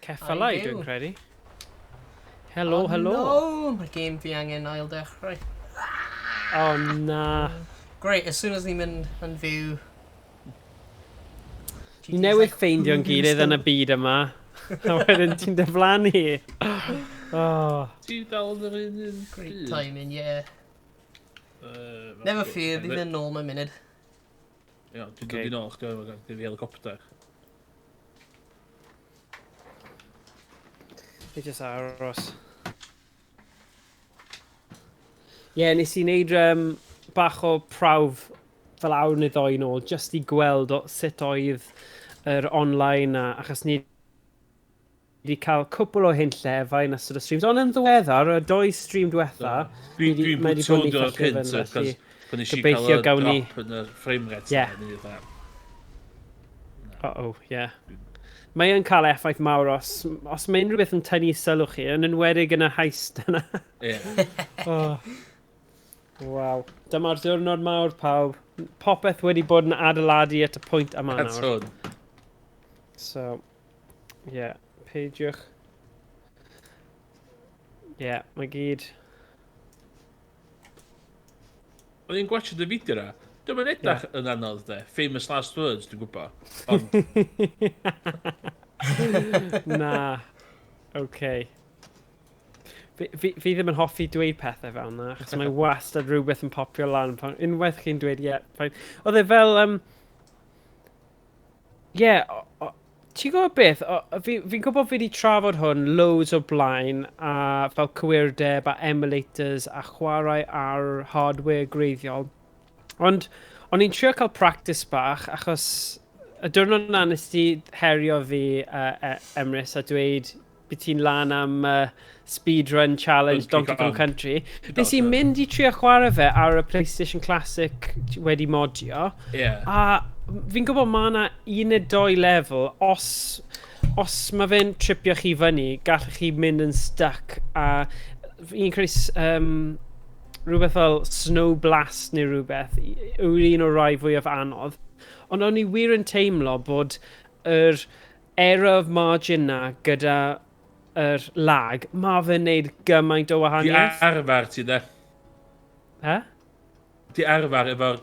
Ceffylau, dwi'n credu. Helo, oh, helo. No, mae'r game fi angen ail dechrau. Oh, na. Great, as soon as ni'n mynd yn fyw. Ni newydd ffeindio'n gilydd yn y byd yma. A wedyn ti'n diflannu. Oh. Ti dal yn yr un un Great byd? timing, yeah. Never fear, bydd yn nôl mewn munud. Ie, dwi'n dod i nôl chdi o'r gen fi helicopter. Fi jyst aros. Ie, yeah, nes i wneud bach o prawf fel awr neu ddoi nôl, jyst i gweld sut oedd yr online a, achos ni wedi cael cwpl o hunllefau yn ystod y streams, ond yn ddiweddar, y doi stream diwetha, Dwi'n mae mae 'di 'di bod yn bod eitha o'r cynt, llyfn, felly cos nes i cael gobeithio y gawn ni- drop yn y frame rate. Ie. na, ni fatha, Uh-oh, yeah. Mae yn cael effaith mawr os mae unrhyw beth yn tynnu sylw chi, yn enwedig yn y heist yna. Ie. Oh. Waw. Dyma'r diwrnod mawr, pawb. Popeth wedi bod yn adeiladu at y pwynt yma That's nawr. hwn. So, yeah, peidiwch. Yeah, mae gyd. O'n i'n gwachio dy fideo na. Dwi'n mynd edrych yn anodd, de. Famous last words, dwi'n gwybod. Ond, Na. Okay. Fi ddim yn hoffi dweud pethau fel yna, achos mae wastad rhywbeth yn popio lan. Pan, unwaith chi'n dweud, ie, yeah, fine. Oedd e fel, ie, yeah, ti'n gwybod beth? Fi'n gwybod fi wedi trafod hwn loads o blaen, a fel cywirdeb a emulators a chwarae ar hardware gwreiddiol. Ond o'n i'n trio cael practice bach, achos y diwrnod na nes ti herio fi, Emrys, a dweud bydd ti'n lan am speedrun challenge Donkey Donkey Kong Kong. Country. Nes i mynd i trio chwarae fe ar y PlayStation Classic wedi modio. A fi'n gwybod mae yna un neu doi lefel, os mae fe'n tripio chi fyny, gallech chi mynd yn stuck. A fi'n credu rhywbeth fel Snow Blast neu rhywbeth yw'r un o'r rai fwyaf anodd. Ond o'n i wir yn teimlo bod yr error of margin na gyda yr lag, mae fe'n neud gymaint o Di wahaniaeth. arfer ti, de. He? Di arfer efo'r...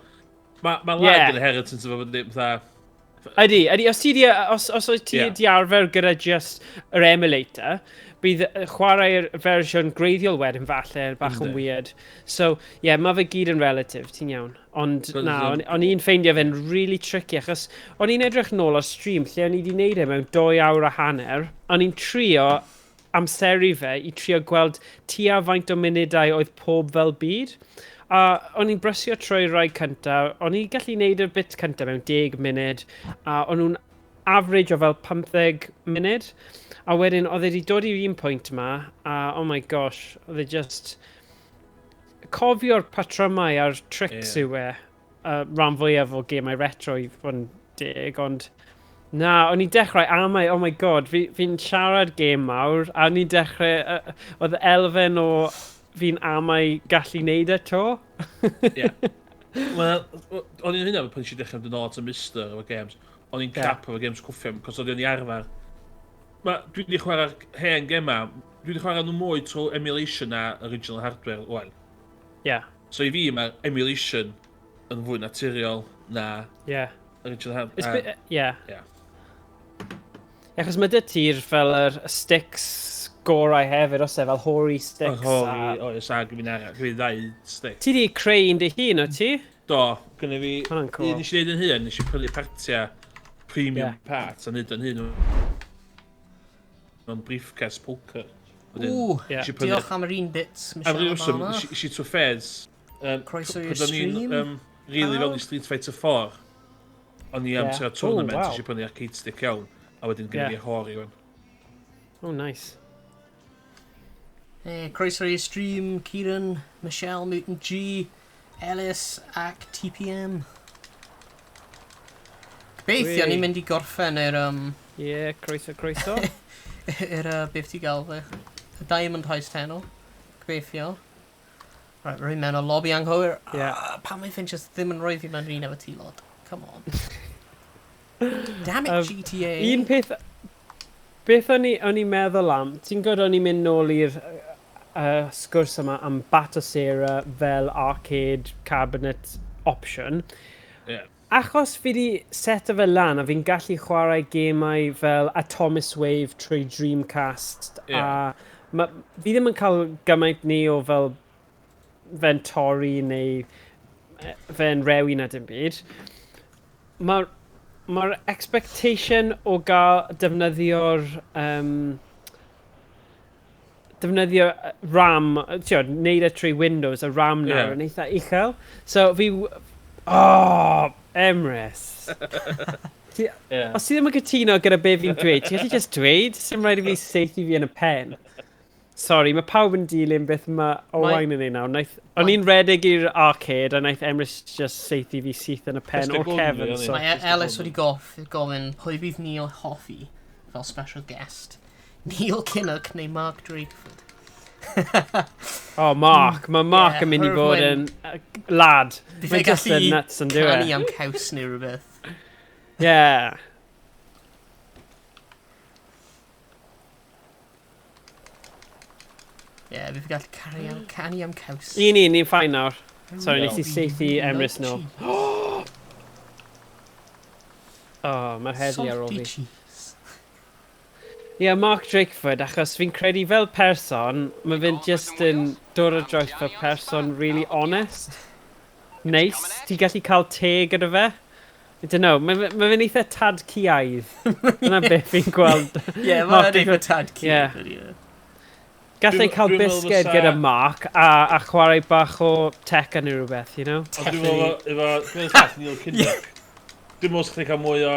Mae ma lag Ie. yn inheritance efo bod ddim fatha. Ydy, os wyt ti di arfer gyda just yr emulator, bydd chwarae'r fersiwn gwreiddiol wedyn falle bach yn weird. So, ie, yeah, mae fe gyd yn relative, ti'n iawn. Ond na, o'n i'n ffeindio fe'n really tricky, achos o'n i'n edrych nôl ar stream lle o'n i wedi gwneud e mewn 2 awr a hanner, o'n i'n trio amseru fe i trio gweld tua faint o munudau oedd pob fel byd. A o'n i'n brysio trwy rai cynta, o'n i'n gallu gwneud y bit cynta mewn 10 munud, a o'n nhw'n average o fel 15 munud. A wedyn, oedd e wedi dod i'r un pwynt yma, a oh my gosh, oedd e just cofio'r patrymau a'r tricks yw e, rhan fwyaf o gemau retro i fod yn deg, ond na, o'n i'n dechrau amau, oh my God, fi'n siarad gêm mawr, a o'n i'n dechrau, oedd elfen o fi'n amau gallu neud e to. Ie. Wel, o'n i'n hynna pan nes i dechrau mynd yn ôl at y Mister efo games. O'n i'n cap efo games cwffio, cos o'n i'n arfer. Dwi wedi chwarae'r hen gema, dwi wedi chwarae nhw mwy trwy emulation na original hardware, wan. So i fi, mae emulation yn fwy naturiol na original hardware. Bit, yeah. Achos mae dy ti'r fel yr sticks gorau hefyd, os e, fel Hori sticks. Hori, oes, a gyda fi'n arall, gyda fi ddau stick. Ti di creu un dy hun, o ti? Do, gyda fi, Hwnna'n cool. un nes i wneud yn hun, nes i prynu partia, premium parts, a wneud yn hun mewn briefcase poker. Wedyn, Ww, nes i prynu- diolch am yr un bits, Am Michelle ryw reswm, Obama. nes i trwy ffez. Croeso i'r pryd o'n i'n, stream. Really fewn i Pawb. Street Fighter 4. O'n i am trio tournament, nes i prynu arcade stick iawn. A wedyn gyda fi Hori wan. Oh, nice. Croeso i'r stream, Kieran, Michelle, Mutant G, Ellis ac TPM. Gobeithio Wei. ni'n mynd i gorffen yr, Ie, yeah, croeso, croeso. yr beth ti gael fe? Y Diamond Heist heno. Gobeithio. Right, rwy'n mewn o lobby anghywir. Ah, pam mae fe'n just ddim yn rhoi fi mewn un efo ti lot? Come on. Damn it, GTA. Un peth. Beth o'n i'n meddwl am, ti'n gwybod o'n i'n mynd nôl i'r sgwrs yma am Batocera fel arcade cabinet option. Yeah. Achos fi di seto fe lan a fi'n gallu chwarae gemau fel Atomiswave trwy Dreamcast a fi ddim yn cael gymaint ni o fel fe'n torri neu fe'n rewi na dim byd. Mae'r expectation o gael defnyddio'r defnyddio RAM, ti'n neud e trwy Windows, y RAM nawr yn eitha uchel. So fi... Oh, Emrys. Os ti ddim yn cytuno gyda be fi'n dweud, ti'n gallu just dweud, sy'n rhaid i fi saethu fi yn y pen. Sorry, mae pawb yn dilyn beth mae Owain yn ei nawr. O'n i'n redeg i'r arcade a naeth Emrys just saethu fi syth yn y pen o'r cefn. So. Mae Ellis wedi gofyn pwy bydd Neil hoffi fel special guest. Neil Kinnock neu Mark Drakeford. Oh, Mark. Mae Mark yn mynd i fod yn lad. Bydd e'n gallu nuts yn canu am caws neu rhywbeth. Yeah. Yeah, bydd e'n gallu canu am caws. Ni'n fine nawr. Sorry, nes i saethu Emrys nôl. Oh, mae'r heddlu ar ôl fi. Ie, yeah, Mark Drakeford, achos fi'n credu fel person, mae fe'n just yn dod ar draws fel person really honest. Nice. Ti'n gallu cael te gyda fe? I don't know, mae fe'n eitha tad ciaidd. Dyna beth fi'n gweld. Ie, mae'n eitha tad ciaidd. Yeah. Gallai cael bisged gyda Mark a chwarae bach o Tekken neu rhywbeth, you know? Dwi'n meddwl efo llall Neil Kinnock. Dwi'n meddwl sa'ch cael mwy o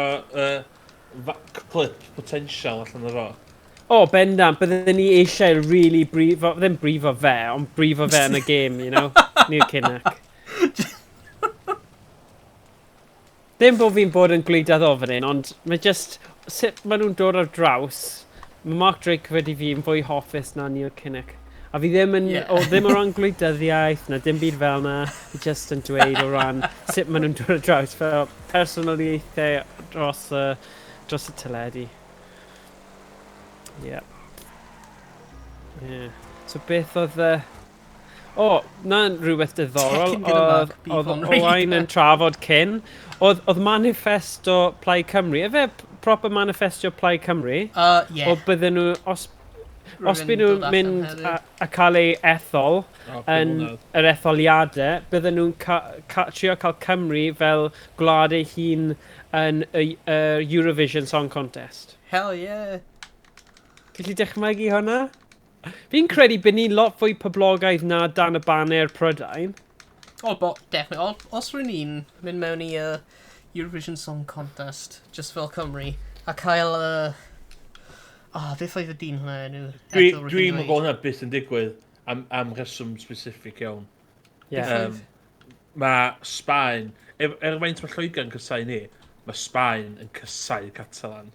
clip potential allan o fo. O, bendant, byddwn ni eisiau really brifo, ddim brifo fe, ond brifo fe yn y game, you know? Neil Kinnock. Ddim bod fi'n bod yn gwleidyddol fan hyn, ond mae just, sut maen nhw'n dod ar draws, mae Mark Drakeford i fi yn fwy hoffus na Neil Kinnock. A fi ddim yn, ddim o ran gwleidyddiaeth, na dim byd fel na, fi just yn dweud o ran sut maen nhw'n dod ar draws fel personoliaethau dros y teledu. Yeah. Yeah. So beth oedd... O, na'n rhywbeth diddorol. Oedd Owain yn trafod cyn. Oedd manifesto Plaid Cymru. Efe proper manifesto Plaid Cymru? Yeah. O bydden nhw... Os byd nhw'n mynd a cael ei ethol yn yr etholiadau, bydden nhw'n trio cael Cymru fel gwlad ei hun yn y Eurovision Song Contest. Hell yeah! Gallu dychmygu hwnna? Fi'n credu bod ni'n lot fwy poblogaidd na dan y banner Prydain. O, definitely. Os rwy'n ni'n mynd mewn i Eurovision Song Contest, just fel Cymru, a cael... beth oedd y dyn hwnna enw? Dwi'n meddwl hwnna byth yn digwydd am reswm specific iawn. Yeah. Mae Sbaen, faint mae Lloegr yn cysau ni, mae Sbaen yn cysau Catalan.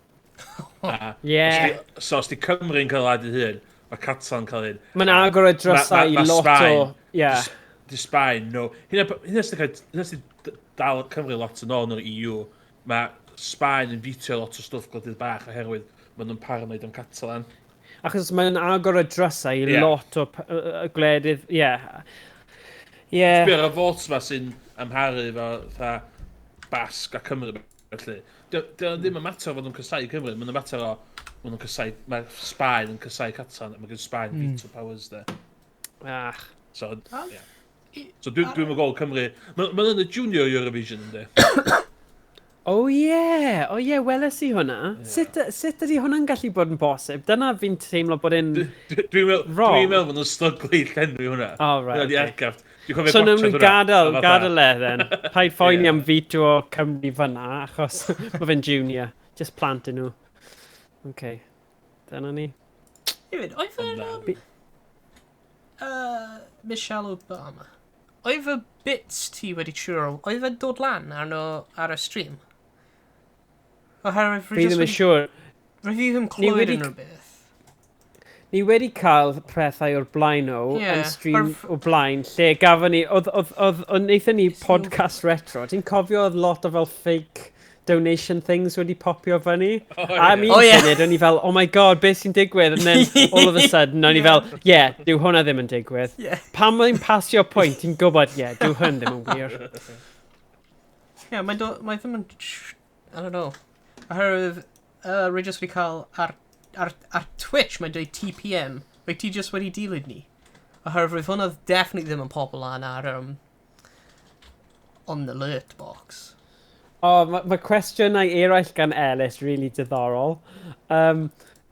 Yeah. So os di Cymru'n cael ei hun, mae Catalan cael un. Mae'n agor y drysau i lot o... Yeah. Di Sbaen, no. Hynna sy'n dal Cymru lot yn ôl yn yr EU. Mae Sbaen yn fitio lot o stwff gwledydd bach oherwydd maen nhw'n paranoid am Catalan. Achos mae'n agor y drysau i lot o gwledydd, ie. Yeah. Sbio ar y votes ma sy'n amharu efo Basg a Cymru, felly. Dio ddim yn mater fod nhw'n cysau Cymru, mae'n mater o maen nhw'n cysau, mae Sbaen yn cysau Catalan, a mae gen Sbaen veto powers de. Ach. So, yeah. So dwi'n meddwl Cymru, mae'n yn y Junior Eurovision, ynddi? Oh yeah, weles i hwnna. Yeah. Sut ydy hwnna'n gallu bod yn bosib? Dyna fi'n teimlo bod e'n wrong. Dwi'n meddwl bod nhw'n stryglu i llenwi hwnna. Oh, right. Hwnna di argraff. So nhw'n gadael e, then. Paid phoeni am veto o Cymru fyna, achos mae fe'n junior. Just plant yn nhw. OK. Dyna ni. Hefyd, oedd yr... Michelle Obama. Oedd y bits ti wedi trio, oedd e'n dod lan arno ar y stream? Oherwydd... Fi ddim yn siŵr. Rwy fi ddim clywed unrhyw beth. Ni wedi cael pethau o'r blaen o, yn stream o blaen, lle gafon ni, oedd wnaethon ni podcast retro. Ti'n cofio oedd lot o fel fake donation things wedi popio fyny. Oh, a am un funud, o'n i fel, "Oh my God, beth sy'n digwydd?" And then, all of a sudden, o'n i fel, "Yeah, dyw hwnna ddim yn digwydd." Pan mae'n pasio pwynt, ti'n gwybod, "Yeah, dyw hwn ddim yn wir." Yeah, mae ddim yn... I don't know. Oherwydd, rwy jyst wedi cael ar Twitch, mae'n dweud TPM. Mae ti just wedi dilyn ni. Oherwydd roedd hwnna definitely ddim yn pobl lan ar on the alert box. O, oh, mae ma cwestiynau eraill gan Ellis really diddorol.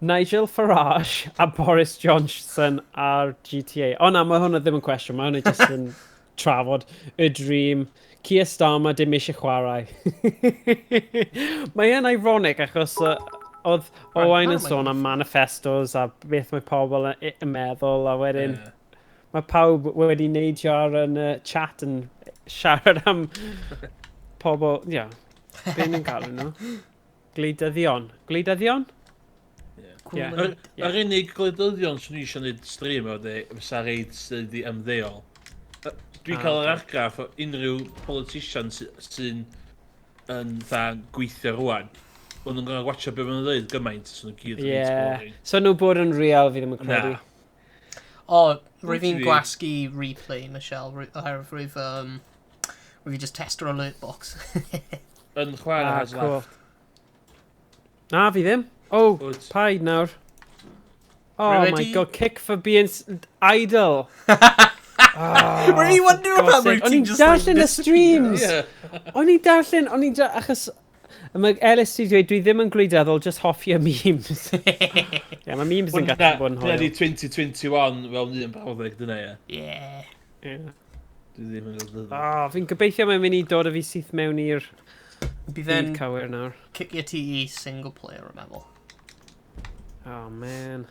Nigel Farage a Boris Johnson ar GTA. O na, mae hwnna ddim yn cwestiwn, mae hwnna jyst yn trafod y dream. Keir Starmer dim eisiau chwarae. Mae e'n ironic achos oedd Owain yn sôn am manifestos a beth mae pobl yn meddwl a wedyn mae pawb wedi neidio ar yn chat yn siarad am pobl, ie, yeah, be nhw'n galw nhw? Gwleidyddion. Gwleidyddion? Ie. Yr unig gwleidyddion swn i eisiau gwneud stream o de, fysa reit sydd wedi ymddeol. Dwi'n cael yr argraff o unrhyw politician sy'n yn dda gweithio rwan. Maen nhw'n gorfod watcha be maen nhw'n dweud gymaint, so nhw'n gyd yn reit boring. So nhw bod yn real, fi ddim yn credu. Na. O, rwy fi'n Ti- gwasgu replay, Michelle, oherwydd rwy fi just tester alert box. Yn chwarae has left. Na, fi ddim. Oh, Wyt. paid nawr. Oh Rwy my God, kick for being idle. Oh, Rwy fi'n wondero for God's pam sake. rwyt O'n ti'n i'n just, like, darllen y streams. O'n i'n darllen, o'n i'n achos mae Ellis di dweud, "Dwi ddim yn gwleidyddol, just hoffi y memes." Ie, yeah, mae memes yn gallu bod yn Dyna hwyl. di 2021 fel un brawddeg, dyna ie. Yeah. Yeah. Dwi ddim yn gwleidyddol. Oh, fi'n gobeithio mae'n mynd i dod â fi syth mewn i'r Bydd byd e'n cywir nawr. kickio ti i single player, yn meddwl. Oh, man.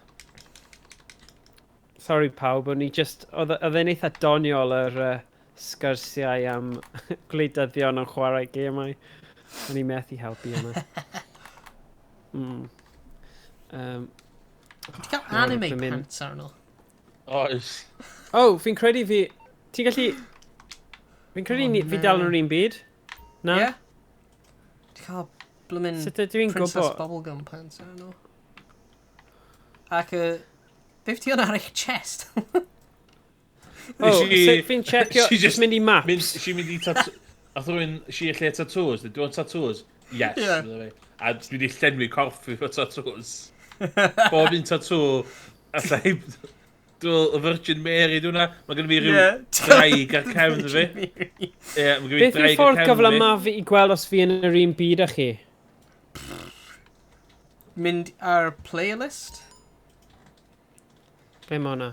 Sorry pawb, o'n i just... Oedd e'n eitha doniol yr sgyrsiau am gwleidyddion yn chwarae gemau. O'n i methu helpu yna. Ti'n cael Nawr, anime dwi'n mynd- pants arno. Oes. Oh, fi'n credu fi... Ti'n gallu... Fi'n credu Oh, ni, fi dal yn na. yr un byd. Na? Yeah? Ti'n cael bloomin' Sut ydw i'n Princess gwybod? Bubblegum pants arno. Ac, beth ti hwnna ar eich chest? Oh, sut fi'n checio... She Just just mynd i maps. Mynd, si mynd i tattoo... Ath rhywun, si i lle tattoos, "Do you want tattoos?" "Yes." Yeah. Medda fi. A dwi wedi llenwi corff fi efo tattoos. Bob un tattoo, allai... Dwi'n y Virgin Mary, dwi'n hwnna. Mae gen i fi rhyw draig ar cefn fi. Ie, mae gen i fi Beth yw'r draig ar ffordd cefn fi. gyflymaf i gweld os fi yn yr un byd â chi? Mynd ar playlist? Be mae hwnna?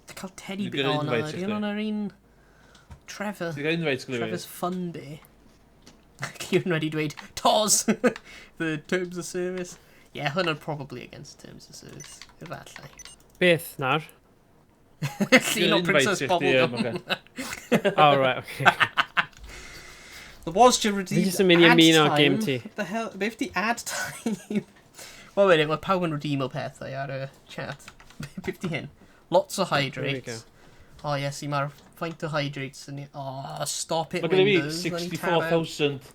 Ti'n cael teddy Dwi'n bear. gyrru O, na, invite i di chdi. hwnna'n yr un... Trevor. Ti'n cael invite gyda fi? Trevor's Fun Day. Kieran wedi dweud, "Toz! The terms of service." Yeah, hwnna'n probably against terms of service. Efallai. Beth nawr? Llun o Invite Princess i chdi, Bubblegum. ocê. Oh, right, okay. The was to redeem Fi jyst yn mynd i ad ymuno time. game ti. What the hell? Beth di ad time? Well, wait, mae pawb yn redeem o pethau ar y chat. Beth di hyn? Lots of There we hydrates. Oh, yes, i mae'r faint o hydrates yn... Oh, stop it, Mae gen i fi Windows. Let me tab out. 64,000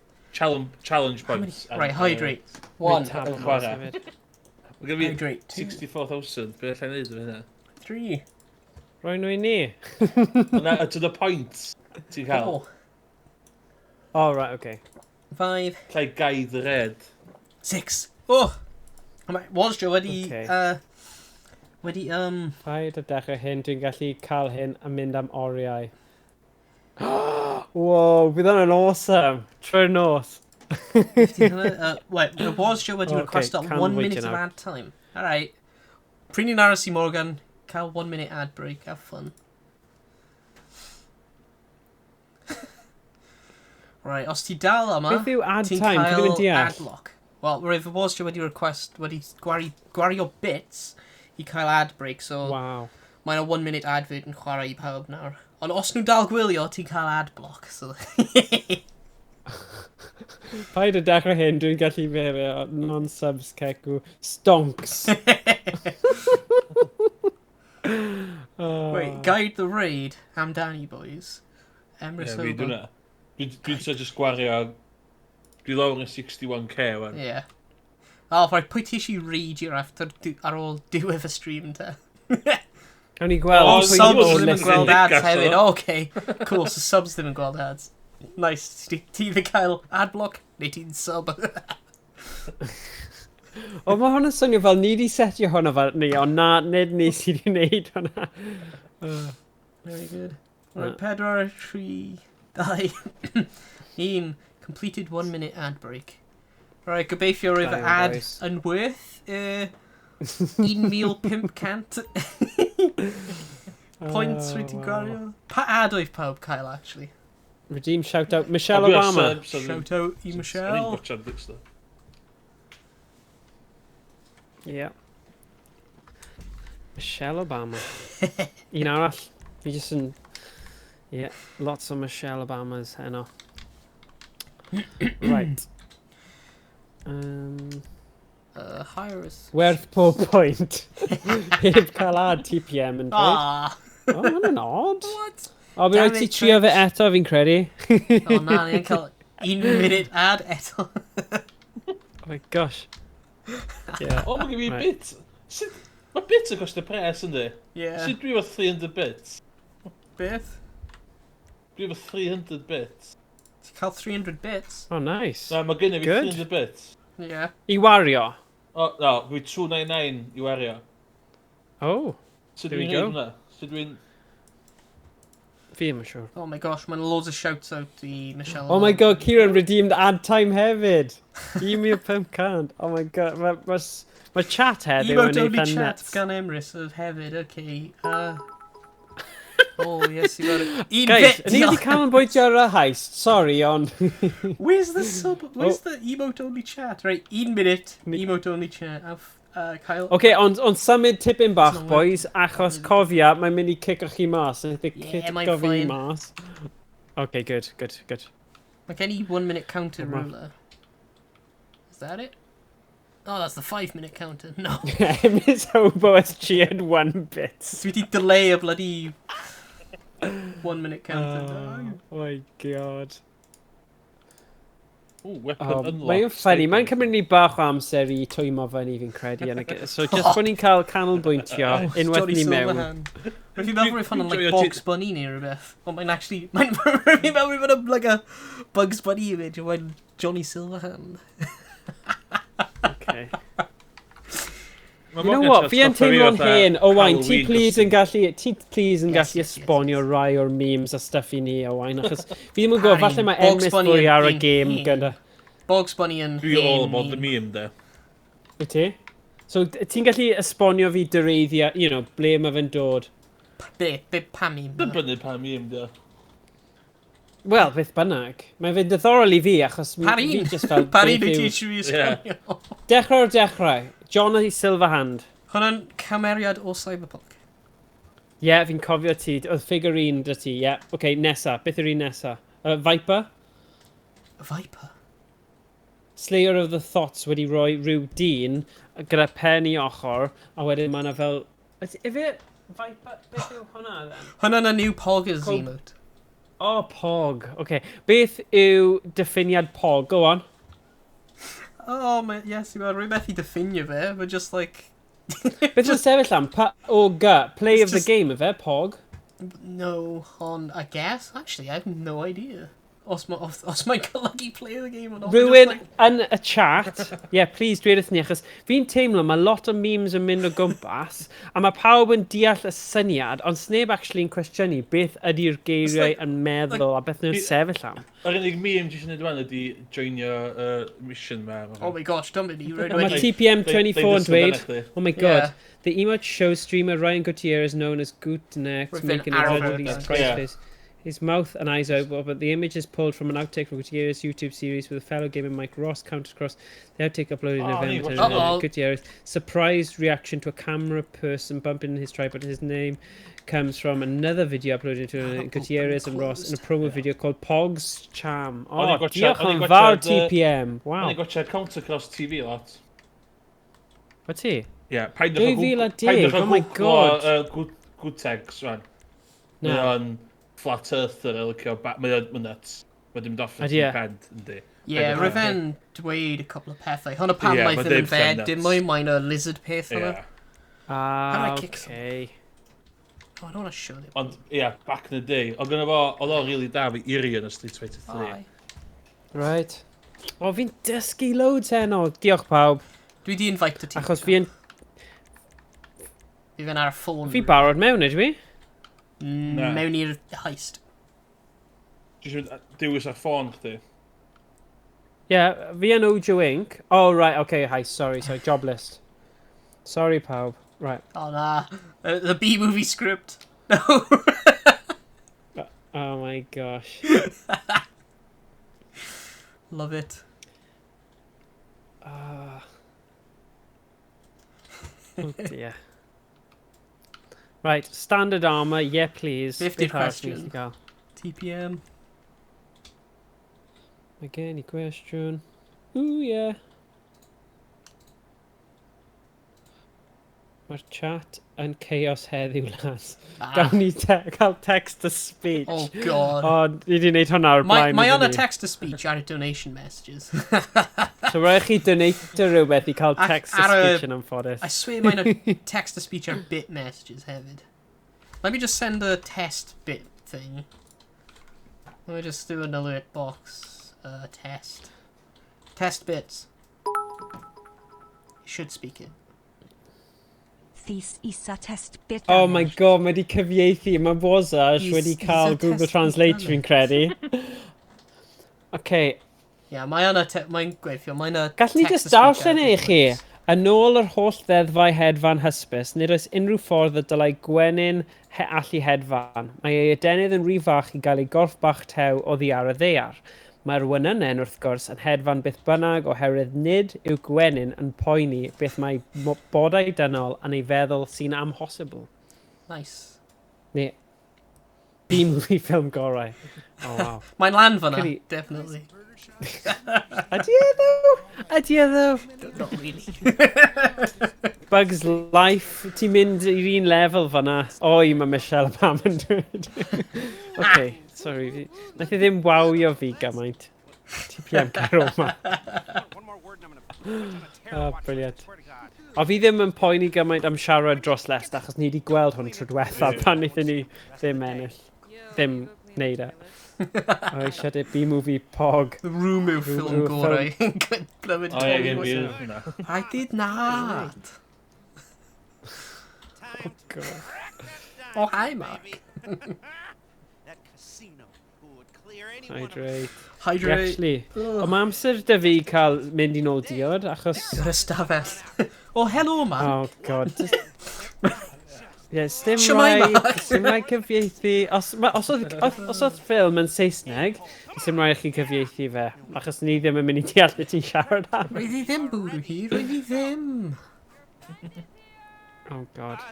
challenge How many- points. Right, hydrate. One. Tab yn chwarae. hefyd. Mae gen i fi Hydrate. Two. 64,000. Be allai neud efo hynna? Three. Roi nhw i ni. Na, to the point ti'n cael. Four. Oh, right, okay. Five. Llai guide the red. Six. Oh! Mae Wasjo wedi... Okay. Wedi. Paid a dechrau hyn, dwi'n gallu cael hyn a mynd am oriau. Wow, bydd hwnna'n awesome. Trwy'r nos. Beth di hwnna? Wait, the Wasjo wedi Okay, request can't one wait minute of now. ad time. Alright. Pryd ni'n aros i Morgan, cael 1 minute ad break, have fun. Right, os ti dal yma, Beth yw ad ti'n time? Fi ddim yn cael deall. adblock. Wel, roedd y Wasjo wedi request, wedi gwario bits i cael ad break, so mae'n a 1 minute advert yn chwarae i pawb nawr. Ond os nhw dal gwylio, ti'n cael adblock, so... Paid a dechrau hyn, dwi'n gallu fe non-subs cecw. Stonks. Oh. Wait, guide the raid, amdani boys. Emrys Ie, fi Hoban. dwi'n Dwi'n so just gwario Dwi lawr yn 61K, wan. Ie. Yeah. Oh, right, pwy ti eisiau read i'r after, ar ôl diwedd y stream, te? Cawn ni gweld. Oh, subs ddim yn gweld ads hefyd. Oh, okay. Cool, so subs ddim yn gweld ads. Nice. Ti ddim cael adblock, neu ti'n sub. O, mae hwn yn swnio fel ni di setio hwnna fel ni, ond na, nid ni sydd wedi gwneud hwnna. Very good. Right, 4, 3, 2, 1. Completed 1 minute ad break. Right, gobeithio roedd y ad yn worth 1,500 points rwy ti'n gwario. Pa ad oedd pawb cael, actually? Redeem shout out Michelle Obama. Shout out i Michelle. Yeah. Michelle Obama. Un arall. Fi jyst yn... Yeah, lots o Michelle Obamas heno. Right. Higher is... Werth pob pwynt. Heb cael ad TPM yn dweud. Ah. Oh, hwnna'n odd. What? O, mi rhaid ti trio fe eto, fi'n credu. O na, ni'n cael 1 minute ad eto. Oh my gosh. Yeah. O, mae gen i bit. Sut... Mae bit yn costio pres, yndi? Yeah. Sut dwi efo 300 bits? Beth? Dwi efo 300 bits. Ti'n cael 300 bits? Oh, nice. Na, mae gen i fi 300 bits. Yeah. I wario? O, no, dwi 299 i wario. Oh, Sut there we dwi'n go. neud hwnna? Sut dwi'n... Fi ddim yn siŵr. Oh my gosh, mae'n loads of shouts out i Michelle. Oh my god, Kieran redeemed ad time hefyd. 1,500. Oh my god, mae ma, ma chat heddiw Emote yn only eitha chat nuts. gan Emrys oedd hefyd, okay. Oh, yes, you got it. Un Guys, bit, ni wedi canolbwyntio ar y heist, sorry, ond... Where's the sub? Where's the emote only chat? Right, 1 minute, emote only chat. I've, Kyle... Oce, ond on symud tipyn bach, It's not boys, achos cofia, mae'n mynd i cico chi mas. Wnaeth e Yeah, mae'n cico fi fine. mas. Okay, good, good, good. Mae gen i 1 minute counter Come on. ruler. Is that it? Oh, that's the 5 minute counter. No. Miss Hobo has cheered one bit. Dwi wedi delay y bloody 1 minute counter. Oh my god. Ooh, weapon Oh, unlocked. mae'n funny, mae'n cymryd ni bach o amser i twymo fyny fi'n credu. So just bod ni'n cael canolbwyntio unwaith Johnny ni mewn. Silverhand. Rwy'n fi'n meddwl roedd hwnna'n like Dwi'n joio Bugs Bunny neu rhywbeth. Ond mae'n actually... Mae'n rwy'n fi'n meddwl roedd hwnna'n like a Bugs Bunny image. Ond mae'n Johnny Silverhand. Okay. Ma' You know Morgan what, yn fi yn atgoffa fi teimlo'n fatha hen. Owain, ti Halloween please yn costume. gallu, ti please yn Yes, gallu yes, yes, esbonio yes. rai o'r memes a stuff i ni, Owain, achos fi ddim yn gwybod, Harry, falle mae Bugs Emrys Bunny fwy yn ar y un game hen. gyda. Bugs Bunny yn Dwi all hen about the meme. meme, de. Wyt ti? So, ti'n gallu esbonio fi dyreiddiau, you know, ble mae fe'n dod? Be? Be pa meme? Dibynnu pa meme, de. Wel, beth bynnag. Mae fe'n diddorol i fi, achos Par fi un? just fel... Par un beth wyt ti yw- eisiau fi esbonio? Dechrau o'r dechrau. Johnny Silverhand. Hwnna'n cameriad o Cyberpunk. Ie, yeah, fi'n cofio ti. Oedd figurine dy ti, ie. Yeah. Oce, okay, nesa. Beth yw'r un nesa? Viper? Viper? Slayer of the Thoughts wedi rhoi rhyw dyn gyda pen i ochr, a wedyn mae yna fel... Ife Viper? Beth yw hwnna then? Hwnna'n a new Poggers Cool. emote. Oh, Pog. Oce. Okay. Beth yw diffiniad Pog? Go on. Oh, my, yes, i rwy'n methu diffinio fe, but just like... Beth yw'n sefyll am? Pa o G. Play It's of the just- game, ife? Pog? No, hon, I guess. Actually, I have no idea. Os, ma, os, os mae'n golygu play the game or not. Rhywun Just like, yn y chat, yeah, please dweud wrth ni, achos fi'n teimlo mae lot o memes yn mynd o gwmpas, a mae pawb yn deall y syniad, ond sneb actually yn cwestiynu beth ydy'r geiriau like- yn meddwl a beth nhw'n Fi- sefyll am. Yr unig meme ti eisiau gwneud rwan ydi joinio mission ma. oh my gosh, don't be rwy'n A mae wedi... TPM24 yn dweud, oh my god, Yeah. the emote shows streamer Ryan Gutierrez known as Gutnex With an making a arrow release at price Yeah. face. His mouth and eyes open, but the image is pulled from an outtake from Gutierrez' YouTube series with a fellow gamer Mike Ross counted across the outtake uploaded in Oh, November. neat. Uh-oh. Gutierrez surprised reaction to a camera person bumping his tripod. His name comes from another video uploaded to Open, Gutierrez and Ross in a closed. promo video called Pogs Charm. O'n i'n Oh, gwatsiad- diolch o'n i'n yn fawr gwatsiad, TPM. O'n Wow. i'n gwatsiad Counter Cross TV lot. What ti? Ie, paid o'ch 2010, oh my God. Good Tegs, rwan. Na. Mae o'n flat earther, yn licio... Mae o'n nuts. Mae o'n mynd off Ydi e? yn pen, yndi. Ie, yeah, roedd e'n dweud y cwpl o pethau. Hwna pam Ie, mae ma' ddim yn deud pethau fe, dim nuts. mwy, mae'n y lizard peth hwnna. Ie. Ah, How do I kick okay. Oh, I don't want to show them. Ond, ie, yeah, back in the day. Oedd gynno fo, oedd o'n really da fi iri yn y Street Fighter 3. Aye. Right. O, fi'n dysgu loads heno. Diolch pawb. Dwi di invite ti. Achos fi'n Fi fe'n ar y ffôn. fi barod mewn, ydw i? Na. Mewn i'r heist. Ti eisiau mynd dewis ar ffôn chdi? Yeah, fi yn Ojo Inc. Oh, right, okay, hi, sorry, sorry, job list. Sorry, pawb. Right. Oh, na. The B-movie script. No. Oh my gosh. Love it. Oh dear. Right, standard armour, yeah please. 50 Beth arall ni question. gallu gael? TPM. Mae gen i cwestiwn. Ooh, yeah. Mae'r chat yn chaos heddiw, las. Ah. Gawn ni te cael text to speech. Oh, God. O, ni wedi gwneud hwnna o'r Mae blaen. mae ydyn yna ni? text to speech ar y donation messages. So rhaid chi donate rhywbeth i cael Ac text to ar y- speech yn anffodus. I swear mae'n a text to speech ar bit messages hefyd. Let me just send a test bit thing. Let me just do an alert box test. Test bits. You should speak it. Thys isa test bit Oh my god, mae wedi cyfieithu. Mae Wozaj Is- wedi is cael a Google test Translate bit fi'n credu. Okay, Yeah, mae yna te mae'n gweithio, mae'n a Gallwn ni text just to speech darllen ar e i bit chi. bits. Yn ôl yr holl ddeddfau hedfan hysbys, nid oes unrhyw ffordd y dylai gwenyn he allu hedfan. Mae ei adenydd yn rhy fach i gael ei gorff bach tew oddi ar y ddaear. Mae'r wenynen, wrth gwrs, yn hedfan beth bynnag oherwydd nid yw gwenyn yn poeni beth mae bodau dynol yn ei feddwl sy'n amhosibl. Nice. Neu, B-movie ffilm gorau. Oh, wow. Mae'n lan fyna, Credu- definitely. Ydy e ddo? Ydy e ddo? Not really. Bugs Life, ti'n mynd i'r un lefel fyna. Oi, mae Michelle Obama yn dweud. OK, sorry. Nath i ddim wawio fi gymaint. TPM Caroma. Oh, brilliant. O fi ddim yn poeni gymaint am siarad dros lest, achos ni wedi gweld hwn tro diwetha pan wnaethon ni ddim ennill. Ddim neud e. O, eisiau dy B-movie Pog. The Room yw ffilm Room gorau. Blooming O, ie, Tommy gen fi Wiseau. hwnna. I did not. Oh, God. Oh, hi, Mark. Hydrate. Hydrate. Actually, o mae amser dy fi cael mynd i nôl diod, achos... Yr ystafell. Oh, hello, Mark. Oh, God. Just... Yes, dim Shwmae, rhaid, Mark? dim rhaid cyfieithu. Os, ma, os, oedd, os, os oedd ffilm yn Saesneg, dim rhaid chi cyfieithu fe, achos ni ddim yn mynd i deall beth ti'n siarad am. Roedd hi ddim bwrw hi, roedd hi ddim. Oh, God.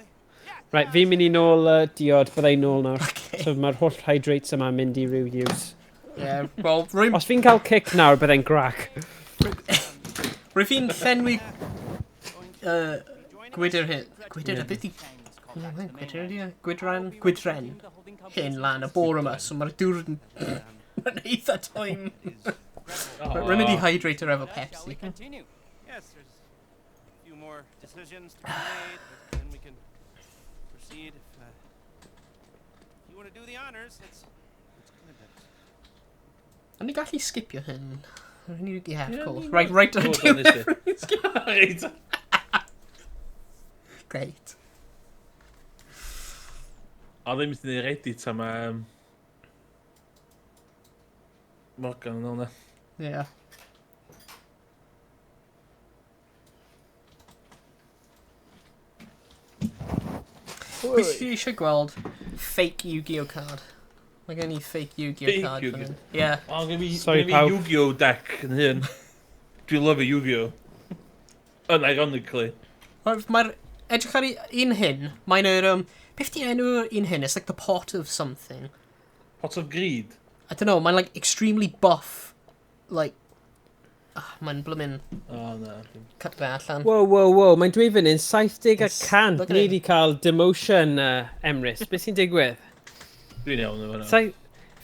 Right, fi'n mynd i nôl diod, byddai nôl nawr. Okay. So mae'r holl hydrates yma'n mynd i ryw use. Yeah, well, rwy'n Os fi'n cael kick nawr, byddai'n grac. rwy fi'n llenwi gwydr hyn. Gwydr, yeah. beth i... Gwydr ydi e? Gwydran? Gwydren. Hyn lan y bore yma, so mae'r dŵr yn... Mae'n eitha time. Rwy'n mynd i hydrator efo Pepsi. Yes, there's a few more decisions to be made, but then we can proceed if, if you want to do the honors. It's good. That's O'n i gallu skipio hyn? Yeah, of Ie, course. ni'n- Right, right, O, I do, do. nes i. Reit. Great. O, ddim wedi gwneud edit am Morgan yn ôl na. Yeah. Pwy sydd eisiau gweld fake Yu-Gi-Oh card? Mae gen i fake Yu-Gi-Oh Fake card fan Yu-Gi-Oh. hyn. Yeah. O, gen fi, Sorry, gen fi pawb. Yu-Gi-Oh deck yn hyn. Dwi'n love Yu-Gi-Oh. Unironically. Mae'r... Edrych ar un hyn, mae'n yr... Beth di enw'r un hyn? It's like the pot of something. Pot of Greed. I don't know, mae'n like extremely buff. Like... Ah, mae'n blymyn O, na. cut fe allan. Wow, wow, wow, mae'n dweud fan hyn 70 a Yes, cant. look at Ni him. wedi cael demotion, Emrys. Beth sy'n digwydd? Dwi'n iawn efo hwnna.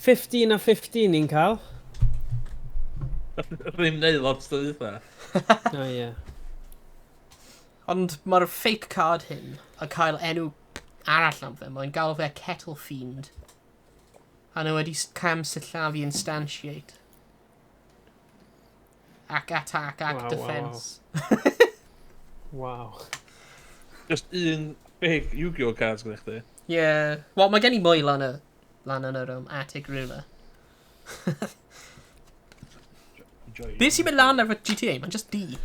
15 a 15 ni'n cael. Ddim neud lot o dda. O, ie. Ond mae'r fake card hyn yn cael enw arall am fe. Mae'n galw fe Kettle Fiend. A nhw wedi cam sillafu instantiate. Ac attack ac defense. Wow. Just un big Yu-Gi-Oh cards gyda chdi. Yeah. Wel, mae gen i mwy lan, y, lan yn yr attic rhywle. Beth sy'n mynd lan efo GTA? Mae'n just D.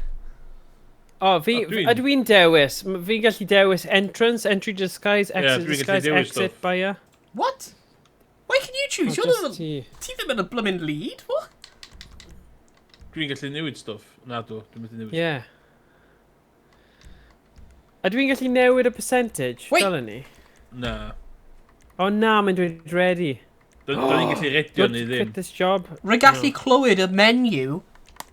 O, fi, ydw i'n dewis? Fi'n gallu dewis entrance, entry disguise, exit dwi'n gallu disguise, dewis exit stwff. buyer. What? Why can you choose? O, You're just the, ti. ti ddim yn y blooming lead. What? Dwi'n gallu newid stwff. Na dw, dwi'n mynd i newid. Yeah. Ydw i'n gallu newid y percentage? Wait. Dylen ni? Na. O na, mae'n dweud ready. Do'n i'n gallu redio neu ddim. Quit this job. Rwy'n gallu clywed y menu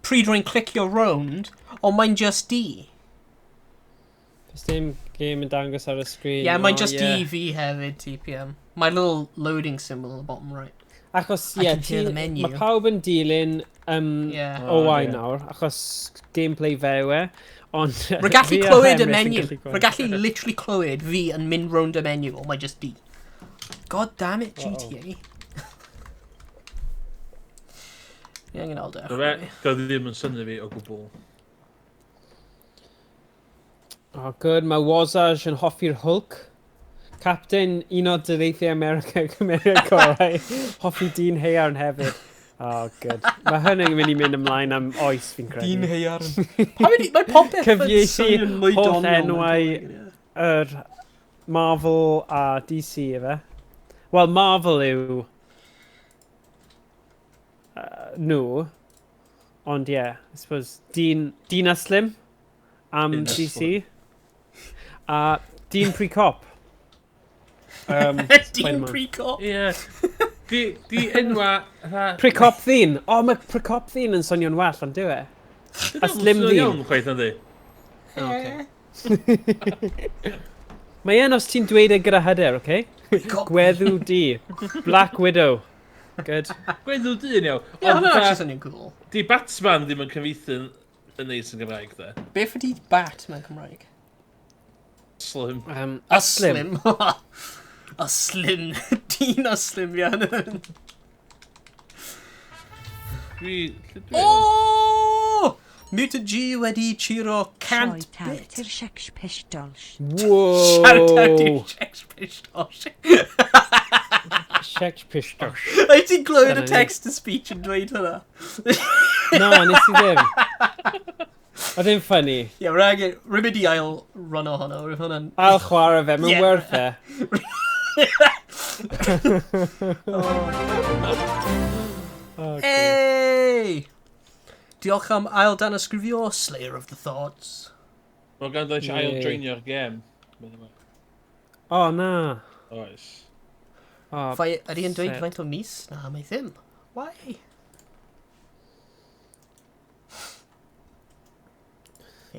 pryd rwy'n clicio round, ond mae'n just D. Does dim game yn dangos ar y screen. Yeah, mae'n Oh, just yeah. D fi hefyd, TPM. My little loading symbol on the bottom right. Achos, I ie, can hear the menu. mae pawb yn dilyn Yeah. Oh, Owain ie. nawr, achos gameplay fe yw e, ond... Rwy'n gallu fi a clywed y Emrys yn menu. gallu gweld. Rwy'n gallu literally clywed fi yn mynd round y menu, ond mae'n just D. God damn it, GTA. Ni angen ail Do dechrau. fe, dio ddim yn synnu fi o gwbl. Oh, good, mae Wazaj yn hoffi'r Hulk. Captain Unol Daleithiau America cymeriad gorau. Hoffi dyn haearn hefyd. Oh, good. Mae hynny'n mynd i mynd ymlaen am oes, fi'n credu. Dyn haearn. Pa mynd i... Mae popeth yn Cyfieithu swnio'n mwy holl doniol na enwau. Cymraeg, ie. Yr Marvel a DC, efe? Wel, Marvel yw nhw, ond ie, yeah, I suppose, Dyn a Slim am Dyn a DC. Slim. A Dyn Pre-Cop. Dyn Spider-Man. pre-cop. Ie. Di enwa... fatha- Pre-Cop Ddyn! O, oh, mae Pre-Cop Ddyn yn swnio'n well, ond dyw e? Dyn A nhw'n Slim swnio'n Ddyn. Iawn, chwaith, nadi. Okay. Mae en os ti'n dweud e gyda hyder, okay? Pre-cop. Gweddw D. Black Widow. Good. Gweddw dyn iawn. Ie, Ond hwnna'n fatha, actually swnio'n cool. Di Batman ddim yn cyfieithu yn neis yn Gymraeg, de. Beth ydi bat mewn Cymraeg? Slim. A slim. A slim. Dyn a slim, ie. Dwi... lle dwi? Oh! Mutant G wedi curo Sioe 100 taw bit. ti'r Sex Pistols. Shout out Whoa! i'r Sex Pistols. Sex Pistols. Wyt ti'n glywed y Dyna ni. text to speech yn dweud hwnna? Na, nes i ddim. Oedd e'n funny. Ie, yeah, rhaid rhaid i ail run ohono, roedd hwnna'n... Ail chwarae fe, mae'n Yeah. werth e. Oh, good. Hey! Diolch am ail dan ysgrifio Slayer of the Thoughts. Mae gan eisiau ail Yay. joinio'r gem. by the way. Oh, na. Oes. Oh, Fai, ydy yn dweud set. faint o mis? Na, mae ddim. Why?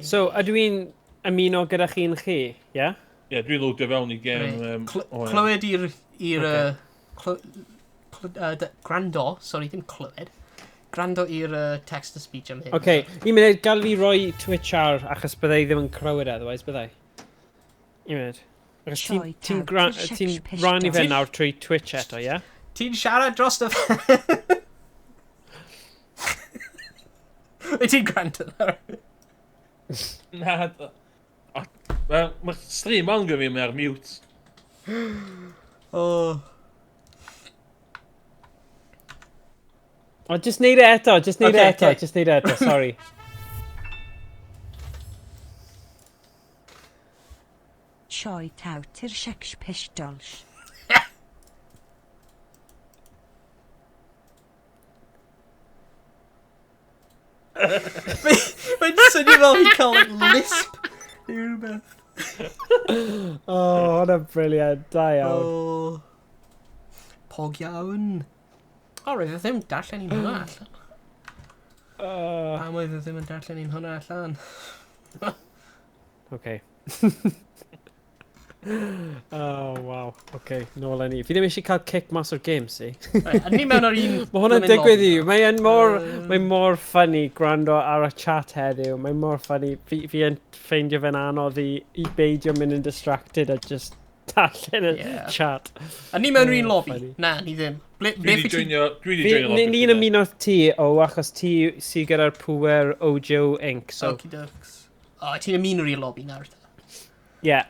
So, ydw i'n ymuno gyda chi'n chi, ie? Yeah? Ie, dwi'n loadio fewn i gem. Reit. Owain. Clywed i'r... i'r Ocê. Gwrando, sorry, ddim clywed. Gwrando i'r text to speech am hyn. OK, un munud, gael fi roi Twitch ar, achos byddai ddim yn clywed e, otherwise, byddai. Un munud. Achos ti'n Sioe ti taw gra- ti'r ti'n Sex rannu fe Pistols. nawr trwy Twitch eto, ie? Yeah? Ti'n siarad dros y... Wyt ti'n gwrando nawr? Na. Wel, Mae'r stream on gyda fi, mae ar mute. Oh. O, just neud e eto, just neud e Ocê, eto, ocê. just neud e eto, sorry. Sioe taw ti'r Sex Pistols. Mae'n swnio fel fi'n cael like, lisp neu rhywbeth. Oh, hwnna'n brilliant, da iawn. Oh. Pog iawn. O, roedd e ddim darllen un hwnna allan. Pam oedd e ddim yn darllen un hwnna allan? Okay. Oh, wow. Oce, okay, nôl â ni. Fi ddim eisiau cael kick mas o'r game, si. Right, a ni mewn ar un. Mae hwnna'n digwydd i. Mae'n mor, mae mor funny gwrando ar y chat heddiw. Mae'n mor funny. Fi yn ffeindio fe'n anodd i beidio mynd yn distracted a just darllen y chat. A ni mewn yr un lobby? Funny. Na, ni ddim. Ble, dwi wedi joinio, dwi wedi joinio lobby. Ni'n ymuno ti, o, achos ti sydd gyda'r pwer Ojo Inc. So. Okie dokes. O, ti'n ymuno i'r lobby nawr. Yeah.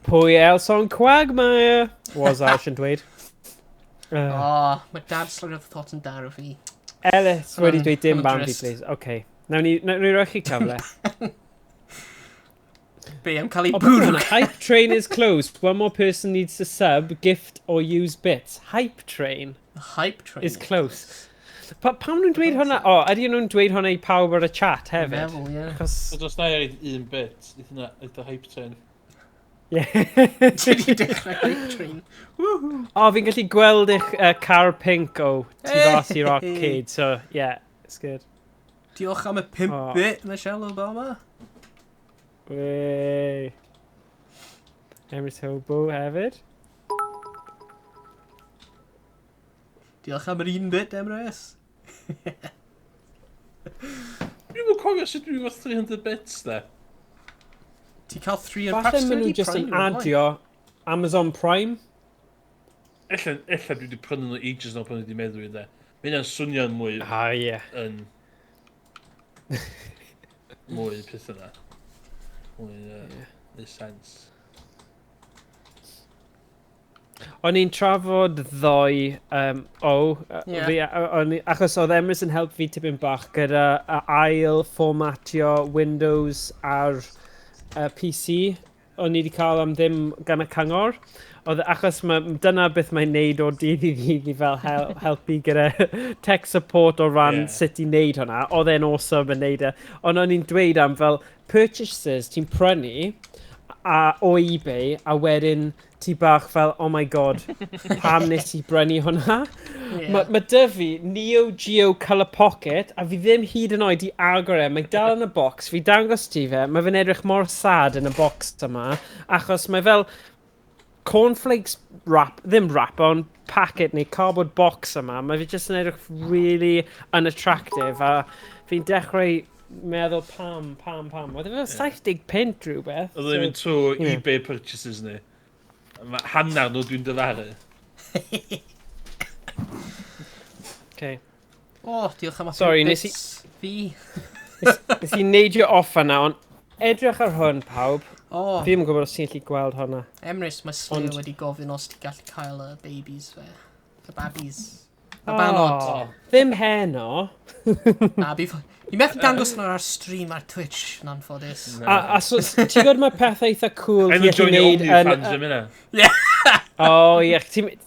Pwy Elson Quagmire? Was Ash yn dweud. Oh, mae dad Slur of the Thoughts yn daro fi. Ellis wedi dweud dim ban fi, please. OK. Nawn ni roi chi cyfle. Be, am cael ei bwrw? Hype train is closed. One more person needs to sub, gift or use bits. Hype train. Hype train is close. Pa, pam nhw'n dweud hwnna? O, ydy nhw'n dweud hwnna i pawb ar y chat hefyd? Meddwl, ie. Achos. So, os na i un bit, eitha eitha hype train. Yeah. Ti di dechrau hype train. Woohoo! O, fi'n gallu gweld eich car pink o tu fas i'r arcade, so yeah, it's good. Diolch am y 5 Oh. bit, Michelle Obama. Wey. Emrys Hobo hefyd. Diolch am yr un bit, Emrys. Dwi'n yn cofio sut dwi'n fath 300 bits, de. Ti cael 3 yn Falle maen nhw just yn adio Amazon Prime. Ella dwi wedi prynu nhw ages nôl pan dwi wedi meddwl i, de. Mae hynna'n swnio'n mwy Ah, ie. yn mwy peth yna. Mwy, yeah. Sense. O'n i'n trafod ddoe, o, Ie. fi, o'n achos oedd Emrys yn help fi tipyn bach gyda ail fformatio Windows ar PC o'n i wedi cael am ddim gan y cyngor. Oedd, achos ma, dyna beth mae'n neud o dydd i ddydd i fel helpu gyda tech support o ran sut i wneud hwnna. Oedd e'n awesome yn neud e. Ond o'n i'n dweud am fel purchases ti'n prynu a, o eBay a wedyn ti bach fel, "Oh my God, pam nes i brynu hwnna?" Yeah. Mae 'da fi Neo Geo Colour Pocket a fi ddim hyd yn oed i agor e. Mae dal yn y box. Fi dangos ti fe. Mae fe'n edrych mor sad yn y box yma. Achos mae fel cornflakes wrap, ddim wrap, ond packet neu cardboard box yma. Mae fe jyst yn edrych really unattractive. A fi'n dechrau meddwl pam, pam, pam. Oedd e fel 70 punt rhywbeth. Oedd e'n mynd trwy eBay purchases ni. Mae hanner nhw dwi'n dyfaru. Okay. O, diolch am y Sorry, pump nes i- bits fi. Nes i neidio off yna, ond edrych ar hwn, pawb. O, Fi ddim yn gwybod os ti'n gallu gweld hwnna. Emrys, mae Slayer wedi gofyn os ti'n gallu cael y babies fe. Y babis. Y banod. Oh, ddim heno. Na, fi. Ni methu dangos hwnna ar stream ar Twitch, yn anffodus. A so, ti'n gwybod mae pethau eitha cool Enw ti'n gallu joinio neud yn. OnlyFans am hynna. O, ie.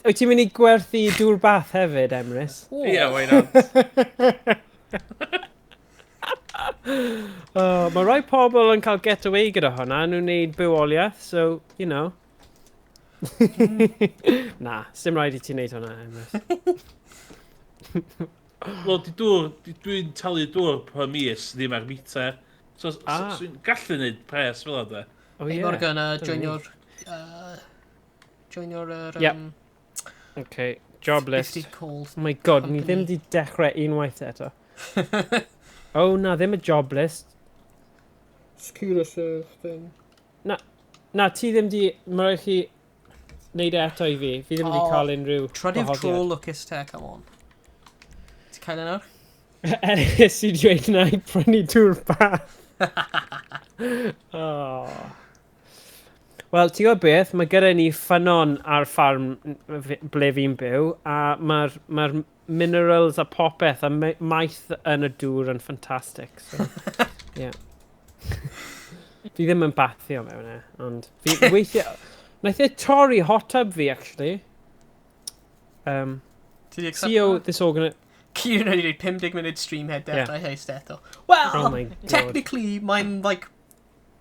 Wyt ti'n mynd i gwerthu dŵr bath hefyd, Emrys? O, Ie, why not? Oh, mae rai pobl yn cael get away gyda hwnna, nhw'n neud bywoliaeth, so, you know. Na, sim rhaid i ti wneud hwnna, Emrys. Wel, di dŵr, dwi'n talu dŵr per mis ddim ar meter. So, so dwi'n gallu neud pres fel yna, de. Oh, Hey, ie. Morgan, Dyna join ni. your... Join your... Yep. Okay, job list. 50 calls. Oh my God, ni ddim Company. di dechrau unwaith eto. Oh na, ddim y job list. Secure serve thing. Na, ti ddim di. Mae rhaid chi wneud e eto i fi. Fi ddim di Oh, cael unrhyw Trydydd tro gwahoddiad. lwcus te, come on. Ti'n cael e nawr? Ellis i dweud na i prynu dŵr bath. Oh. Wel, ti'n gwybod beth, mae gyda ni ffynnon ar ffarm ble fi'n byw, a mae'r minerals a popeth a maeth yn y dŵr yn ffantastig. So, yeah. Fi ddim yn bathio mewn e, ond fi weithiau. Naeth e torri hot tub fi, actually. Ti di accept CEO hwnna? this organ. Kieran wedi dweud 50 munud stream heb dechrau heist eto. Well, Oh my God. technically, mae'n like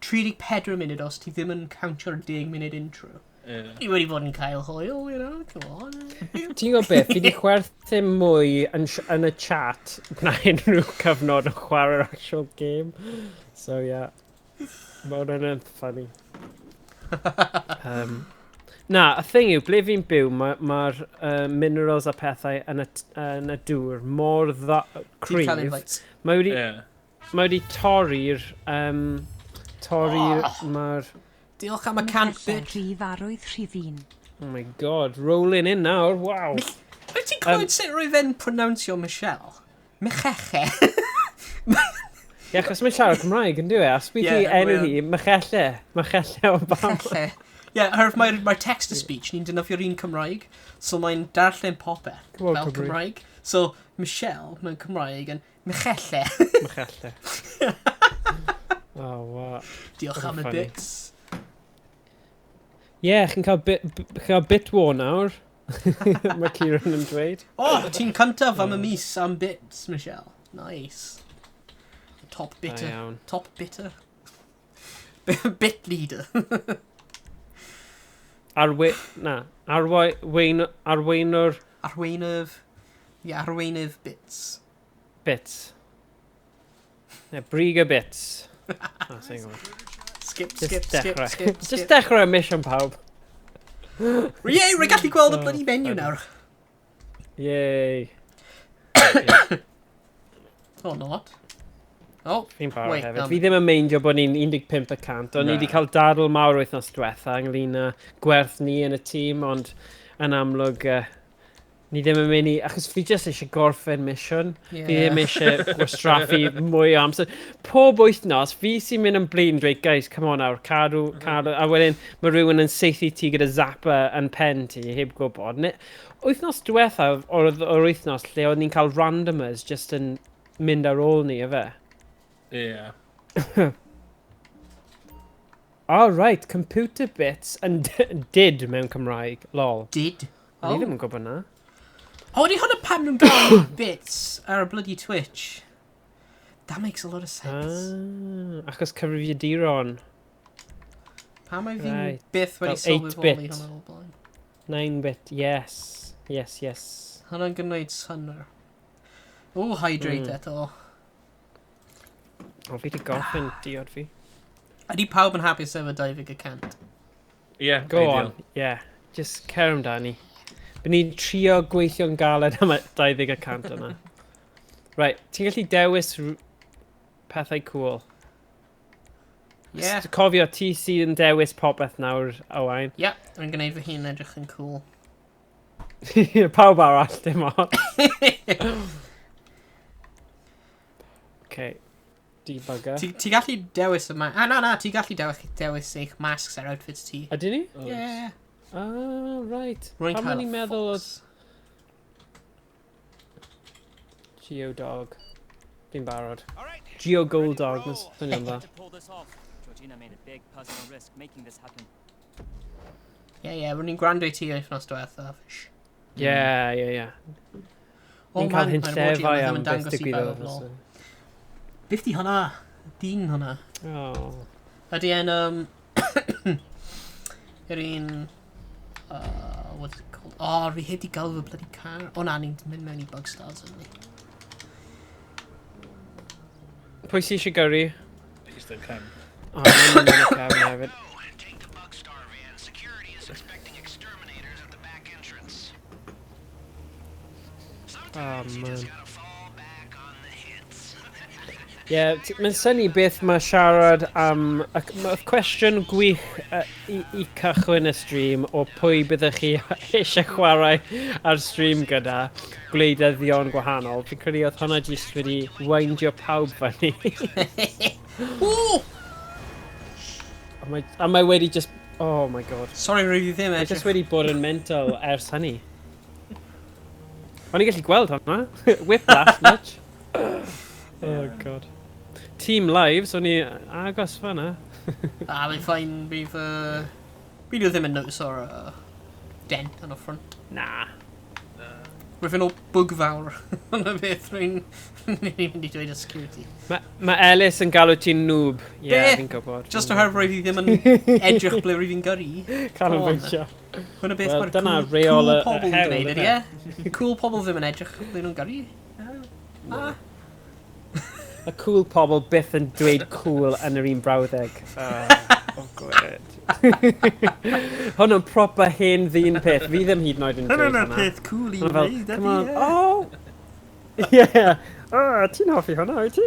34 munud os ti ddim yn countio'r 10 munud intro. Ie. Ni wedi bod yn cael hwyl, you know, come on. Ti'n gwybod beth, fi wedi chwerthu mwy yn y chat na unrhyw cyfnod yn chwarae'r actual game. So yeah, mae hwnna'n funny. Na, y thing yw, ble fi'n byw, mae'r ma minerals a pethau yn y dŵr mor dda, Ti'n cael cryf. invites. Mae wedi, mae wedi torri'r... torri'r... Oh. Mae'r... Diolch am y 100 bit. Rhif arwydd rhif un. Oh my God, rolling in nawr, wow. Wyt ti'n clywed sut rwy fe'n pronounsio Michelle? Micheche. Ie, achos mae'n siarad Cymraeg, yn dyw e? A sbeth Ie, i enw mae hi, Michelle. Michelle Obama. Micheche. Ie, oherwydd mae'r mae text-to-speech, ni'n defnyddio'r un Cymraeg, so mae'n darllen popeth Come on, fel Cymru. Cymraeg. So, Michelle mewn Cymraeg yn Michelle. Michelle. Oh, wow. Diolch am y Funny. bits. Ie, yeah, chi'n cael bit, chi'n cael bit war nawr. Mae Kieran yn dweud. Oh, ti'n cyntaf am y mis am bits, Michelle. Nice. Top Da bitter. iawn. Top bitter. Bit leader. Na, arweinwr Arweinydd. Ie, yeah, arweinydd bits. bits. Ne, brig y bits. Ah, sa'n gwybod. Skip, Just skip, skip, dechrau. skip, Just skip. dechrau y mission pawb. Ie, rwy'n gallu gweld y Oh, bloody menu funny. nawr. Yay. Oh, not. Oh, Fi'n barod Wait, hefyd. Fi ddim yn meindio bod ni'n 15%. O'n i wedi Na. cael dadl mawr wythnos diwetha ynglyn â gwerth ni yn y tîm, ond yn amlwg ni ddim yn mynd i... Achos fi jyst eisiau gorffen mission. yeah. Fi ddim eisiau gwastraffu mwy o amser. Pob wythnos, fi sy'n mynd yn blin dweud, "Guys, come on nawr, cadw, cadw." A wedyn mae rhywun yn saethu ti gyda zapper yn pen ti, heb gwybod. Wythnos diwethaf, o'r wythnos lle oedd ni'n cael randomers just yn mynd ar ôl ni, efe? Ie. Oh, right, computer bits and did mewn Cymraeg, lol. Did. O'n i Oh. ddim yn gwybod na. Oh, ydy hwnna pam nhw'n gael bits ar y bloody Twitch? That makes a lot of sense. Ah, achos cyfrifiaduron. Pam mae fi'n byth wedi Fel sylweddoli 8-bit. hwnna o'r blaen? 9-bit, yes. Yes. Hwnna'n gwneud synnwyr. O, hydrate eto. O, fi wedi gorffen diod fi. Ydy pawb yn hapus efo 20%? Ie, Go ideal. on, yeah. Just cer amdani. By ni'n trio gweithio'n galed am y 20% yna. Right, ti'n gallu dewis pethau cool. Yeah. Cofio, ti sydd yn dewis popeth nawr, Owain. Yeah, rwy'n gwneud fy hun edrych yn cool. Pawb arall, dim ond. Okay. Debugger. Ti gallu dewis y ma... Ah, na, na, ti gallu dewis eich masks ar outfits ti. Ydyn ni? Oes. Yeah. Ah, right. Rwy'n Pam cael o'n i'n y meddwl oedd fox. Geodog. Fi'n barod. All right. Geo Ready to Gold Dog, roll. mae'n swnio'n dda. To pull this off. Georgina made a big personal risk making this happen. Yeah, rwy'n i'n gwrando i ti wythnos diwethaf. Shh. Ie. Oh Ni'n cael man, hyn mae'r emoji llefau yma ddim am yn beth dangos i digwyddodd. bawb lol. Beth di hwnna? Dyn hwnna. Oh. Ydy e'n, yr un... What's it called? Oh, fi heb di gael fy bloody car. O na, ni'n mynd mewn i Bugstars yn ni. Pwy sy'n eisiau gyrru? Eistedd cefn. O, mae'n mynd yn y cefn hefyd. Take the Bugstar van. Security is expecting exterminators at the back entrance. Oh, Sometimes you man. just gotta fall back on the hits. Ie, yeah, mae'n syni beth mae siarad am... Y cwestiwn gwych i cychwyn y stream o pwy byddech chi eisiau chwarae ar stream gyda gwleidyddion gwahanol. Fi'n credu oedd hwnna jyst wedi windio pawb fyny. Woo! A mae wedi just... Oh my God. Sorry, rwy fi ddim Mae edrych. just wedi bod yn mental ers hynny. O'n i'n gallu gweld hwnna. Whiplash, much. Oh God. Team Live, so o'n i agos fanna. Ah, mae'n fine, bydd... Fi ddim yn notice o'r dent yn y front. Na. Rwy'n fynd o bug fawr. Hwna beth rwy'n mynd i dweud y security. Mae ma Ellis yn galw ti'n noob. Ie, yeah, Be? fi'n gwybod. Just oherwydd rwy fi ddim yn edrych ble rwy fi'n gyrru. Canolbwyntio. Hwna beth Wel, mae'r dyna cool, reol cool y pobl yn hewl, gwneud, yfe? ydy e? Cool pobl ddim yn edrych ble nhw'n gyrru. Ah. Y cool pobl byth yn dweud cool yn yr un brawddeg. Oh, god. Hwn yn proper hen ddyn peth. Fi ddim hyd yn oed yn dweud Hwnna'n hwnna. peth cool i Hwnna fel, wneud, come on, ydy, ie. oh! Yeah. Oh, ti'n hoffi hwnna, wyt ti?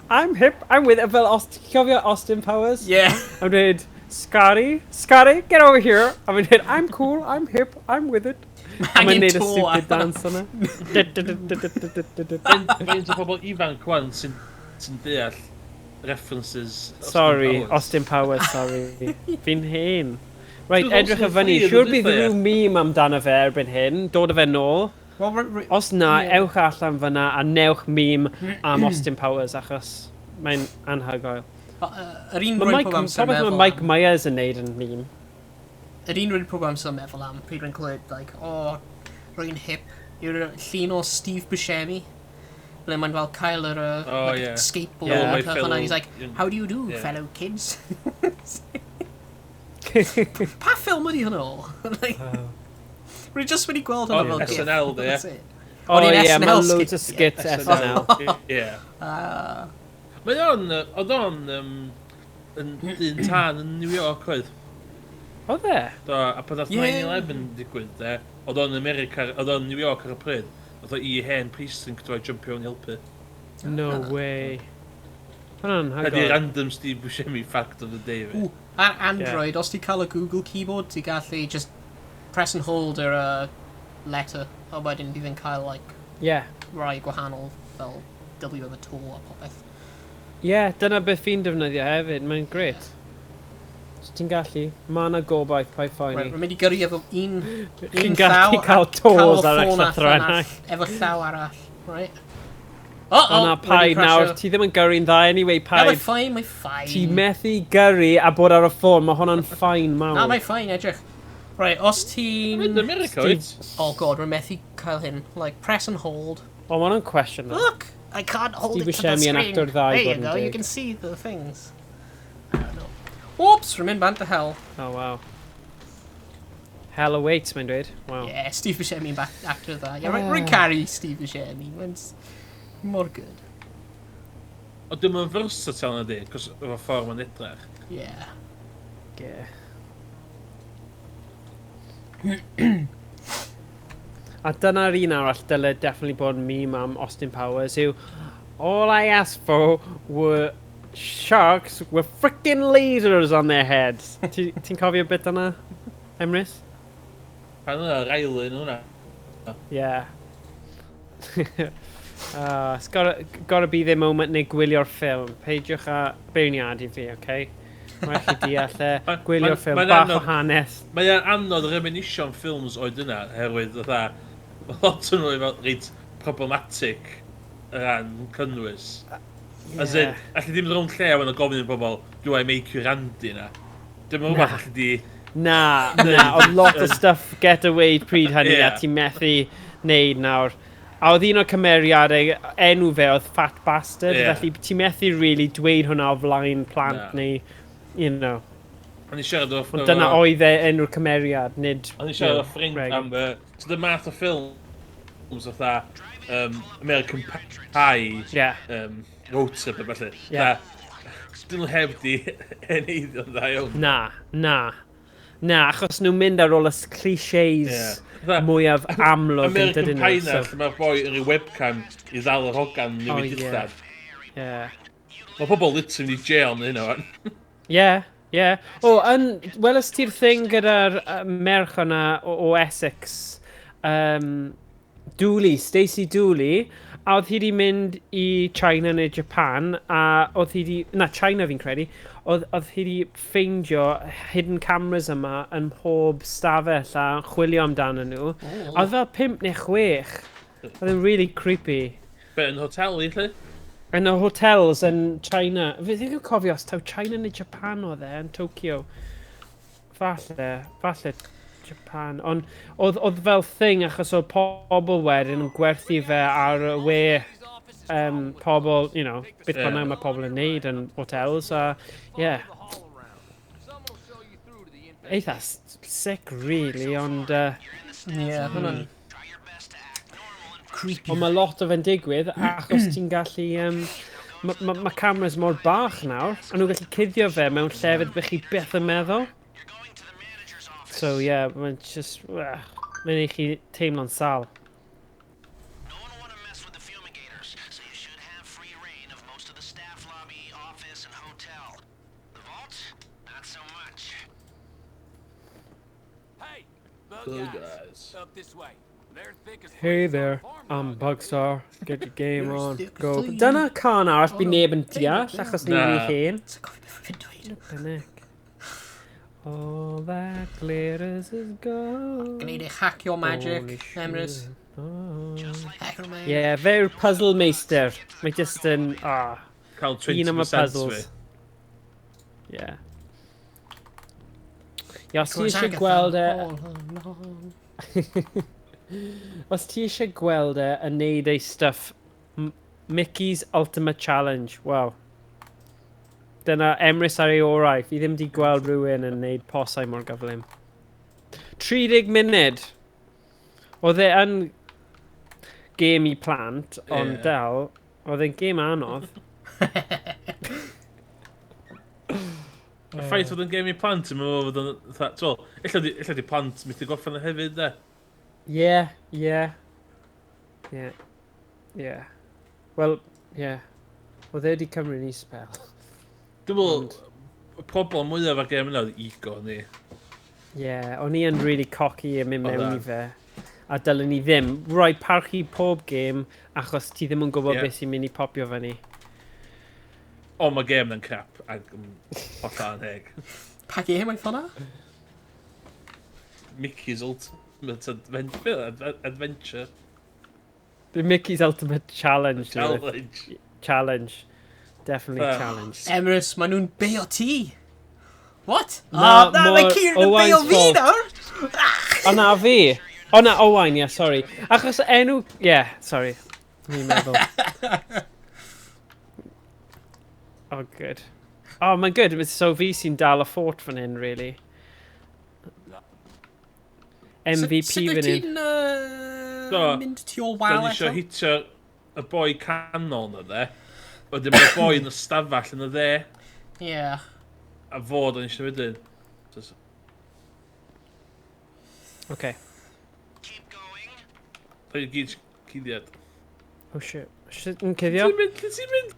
I'm hip, I'm with it. Fel, ti'n cofio Austin Powers? Yeah. I'm dweud, Scotty, Scotty, get over here. A mae'n dweud, I'm cool, I'm hip, I'm with it. A mae'n Angen neud y to stupid arno. dance yna. Faint o pobl ifanc wan sy'n sy deall references Austin Sorry, Powers? Austin Powers, sorry. Fi'n hen. Right, Dwi'n edrych also y fyny. fflur Siwr yn bydd dwytha, ie. rhyw meme amdano fe erbyn hyn. Dod o fe nôl. Well, Os na, Ie. ewch allan fyna a newch meme am Austin Powers achos mae'n anhygoel. Yr un Mae rwy'n Mike, pob amser popeth meddwl mae Mike am... Myers yn neud yn meme. Yr un rwy'n pob amser meddwl am, pryd rwy'n clywed, like, oh, rwy'n hip, yw'r llun o Steve Buscemi, ble mae'n fel cael yr Oh, like, yeah. skateboard Yeah. yeah. My and fellow- he's like, how do you do, Yeah. fellow kids? Pa ffilm ydi hwnna o? Like, Rwy just wedi gweld hwnna Oh, fel gif. SNL, de, ie. That's it. O O'n i'n ie, SNL mae loads o skit, skits SNL. Ie. Ah. Mae o'n, oedd o'n yn dyn tân yn New York oedd. Oedd e? Do, a pan ddath Ie. 9/11 digwydd, de, oedd o'n America, oedd o'n New York ar y pryd, oedd o i hen precinct o'i jumpio yn helpu. No way. Hwna'n Ydy hygoel. random Steve Buscemi fact of the day fi. Ooh, ar Android, os ti cael y Google keyboard, ti gallu just press and hold yr letter, a wedyn bydd yn cael like, Yeah. rai gwahanol fel W efo to a popeth. Yeah, dyna beth fi'n defnyddio hefyd. Mae'n grêt. So ti'n gallu, mae yna gobaith pa'i Right, phoeni. rwy'n mynd i gyrru efo un, Chi'n un gallu llaw cael a toes cael ar y eich ffôn allan llythrennau. all- efo llaw arall, right? Oh, O na, paid nawr, ti ddim yn gyrru'n dda anyway, Na, mae'n paid. fine, mae'n fine. Ti methu gyrru a bod ar y ffôn, mae hwnna'n fine mawr. Na, mae'n fine, edrych. Right, os ti'n... Mynd America, Steve- wyt? Oh god, rwy'n methu cael hyn. Like, press and hold. O, mae hwnna'n cwestiwn. though. Look! I can't hold Steve it to the Buscemi yn screen. actor dda i There you fod yn go, you deg. can see the things. I don't know. Whoops, rwy'n mynd bant to hell. Oh, wow. Hell awaits, mae'n dweud. Wow. Yeah, Steve Buscemi back actor dda. Yeah, rwy'n caru Steve Buscemi. Mae'n mor good. O, dim yn versatile na di, cos efo ffordd mae'n edrych. Yeah. Yeah. A dyna'r un arall dyle definitely bod meme am Austin Powers yw All I asked for were sharks with frickin' lasers on their heads. Ti'n ti cofio bit yna, Emrys? Pan yna, Riley yn hwnna. Yeah. It's gotta be the moment neu gwylio'r ffilm. Peidiwch â beirniadu fi, okay? Mae'n chi deall e. Gwylio'r ffilm, mae'n bach o anodd. hanes. Mae'n anodd reminisio am ffilms oed yna, herwydd fatha, mae lot o'n nhw efo reit problematic o ran cynnwys. As in, alli di mynd rownd lle a wedyn gofyn i bobl, do I make you Randy na? Dim yn rhywbeth alli di... Na, na, oedd lot o stuff get away pryd hynny Ie. a ti'n methu neud nawr. A oedd un o'r cymeriadau, enw fe oedd Fat Bastard, Ie. felly ti'n methu really dweud hwnna o flaen plant Na. neu, you know. O'n i siarad o... Ond dyna oedd e enw'r cymeriad, nid... O'n i siarad o you know, ffrind reg. am... So the math o ffilms fatha American Pie, Yeah. Road Trip a felly. Ie. Dyn nhw heb di eneiddio'n dda iawn. Na, na. Na, achos nhw'n mynd ar ôl y clichés Ie. Fatha, mwyaf amlwg yn American dydyn Pie nhw. na, So, lle mae'r boi yn rhyw webcam i ddal yr hogan Oh, newid ie. dillad. yeah. Mae pobl literally mynd i jail neu hynna, wan. Yeah, yeah. O, yn, welys ti'r thing gyda'r merch yna o Essex, Dooley, Stacey Dooley, a oedd hi wedi mynd i China neu Japan, a oedd hi wedi, na, China fi'n credu, oedd hi wedi ffeindio hidden cameras yma yn mhob stafell a chwilio amdano nhw. A oedd fel 5 neu 6. Oedd yn really creepy. Be, yn hotel i, lle? Yn y hotels yn China. Fi ddim yn cofio os taw China neu Japan oedd e, yn Tokyo. Falle Japan. Ond oedd fel thing achos oedd pobl wedyn yn gwerthu fe ar y we pobl, you know, beth Ie. bynnag mae pobl yn neud yn hotels a, yeah. Eitha sick, really, ond... Yeah, hwnna'n creepy. Ond mae lot o fe'n digwydd achos ti'n gallu... Mae ma, ma cameras mor bach nawr, a nhw'n gallu cuddio fe mewn llefydd bych chi byth yn meddwl. So yeah, mae'n just... Mae'n ei chi teimlo'n sal. Hey there, I'm Bugstar, get your game on, go. Dyna can arall bydd neb yn deall, achos ni'n rhy hen. Sa'n cofio beth fi'n dweud. Panic. All that glitters is gold. Gwneud eich hack your magic, Only Emrys. shooting Hack your magic. Yeah, fe yw'r puzzle meister. Mae just yn... Ah, Cael un am y 20% fi. puzzles. Yeah. Ia, os ti Course, eisiau Agatha, gweld e... all along. Os ti eisiau gweld e yn neud ei stuff, Mickey's Ultimate Challenge, wow. Dyna Emrys ar ei orau. Fi ddim wedi gweld rhywun yn neud posau mor gyflym. 30 munud. Oedd e yn gêm i plant, ond Ie. dal, oedd e'n gêm anodd. Y ffaith fod yn gêm i plant yn meddwl fod yn... fatha, T'wel, ella di, ella di plant methu gorffen o hefyd, de. Ie, ie. Ie. Ie. Wel, ie. Oedd e wedi cymryd ni spel. Dwi'n meddwl, y problem mwyaf ar gêm yna oedd ego ni. Ie, yeah, o'n i yn really cocky yn mynd Oedd mewn e. i fe. A dylen ni ddim. Rhoi parchu pob gêm achos ti ddim yn gwybod Ie. beth sy'n mynd i popio fyny. O, mae gêm na'n crap ac yn hollol anheg. Pa gêm oedd hwnna? Mickey's Ultimate Adventure. Adventure. The Mickey's Ultimate Challenge. dwi'n meddwl. Challenge. Challenge. Definitely challenge. Emrys, maen nhw'n beio ti. What? Na, Ah, na, mae more Kieran yn beio Owain's fi fault. nawr! O na fi! O na, Owain, yeah, sorry. Achos enw... Yeah, sorry. Ni'n meddwl. Oh, good. Oh, mae'n good. So fi sy'n dal y fort fan hyn, really. MVP Sut fan wyt hyn. ti'n Do. mynd tu ôl Da wal ni eisiau eto? hitio y boi canol na dde. Wedyn mae'r boi yn y stafell yn y dde. Ie. A fod o'n eisiau wedyn. Okay. Da ni gyd cuddiad. Oh, shit. Shit, yn cuddio? Ti'n mynd, lle ti'n mynd?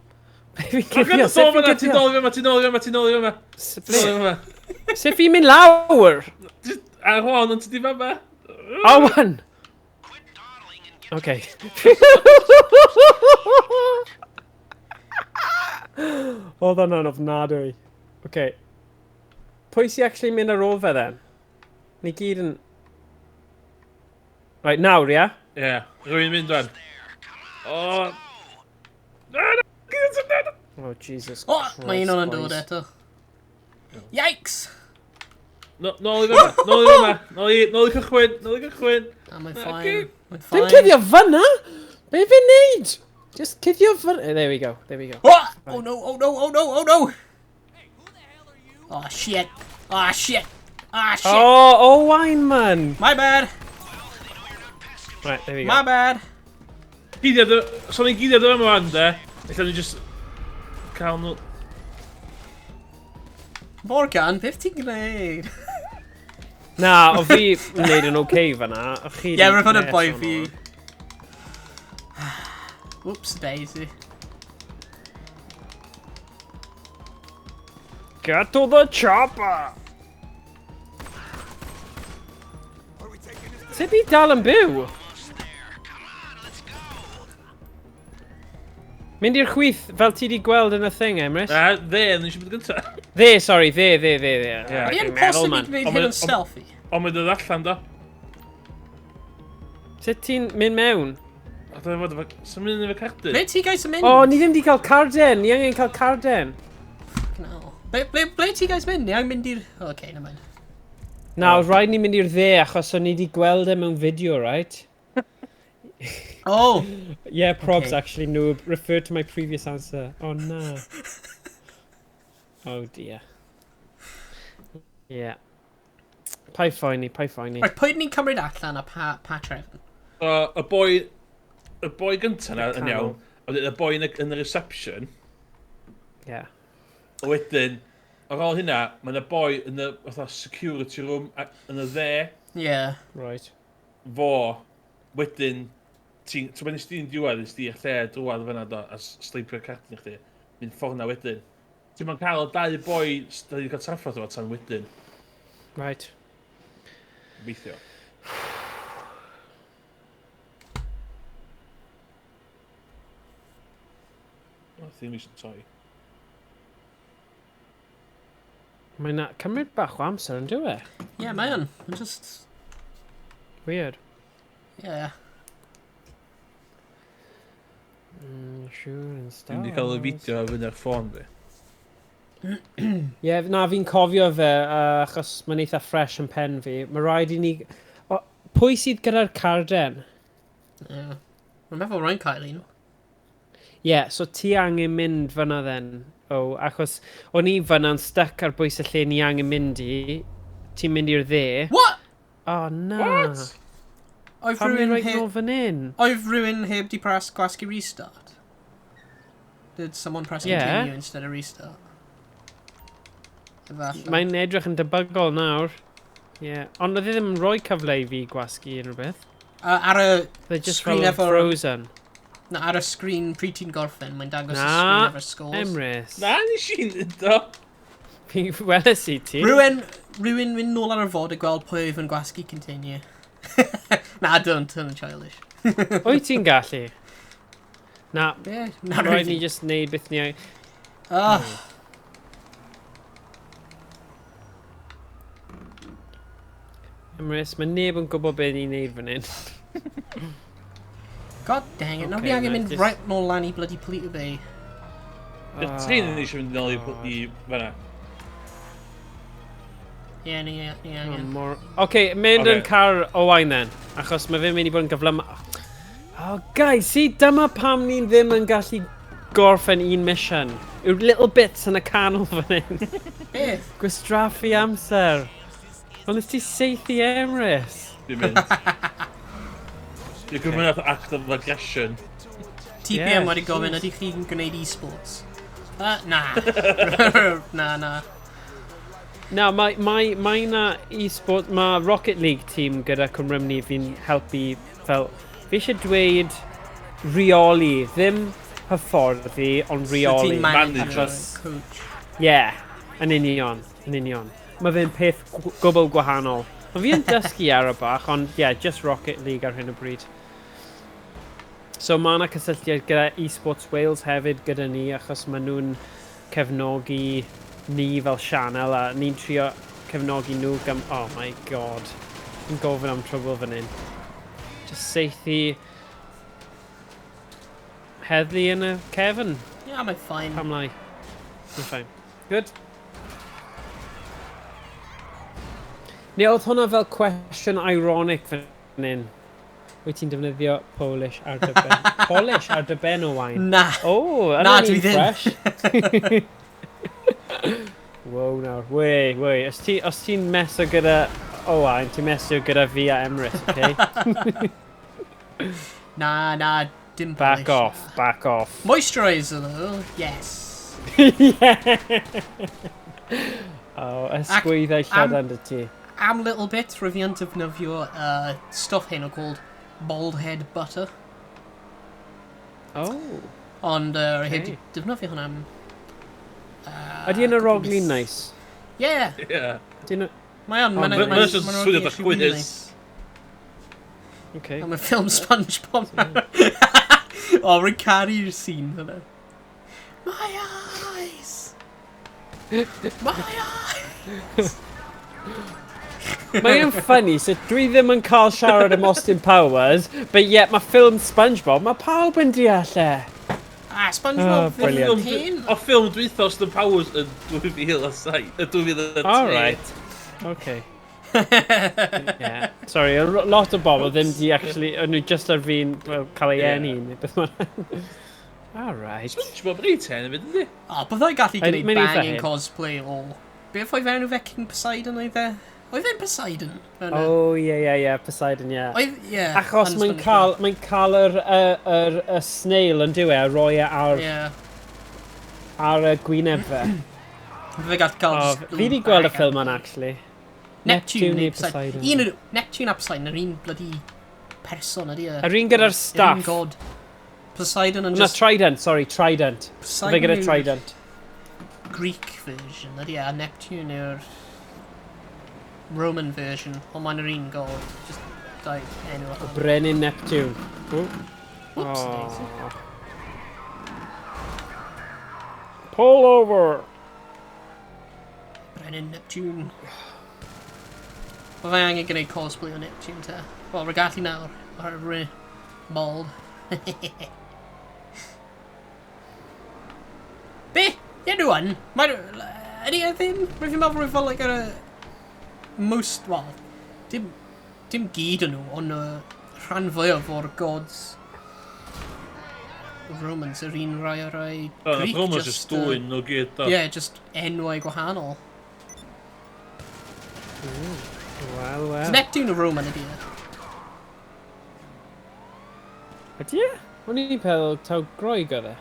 Fi'n Ti'n cuddio, sut fi'n Ti'n cuddio? dol i fyma, ti'n dol i fyma, ti'n dol i fyma. Ti'n dol i fyma. Sut fi'n mynd lawr? Ar hwn, ond ti di fyma. Owen! Okay. Oedd hwnna'n ofnadwy. Okay. Pwy sy'n actually mynd ar ôl fe then? Ni gyd yn... Right, nawr, ie? Ie, rwy'n mynd rwan. O! Na, na, gyd yn na, Oh, Jesus O, Christ, mae un o'n dod boys. eto. Yikes! No, nôl i fyma, nôl i fyma, nôl i, nôl i cychwyn, nôl i cychwyn. A mae'n Na, fine. gyd. Mae'n Dim fine. cuddio fyna! Be fi'n neud? Just cuddio fyna... There we go, there we go. Oh! Oh no, oh no, oh no, oh no! Oh shit. Oh shit. Ah shit. Oh, Owain, man! My bad. Right, there we go. My bad. Gyddiad, so ni'n gyddiad yma fan, de. Ella ni just cael nhw... Morgan, beth ti'n gwneud? Na, o fi yn neud yn okay fyna. O chi Ie, 'di roedd hwn yn boi mess fi. o'n. Whoops, daisy. Get to the chopper! Sut fi dal yn byw? Mynd i'r chwith fel ti di gweld yn y thing, Emrys. Na, dde, ni eisiau bod gyntaf. Dde, sorry, dde, dde, dde, dde. Ie. Ydy e'n Dwi'n meddwl, posib i man. gwneud Ond hyn mae- yn stealthy? Ond mae'n dod allan, do. Sut ti'n mynd mewn? A dyna fod efo... Sy'n mynd efo cardyn? Ble ti guys yn mynd? O, ni ddim di cael carden. Ni angen cael carden. Fucking hell. Ble ti guys mynd? Ni angen mynd i'r... Okay, never mind. Na, oedd rhaid ni mynd i'r dde achos o'n ni di gweld e mewn fideo, right? Oh! Yeah, probs Okay. actually, noob. Refer to my previous answer. Oh, na. Oh dear. Yeah. Pai phoeni, pai phoeni. Right, pwy ni'n cymryd allan a pa trefn? So, y boi... Y boi gyntaf na, yn Canol. iawn. A wedyn y boi yn y reception. Yeah. A wedyn, ar ôl hynna, mae yna boi yn y fatha security room yn y dde. Yeah. Right. Fo, wedyn, ti'n, ti'n nes di'n diwedd, nes di i'r lle drwad fyna do, a sleipio'r cardyn i chdi, mynd ffordd na wedyn. Ti'n ma'n cael y dau boi da ni wedi cael trafferth efo tan wedyn. Right. Gobeithio. Oh, ddim eisiau toi. Mae'n na cymryd bach o amser yn dyw e? Yeah, mae o'n. Mae'n just... Weird. Yeah. Shooting stars. Dwi'n wedi cael y fideo fyny ar ffôn fi. Ie, yeah, na, fi'n cofio fe, achos mae'n eitha fresh yn pen fi. Mae rhaid i ni... O, pwy sydd gyda'r carden? Yeah. Mae'n meddwl rwy'n cael un. Ie, yeah, so ti angen mynd fyna then. Oh, achos o'n i fyna'n stuck ar bwys y lle ni angen mynd i. Ti'n mynd i'r dde. What? Oh, na. What? Oedd Pam ni rhywun reit heb... nôl fan hyn? Oedd rhywun heb di press gwasgu restart? Did someone press Yeah. continue instead of restart? Efallai. Mae'n edrych yn debygol nawr. Ie, yeah. Ond oedd e ddim yn rhoi cyfle i fi gwasgu unrhyw beth. Ar y They just Screen fel efo- frozen. Na, ar y sgrin pryd ti'n gorffen, mae'n dangos y Na, sgrin efo'r scores. Emrys. Na, nes i'n do. Fi weles i ti. Rhywun mynd nôl ar y fod a gweld pwy oedd yn gwasgu continue. Na, don't, I'm childish. Wyt ti'n gallu? Na, Yeah, na rhaid ni really. just neud beth ni... Ah, Emrys, mae neb yn gwybod beth ni'n neud fan hyn. God dang it, nawr Okay, fi angen nice, mynd just- right nôl lan i bloody Polito Bay. Yr trin yn eisiau mynd nôl i fan'na. Ie, ni, ni angen. Mor... Oce, mynd yn Ocê. car Owain then, achos mae fe'n mynd i bod yn gyflym... Oh, guys, see, dyma pam ni ddim yn gallu gorffen un mission. Yw'r little bits yn y canol fan hyn. Beth? Gwastraffu amser. Ond nes ti seithi Emrys. Dwi'n mynd. Dwi'n gwybod nath act of aggression. TPM Yeah, wedi gofyn, ydych chi'n gwneud e-sports? Na. Na, na. Na, mae na e-sport, mae Rocket League team gyda Cymrymni fi'n helpu fel, fi eisiau dweud reoli, ddim hyfforddi, ond So reoli. ti'n manager, Manager. coach. Yeah, yn union, yn union. Mae fe'n peth gwbl gwahanol. Mae fi yn dysgu ar y bach, ond yeah, just Rocket League ar hyn o bryd. So mae yna cysylltiad gyda eSports Wales hefyd gyda ni, achos maen nhw'n cefnogi ni fel sianel, a ni'n trio cefnogi nhw gam... Oh my god. Fi'n gofyn am trwbl fan hyn. Just seithi heddlu yn y cefn. Yeah, mae'n fine. Pam lai? Mae'n fine. Good. Neu oedd hwnna fel cwestiwn ironic fan hyn? Wyt ti'n defnyddio Polish ar dy ben? Polish ar dy ben o wain? Na. Oh, Na, yna dwi ni'n ddim. fresh. Wow, nawr. Wei, wei. Os ti'n ti meso gyda Owain, ti'n meso gyda fi a Emrys, okay? Na, na, dim Back polish. off, back off. Moisturiser though, yes. Yeah. Oh, ysgwyddau llydan dy ti. Am little bit, rwy fi yn defnyddio stuff hyn o called bald head butter. Oh. Ond rwy heb Okay. di defnyddio hwnna am... Ydy yn aroglu'n nice? Yeah, Ie. Ydy yn... mae o'n... Oh, Mae'n Mae'n just swnio fatha chwys. Okay. Am y ffilm SpongeBob. O, rwy'n caru'r scene hwnna. My eyes! My eyes! Mae yn funny, so dwi ddim yn cael siarad am Austin Powers, but yet mae ffilm SpongeBob, mae pawb yn deall e. Ah, SpongeBob Oh, brilliant. ddim yn hen. O ffilm dwytha Austin Powers yn 2007, y 2003. All right. Okay. Yeah. Sorry, a lot o bobl ddim di actually, o'n nhw just ar fi'n well, cael ei Yeah. eni neu beth ma'n. All right. SpongeBob reit hen hefyd, yndi? O, byddai gallu Mae'n- gwneud mae'n eitha banging hen. cosplay o... Beth oedd enw fe King Poseidon oedd e? Oedd e'n Poseidon? Mewn y- Oh, yeah, yeah, yeah, Poseidon, yeah. Oedd, ie. Achos yn mae'n SpongeBob. cael, mae'n cael yr, yr, yr snail yn dyw e, a roi e ar Ie. Ar y gwyneb fe. Fe gall cael... Oh, fi di gweld y ffilm yna, actually. Neptune neu neu Poseidon. Poseidon. Un o'r... Neptune a Poseidon, yr un bloody person ydy e. Yr un gyda'r Yr un staff. god. Poseidon yn Na, just... Trident, sorry, Trident. Fe Poseidon gyda yw'r Trident. Greek version ydy e, a Neptune yw'r Roman version, ond mae'n yr un god. Just dau enw wahanol. Brenin Neptune. Ooh. Whoops, daisy. Oh. Pull over! Brenin Neptune. Mae fe angen gwneud cosplay o Neptune te. Wel, rwy gallu nawr. Oherwydd rwy bald. Be? Ie, nhw yn. Mae'n... Ydy e ddim? Rwy'n fi'n meddwl rwy'n fel like y... Most... Well, dim... Dim gyd yn nhw, ond y rhan fwyaf o'r gods Romans yr un rai o'r rai O, Greek, Romans just dwyn nhw gyd, do. Yeah, just enwau gwahanol. Wel, wel. Neptune o Roman ydy e. Ydy e? O'n i'n meddwl taw Groeg oedd e.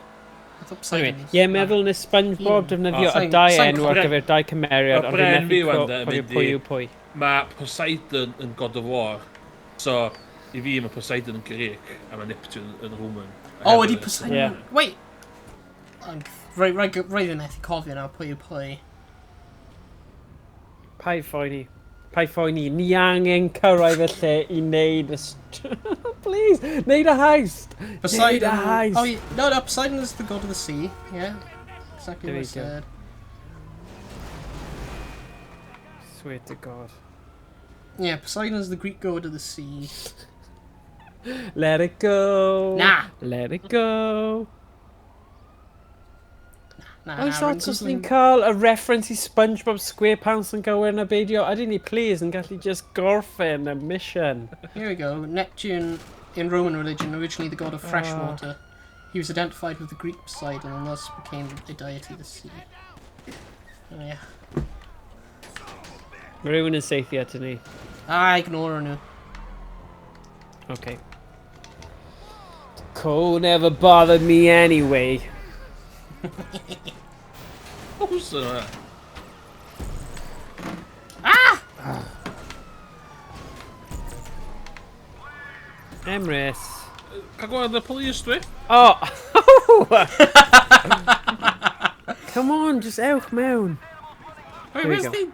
I thought Poseidon Anyway, was- ie, meddwl nes SpongeBob Un. defnyddio O, y sa'n- dau sa'n enw ar cofio- gyfer dau cymeriad, Ma' ond fi'n bren methu fi wan de yn cofio mynd pwy i- yw pwy. Mae Poseidon yn god of war. So, i fi mae Poseidon yn Greek a mae Neptune yn Roman. Oh, ydy Poseidon... Yeah. Wait! Rhaid rai, rai ddim methu cofio nawr pwy yw pwy. Paid phoeni. Paid phoeni. Ni angen cyrraedd y lle i wneud y... Please, wneud y heist! Wneud y Poseidon... heist! Oh, yeah, no, no, Poseidon is the god of the sea. Yeah. Exactly There what I we go. said. Swear to God. Yeah, Poseidon is the Greek god of the sea. Let it go. Na. Let it go. Na, Oes na, ots os rwy'n ni'n cael y reference i SpongeBob SquarePants yn gywir na beidio? Ydyn ni please yn gallu just gorffen y mission. Here we go. Neptune, in Roman religion, originally the god of fresh Ah. water. He was identified with the Greek Poseidon and thus became a deity of the sea. Oh, yeah. Mae rhywun yn seithi ato ni. Ah, ignore nhw. Okay. Cole never bothered me anyway. Who's yna? Emrys. Cael gweld y police dwi? Oh! Come on, just ewch mewn. Wait, There we where's go. the...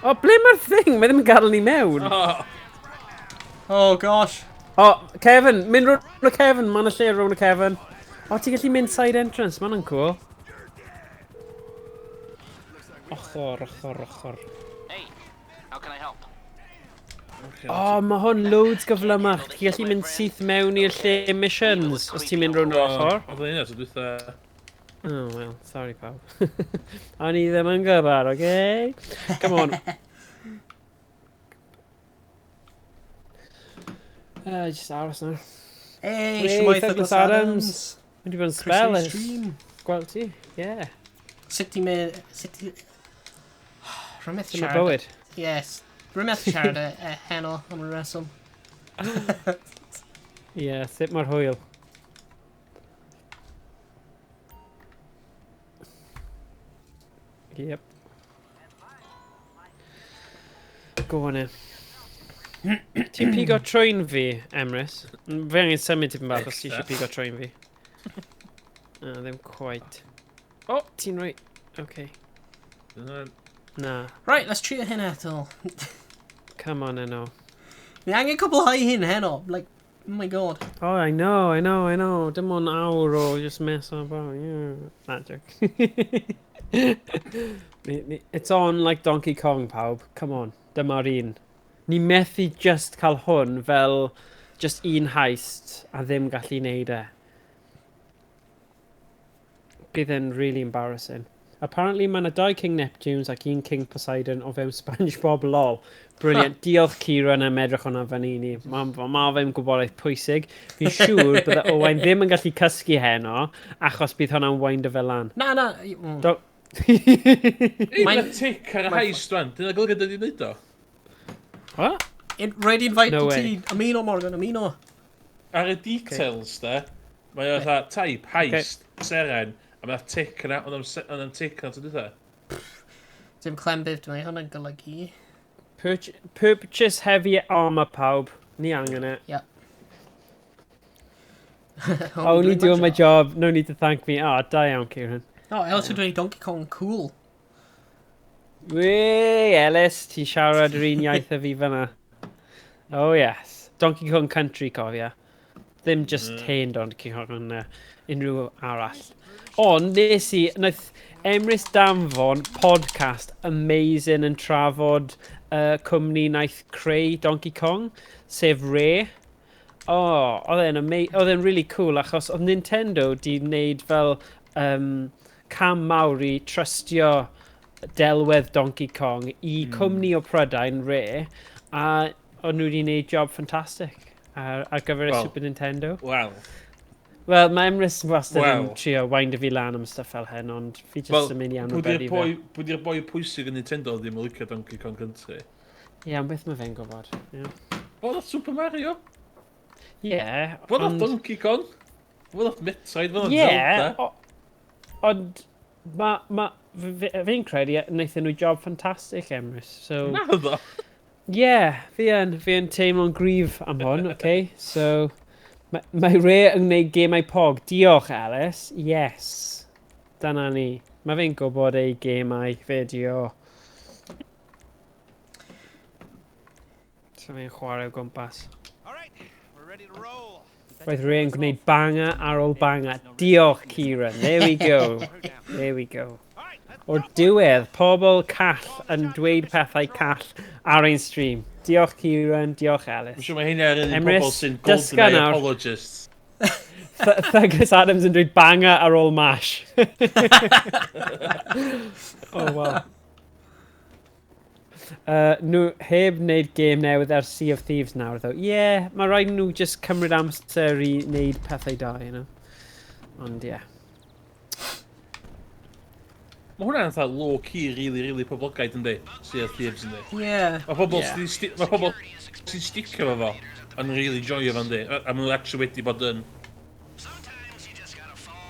Oh, ble mae'r thing? Mae ddim yn gadael ni mewn. Oh, Oh, gosh. Oh, Kevin, mynd rownd y Kevin. Mae'n y lle rownd y Kevin. O, ti'n gallu mynd side entrance. Mae'n cool. Ochr, ochr, ochr. Hey, how can I help? O, oh, mae hwn loads gyflymach. Ti'n gallu mynd syth mewn i'r lle missions os ti'n mynd rownd yr ochr. Oedd hynna, so dwytha... Oh, well, sorry pawb. O'n i ddim yn gwybod, okay? Come on. Just aros nawr. Hey, Hey, shwmae Douglas Douglas Adams. Adams. Mae wedi bod yn Croeso spel i'r ers stream. gweld ti. Yeah. Sut ti'n mynd... Sut ti... Rwy'n methu Dyma siarad. bywyd. Yes. Rwy'n methu siarad e, e, heno am y reswm. Yeah, sut mae'r hwyl. Yep. Go on in. Ti'n pigo trwyn fi, Emrys? Fi angen symud tipyn bach os ti eisiau pigo trwyn fi. Na, ddim quite. Oh, ti'n rhoi... Okay. Na. Right, let's trio hyn eto. Come on, heno. Ni angen cwblhau hyn heno. Like, oh my god. Oh, I know, I know, I know. Dim ond awr o just mess about. Yeah. Na, joke. It's on like Donkey Kong, pawb. Come on. Dyma'r un. Ni methu just cael hwn fel just un heist a ddim gallu neud e. Bydd e'n really embarrassing. Apparently mae yna dau King Neptunes ac un King Poseidon o fewn SpongeBob LOL. Brilliant. Diolch Kieran am edrych hwnna fan i ni. Mae ma fe'n gwybodaeth pwysig. Fi'n siŵr bydde Owain ddim yn gallu cysgu heno achos bydd hwnna'n wind o fel lan. Na, na. Do... Ei, Mae'n- mae'n tic ar y heist, wan. Dyna golygu dyn ni'n neud o. What? It ready invite No no way. ti. Ymuno, Morgan, ymuno. Ar y details, de, mae o fatha type, heist, seren, A mae'n tic yna, ond am tic yna, ti'n dweud? Dim clem beth mae hwnna'n golygu. Purchase heavy armour, pawb. Ni angen e. Yep. Only doing my job, no need to thank me. Oh, da iawn, Kieran. Oh, Ellis yn dweud Donkey Kong cool. Wei, Ellis, ti'n siarad yr un iaith â fi fyna. Oh yes. Donkey Kong Country, cofia. Ddim just hen Donkey Kong, ond unrhyw arall. Ond nes i, wnaeth Emrys Danfon podcast amazing yn trafod cwmni wnaeth creu Donkey Kong, sef Rare. Oh, oedd e'n really cool achos oedd Nintendo di wneud fel cam mawr i trystio delwedd Donkey Kong i cwmni o Prydain, Rare, a o'n nhw wedi wneud job ffantastig ar gyfer y Super Nintendo. Wel. Wel, mae Emrys wastad yn trio wind fi lan am stuff fel hyn, ond fi jyst yn mynd i anwybeddu fe. Pwy di'r boi pwysig yn Nintendo ddim yn licio Donkey Kong Country? Ie, ond beth mae fe'n gwybod? Yeah. Fo nath Super Mario? Ie, yeah, Fo nath Donkey Kong? Fo nath Metroid? Fo nath Zelda? Ond fi'n credu wnaethon nhw job ffantastig, Emrys. So, Na ddo. Ie, yeah, fi yn teimlo'n gryf am hwn, okay? So, mae Rare yn gwneud gemau pog. Diolch, Alice. Yes. Dyna ni. Mae fe'n gwybod ei gemau fideo. So fe'n chwarae o gwmpas. All right, we're ready to roll. Roedd Rare yn gwneud banger ar ôl banger. Diolch, Kieran. There we go. There we go. O'r diwedd, pobl call yn dweud pethau call ar ein stream. Diolch, Kieran. Diolch, Alice. Dwi'n siŵr mae hynny ar un Emrys, pobl sy'n dysga GoldenEye nawr. apologists. Douglas Adams yn dweud banger ar ôl mash. Oh, wow. Nhw heb wneud gêm newydd ar Sea of Thieves nawr, though. Yeah, mae rhaid nhw just cymryd amser i wneud pethau da, you know. Ond, yeah. Mae hwnna'n fatha low-key, really, really poblogaidd, yndi? Sea of Thieves, yndi? Yeah. Mae pobl Yeah. mae pobl sy'n sticio efo fo yn really joio fo, yndi? A maen nhw actually wedi bod yn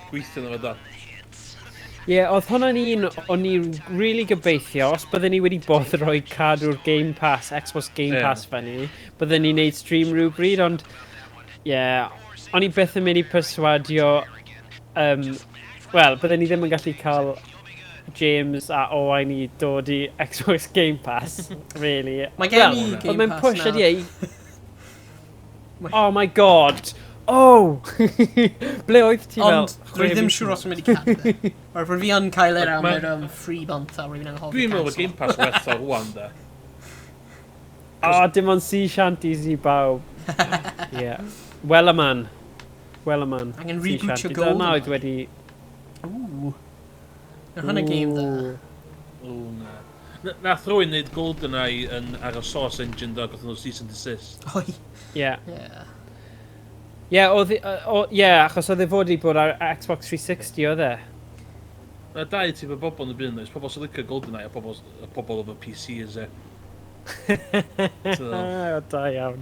gweithio na fo, do. Ie, yeah, oedd hwnna'n un o'n i really gobeithio, os bydden ni wedi bod rhoi cadw'r Game Pass, Xbox Game Pass fyny, bydden ni'n neud stream rhywbryd, ond ie, yeah, o'n i byth yn mynd i perswadio, wel, bydden ni ddim yn gallu cael James a Owain i dod i Xbox Game Pass, really. Mae gen i Wel, Game ond mae'n Pass push nawr. ydi e. Oh my God! Oh! Ble oedd ti fel? Ond rwy ddim siŵr os yn mynd i cadw e. O'r fi yn cael e am yr free month a rwy'n anghofio Dwi'n meddwl bod cancel. Game Pass werth o rwan, da. Oh, dim ond sea shanties i bawb. Yeah. Well a man. Well a man. Angen Sea rebootio shanty. Goldeneye. Dyna oedd wedi. Ooh. Yr hwnna game dda. O, na. Nath rhywun wneud GoldenEye yn, ar y Source Engine, do, gath nhw cease and desist. Oi. Yeah. Yeah. Yeah, oedd, yeah, achos oedd e fod i bod ar Xbox 360 oedd e. Mae dau tip o bobl yn y byd, oes? Pobl sy'n licio GoldenEye a pobl efo PCs, e. So, Ah, o, da iawn.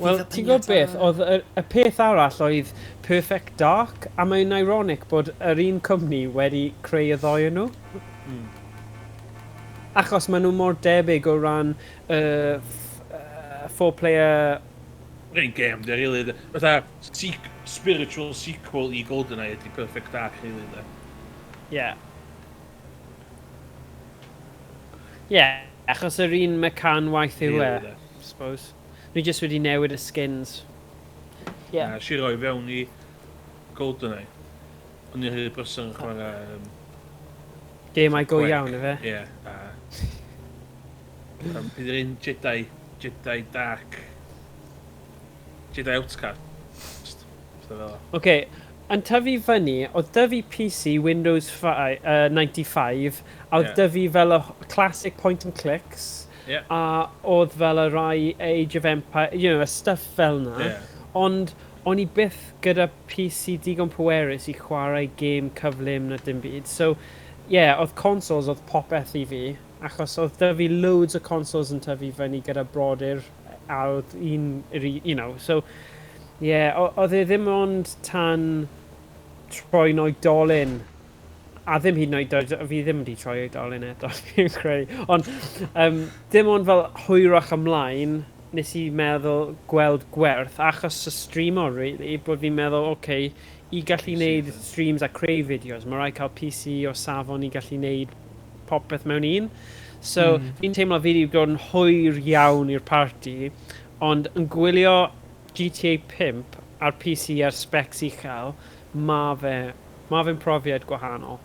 Wel, Viva ti'n gwybod beth, Pinata. oedd y peth arall oedd Perfect Dark, a mae'n ironic bod yr un cwmni wedi creu y ddoi o nhw. Achos maen nhw mor debyg o ran four-player. Yr un game, di, really. De. Fatha, spiritual sequel i GoldenEye ydi Perfect Dark, really, de. Yeah. Yeah, achos yr un mecanwaith yw e, Really, de. I suppose. Nhw jyst wedi newid y skins. Yeah. Na, si roi fewn i GoldenEye. O'n i'n rhy brysur yn chwarae Gemau go Quake. iawn, ife? Ie, a bydd yr un Jedi, Jedi Dark, Jedi Outcast. Petha fel 'a. OK, yn tyfu fyny, oedd 'da fi PC Windows 95, a oedd 'da fi fel y classic point and clicks, a oedd fel y rai Age of Empire, y stuff fel na. Ond o'n i byth gyda PC digon pwerus i chwarae gêm cyflym na dim byd. So, yeah, oedd consoles oedd popeth i fi, achos oedd 'da fi loads o consoles yn tyfu fyny gyda brodyr, a oedd un, so, yeah, oedd e ddim ond tan troi'n oedolyn, a ddim hyd yn oed, fi ddim wedi troi oedolyn eto, fi'n credu, ond dim ond fel hwyrach ymlaen, nes i meddwl gweld gwerth, achos y streamo, really, bod fi'n meddwl, oce, okay, i gallu wneud streams a creu fideos, mae rhaid cael PC o safon i gallu wneud popeth mewn un. So, fi'n teimlo fi wedi dod yn hwyr iawn i'r parti, ond yn gwylio GTA 5 ar PC ar specs uchel, mae fe'n profiad gwahanol.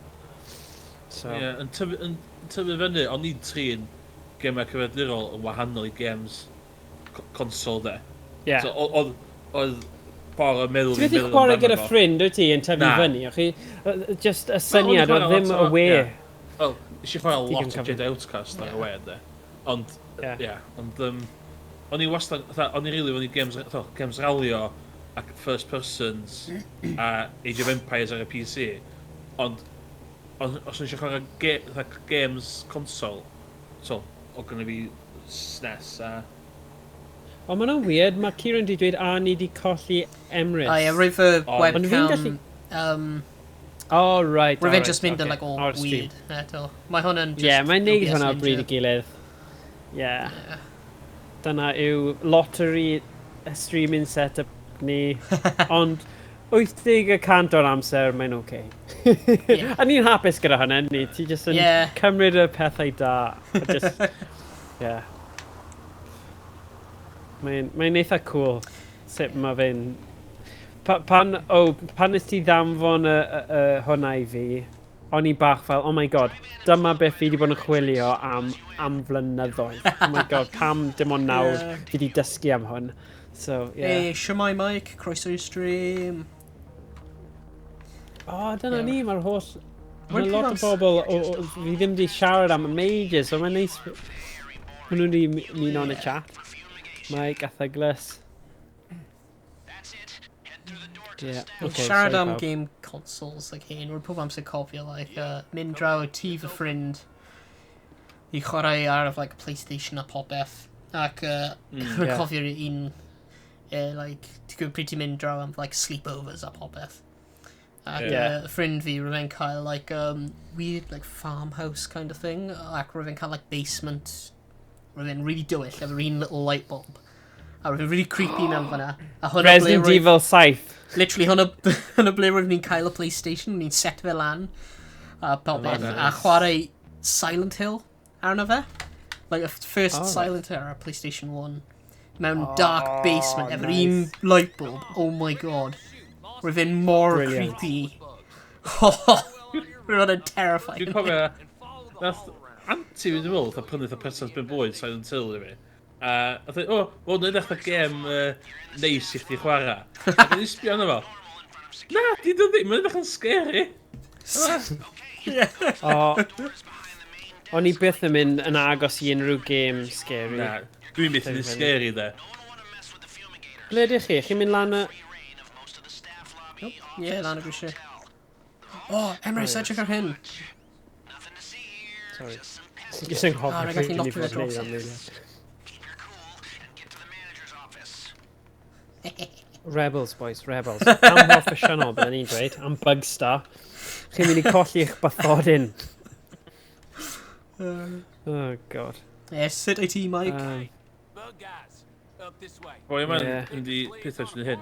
So. Ie, yeah, yn tyfu fyny, o'n i'n trin gemau cyfrifiadurol yn wahanol i games console de. Yeah. So, oedd ffordd o meddwl Ti wedi chwarae gyda ffrind, wyt ti, yn tyfu fyny, o'ch chi? Just y syniad, oedd ddim y we. Wel, nes i chwarae lot o Jedi Outcast ar y we, de. Ond, ie, ond, o'n i wastad, o'n i rili, o'n i games ralio ac first persons a Age of Empires ar y PC, ond os o'n eisiau chwarae games console, so, oedd gynna fi SNES a... Ond ma'n weird, mae Kieran di dweud, a ni di colli Emrys. O ie, roedd fy webcam... Oh, right. Roedd fe'n just mynd yn like all weird eto. Mae hwn yn just... Ie, mae'n neud hwnna o bryd i gilydd. Ie. Dyna yw lottery streaming setup ni. Ond 80% o'r amser, mae'n oce. A ni'n hapus gyda hwnna, ni. Ti jyst yn cymryd y pethau da. Just, yeah. Mae'n eitha cool sut mae fe'n... Pan nes ti ddanfon hwnna i fi, o'n i bach fel, oh my god, dyma beth fi wedi bod yn chwilio am flynyddoedd. Oh my god, pam dim ond nawr fi wedi dysgu am hwn. So, yeah. Hey, shwmae Mike, croeso i'r stream. Oh, dyna ni, mae'r holl... Mae lot o bobl, fi ddim wedi siarad am ages, so mae'n neis... Maen nhw wedi ymuno yn y chat. Mike a Thuglas. Yeah, okay, siarad am game consoles like hyn, rwy'n pob amser cofio like, mynd draw tŷ fy ffrind i chwarae ar like, PlayStation a popeth ac rwy'n cofio'r un like, ti'n gwybod pryd ti'n mynd draw am like, sleepovers a popeth ac ffrind fi rwy'n cael like, weird like, farmhouse kind of thing ac rwy'n cael like, basement rwy'n really dywyll efo'r un little light bulb a rwy'n really creepy mewn fanna. Resident Evil 7. Literally, hwnna ble rwy'n ni'n cael y PlayStation, ni'n set fe lan, a popeth, a chwarae Silent Hill arno fe. Like, the first Silent Hill ar PlayStation 1. Mewn dark basement, efo'r un light bulb. Oh my god. Rwy'n fe'n mor creepy. Rwy'n fe'n terrifying. Dwi'n cofio, nath Anti fynd yn ôl, fatha prynu fatha present ben blwydd Silent Hill i fi. A dweud, o, wel, na edrych gêm neis i chdi chwarae. Ac o'n i sbio arno fo. Na, di dod ddim, mae'n edrych yn scary. O'n i byth yn mynd yn agos i unrhyw gêm scary. Na, dwi'n byth yn scary, de. Ble ydych chi? Chi'n mynd lan y... Ie, lan y grisiau. O, Emrys, edrych ar hyn. Sorry. Jyst yn cofio pryd i ni fod yn neud am eiliad. Rebels, boys, rebels. Am proffesiynol, byddwn ni'n dweud. Am Bugstar. Chi'n mynd i colli eich bathodyn. Oh, god. Yes, sut wyt ti, Mike? Boi yma'n mynd i pethau sy'n hyn.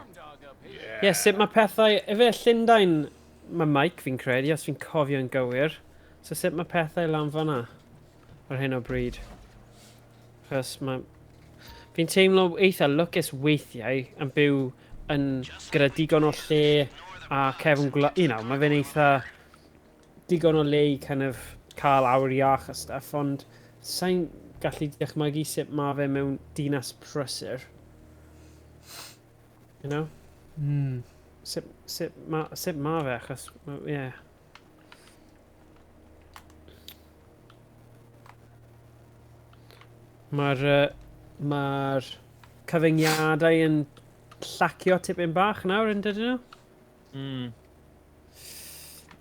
Ie, sut mae pethau... Efe Llundain, mae Mike fi'n credu, os fi'n cofio'n gywir. So sut mae pethau lan fan'na ar hyn o bryd? Chos mae... Fi'n teimlo eitha lwcus weithiau yn byw yn gyda digon o lle a cefn gwlad... You know, mae fe'n eitha digon o le i kind of cael awyr iach a stuff, ond sa'n gallu dychmygu sut mae fe mewn dinas prysur. You know? Mm. Sut ma fe, achos... Yeah. Mae'r cyfyngiadau yn llacio tipyn bach nawr, yn dydyn nhw? Mm.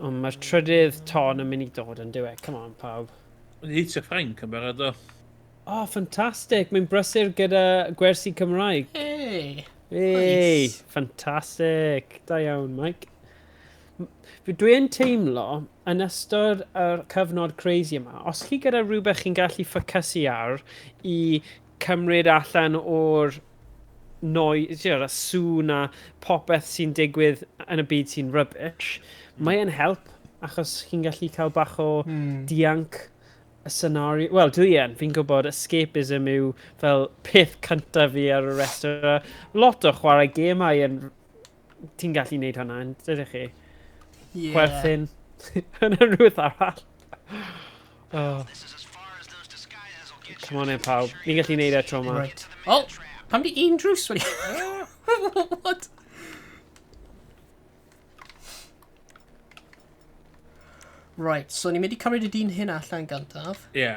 Ond mae'r trydydd ton yn mynd i dod yn diwedd. Come on, pawb. Mae'n heitio Ffrainc yn barod o. Oh, ffantastig. Mae'n brysur gyda gwersi Cymraeg. Hey! Hey! Nice. Ffantastig. Da iawn, Mike. Fi dwi'n teimlo, yn ystod yr cyfnod crazy yma, os chi gyda rhywbeth chi'n gallu ffocysu ar i cymryd allan o'r noise, you know, y sŵn a popeth sy'n digwydd yn y byd sy'n rubbish, mae e'n help, achos chi'n gallu cael bach o dianc y scenario. Wel, dwi yn, fi'n gwybod escapism yw fel peth cyntaf fi ar y restr. Lot o chwarae gemau yn... Ti'n gallu neud hwnna, yn dydych chi? Yeah. Chwerthin. Yn rhywbeth arall. Oh. Come on in, pawb. Ni'n gallu neud e tro yma. Right. Oh, pam di un drws wedi... What? Right, so ni'n mynd i cymryd y dyn hyn allan gyntaf. Ie.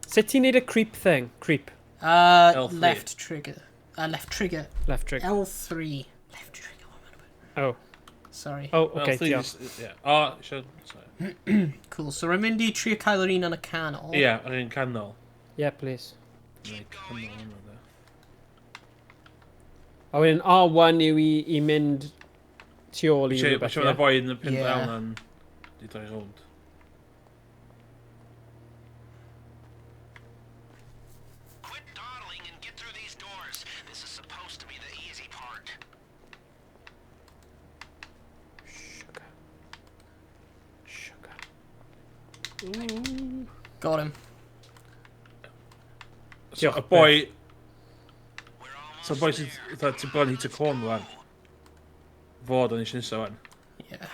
Sut ti'n neud y creep thing? Creep. L3. Left trigger. Left trigger. Left trigger. L3. Left trigger. What am I on about? Oh. Sorry. Oh, okay, L3 diolch. Ie. O, eisiau... sorry. Cool. So rwy'n mynd i trio cael yr un yn y canol. Ie, yr un canol. Yeah, please. Neu canol hwnna, de. A wedyn R1 yw i mynd tu ôl i Eisiau rhywbeth, eisiau ie? boi yn y pin Ie. down yn... Di droi rownd. Quit dawdling and get through these doors. This is supposed to be the easy part. Sugar. Sugar. Got him. So, Diolch, y boi... So, y boi sy'n... fatha, Ti'n bron hit y corn rwan. Fod o'n eisiau nesaf rwan. Yeah.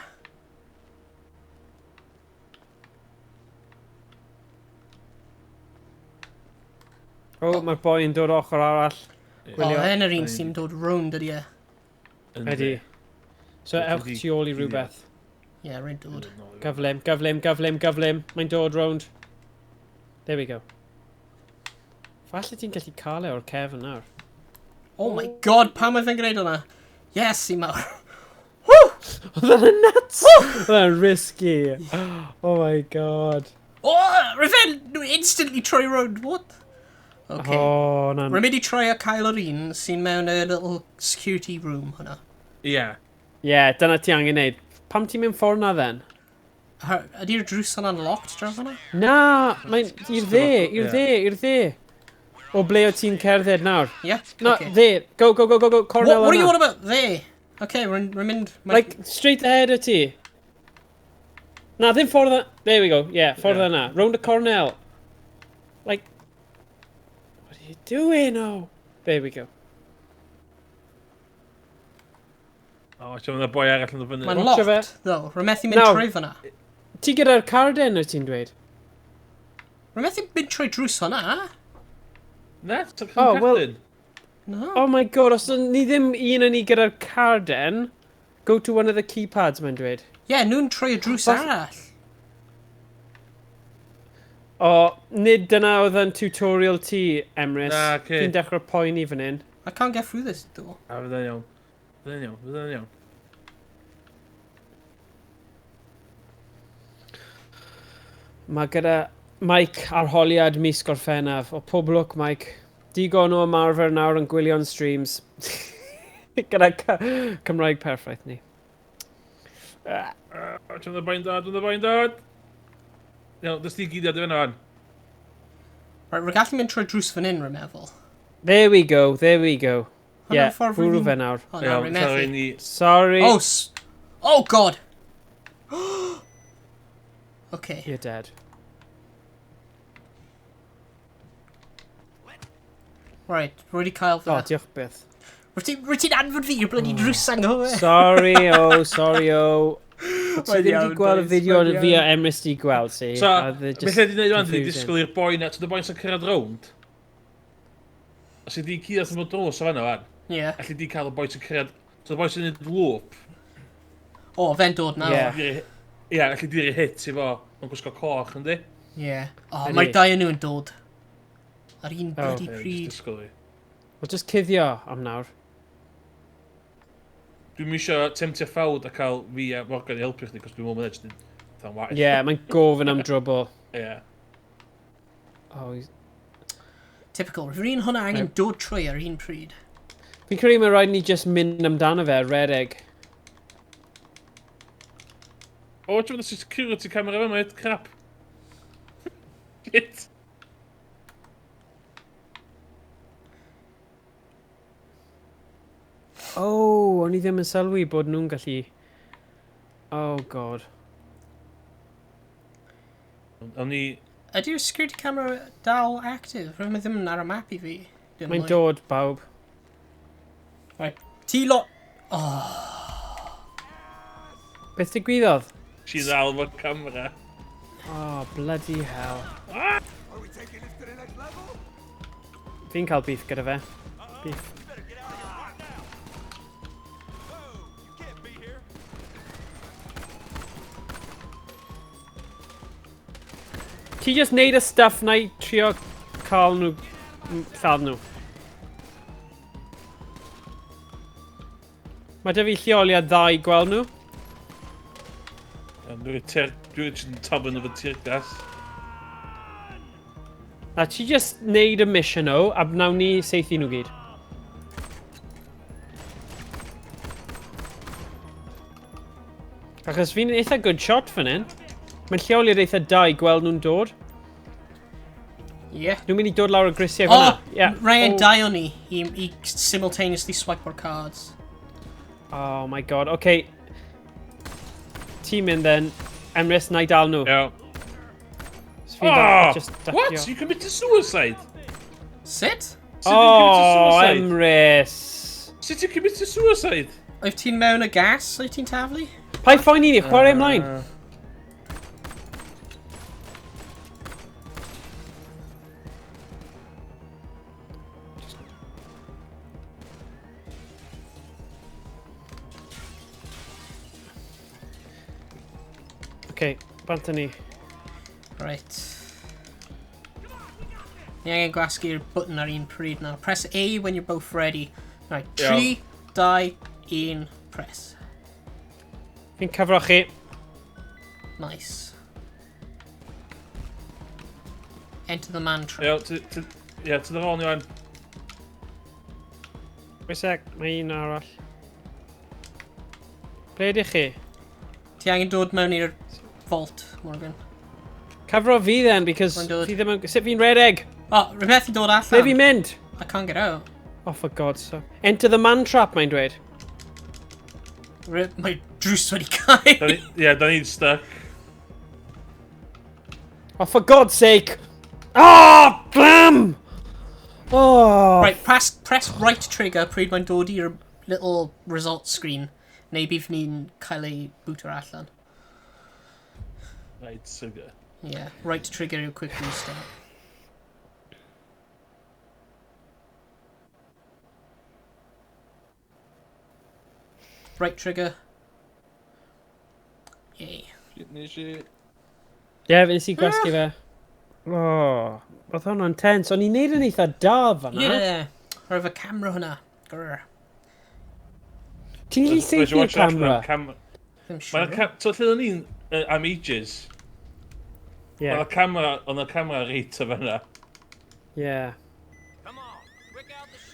Oh, mae'r boi yn dod ochr arall. O, Gwylio. hyn yr un sy'n dod rownd ydi e. Yndi. Ydy. So Ydy. ewch tu ôl i rhywbeth. Ie, rwy'n dod. Gyflym, gyflym, gyflym, gyflym. Mae'n dod rownd. There we go. Falle ti'n gallu cael e o'r cefn nawr. Oh my god, pam oedd e'n gwneud hwnna? Yes, i mawr. Woo! Oedd hwnna'n nuts! Oedd hwnna'n risky. Oh my god. Oh, rwy'n fe'n instantly troi rownd, what? Okay. Oh, na'n... Rwy'n mynd i troi a cael yr un sy'n mewn y little security room hwnna. Ie. Yeah, dyna ti angen neud. Pam ti'n mynd ffordd na then? Ydy'r drws yna'n locked draw hwnna? Na, mae'n i'r dde, i'r Ie. dde, i'r dde. O ble o ti'n cerdded nawr? Yeah? No, okay. dde. Go, go, go, go, go. Cornel What, what are you yna. on about? There. Okay, rwy'n rwy mynd... Like, straight ahead o ti. Na, ddim ffordd yna. There we go, yeah, ffordd Yeah. yna. Round the cornel. Like, what are you doing, oh? There we go. O, eisiau mynd y boi arall yn dod fyny. Mae'n Watch locked, fe. though. Rwy'n methu mynd No. trwy fyna. Ti gyda'r carden, wyt ti'n dweud? Rwy'n methu mynd trwy drws hwnna. Na, ti'n Oh, well- cardyn. No. Oh my god, os ni ddim un o'n ni gyda'r carden, go to one of the keypads, mae'n dweud. Yeah, nhw'n troi y drws arall. O, nid dyna oedd yn tutorial ti, Emrys. Na, oce. Fi'n dechrau poeni fan hyn. I can't get through this door. A fydda'n iawn. Fydda'n iawn, fydda'n iawn. Mae gyda Mike arholiad mis Gorffennaf. O, pob lwc, Mike. Digon o ymarfer nawr yn gwylio'n streams. gyda Cymraeg perffaith ni. O, ti'n mynd y boi'n dod, mynd y boi'n dod. Iawn, dys ti gyd ad i fyna fan. Right, rwy'n gallu mynd trwy drws fan hyn, rwy'n meddwl. There we go, there we go. Hwnna'n Yeah, ffordd bwrw rwy'n- fe nawr. O, na, Iawn, rwy'n sorry methu. ni... Sorry. Oh, oh god! Okay. You're dead. Right, rwy wedi cael O, fe. diolch byth. Rwy ti'n anfod fi i'r bloody drws anghywir. Sorry, oh, sorry, oh. Ti Mae'n ddim iawn, wedi gweld y boys, fideo mae'n fi a iawn. Emrys di gweld, si. So, A oedd e beth just lle di wneud rwan, di confusing. disgwyl i'r boi na, ti'n y boi sy'n cyrraedd rownd? Os i di cyrraedd yn y drws o fanna fan, Yeah. allu di cael y boi sy'n cyrraedd, so y boi sy'n neud loop, O, fe'n dod nawr. Yeah. ie, allu di roi hit i fo, mae'n gwisgo coch, yndi? Yeah. O, Ydi. mae'r dau yn nhw yn dod. Ar un Oh. bloody Ie, jyst pryd. disgwyl i. Wel, just cuddio am nawr. Dwi'm isio temtio ffawd a cael fi a Morgan i helpu chdi, cos dwi'n meddwl mae'n edrych yn waeth. Ie, yeah, mae'n gofyn am drwbl. Ie. Oh, he's... Typical. Rwy'n un hwnna angen dod trwy ar un pryd. Fi'n credu mae rhaid ni just mynd amdano fe, redeg. Oh, watch out the security camera fe, mate. Crap. Shit. Oh, o'n i ddim yn sylwi bod nhw'n gallu... Oh, God. O'n i... Ydy'r security camera dal active? Rwy'n ddim yn ar y map i fi. Mae'n dod, bawb. Right. Ti lot... Oh. Beth digwyddodd? Ti ddal fo camera. Oh, bloody hell. Fi'n cael beef gyda fe. Beef. Ti just neud y stuff na i trio cael nhw, lladd nhw. Mae dy fi lleoliad dda i gweld nhw. Dwi'n yn taflu nhw fy tear gas. Na, ti just neud y mission o, a wnawn ni seithi nhw gyd. Achos fi'n eitha good shot fan hyn. Mae'n lleoliad eitha da i gweld nhw'n dod. Yeah. Nhw'n mynd i dod lawr y grisiau oh, fan'na. Yeah. Ryan, oh. Dau o'n ni i simultaneously swipe our cards. Oh my God, okay. Ti'n mynd then. Emrys, na i dal nhw. Yeah. Oh, just what? You committed suicide? Sut? Oh, Emrys. Sut ti'n committed suicide? Oedd ti'n mewn y gas? Oedd ti'n taflu? Paid phoeni ni, chwarae ymlaen. Okay, bant ni. Right. Ni angen gwasgu'r button ar un pryd nawr. Press A when you're both ready. Right, 3, 2, 1, press. Fi'n cyfro chi. Nice. Enter the man trap. Ie, ti ddod ni wan. Wait sec, mae un arall. Ble ydych chi? Ti angen dod mewn i'r vault, Morgan. Cyfro fi then, because fi ddim yn... Sut fi'n redeg? Oh, rhywbeth i dod allan. Ble fi'n mynd? I can't get out. Oh, for God's sake. Enter the man trap, mae'n dweud. Mae drws wedi cael. Ie, da ni'n stuck. Oh, for God's sake! Oh, blam! Oh. Right, press right trigger pryd mae'n dod i'r little result screen. Neu bydd ni'n cael ei bwtio allan. Right trigger. Yeah, right trigger yw quick restart. Right trigger. Yay. Nes i... Ie, fe nes i gwasgu fe. Oh, oedd hwnna'n tense. O'n i'n neud yn eitha da fan'na. Yeah, roedd y camera hwnna. Grr. Ti'n gallu saethu'r camera? Ddim siŵr. So lle o'n i'n am ages, Yeah. Oedd y camera, oedd y camera reit o fan'na. Yeah.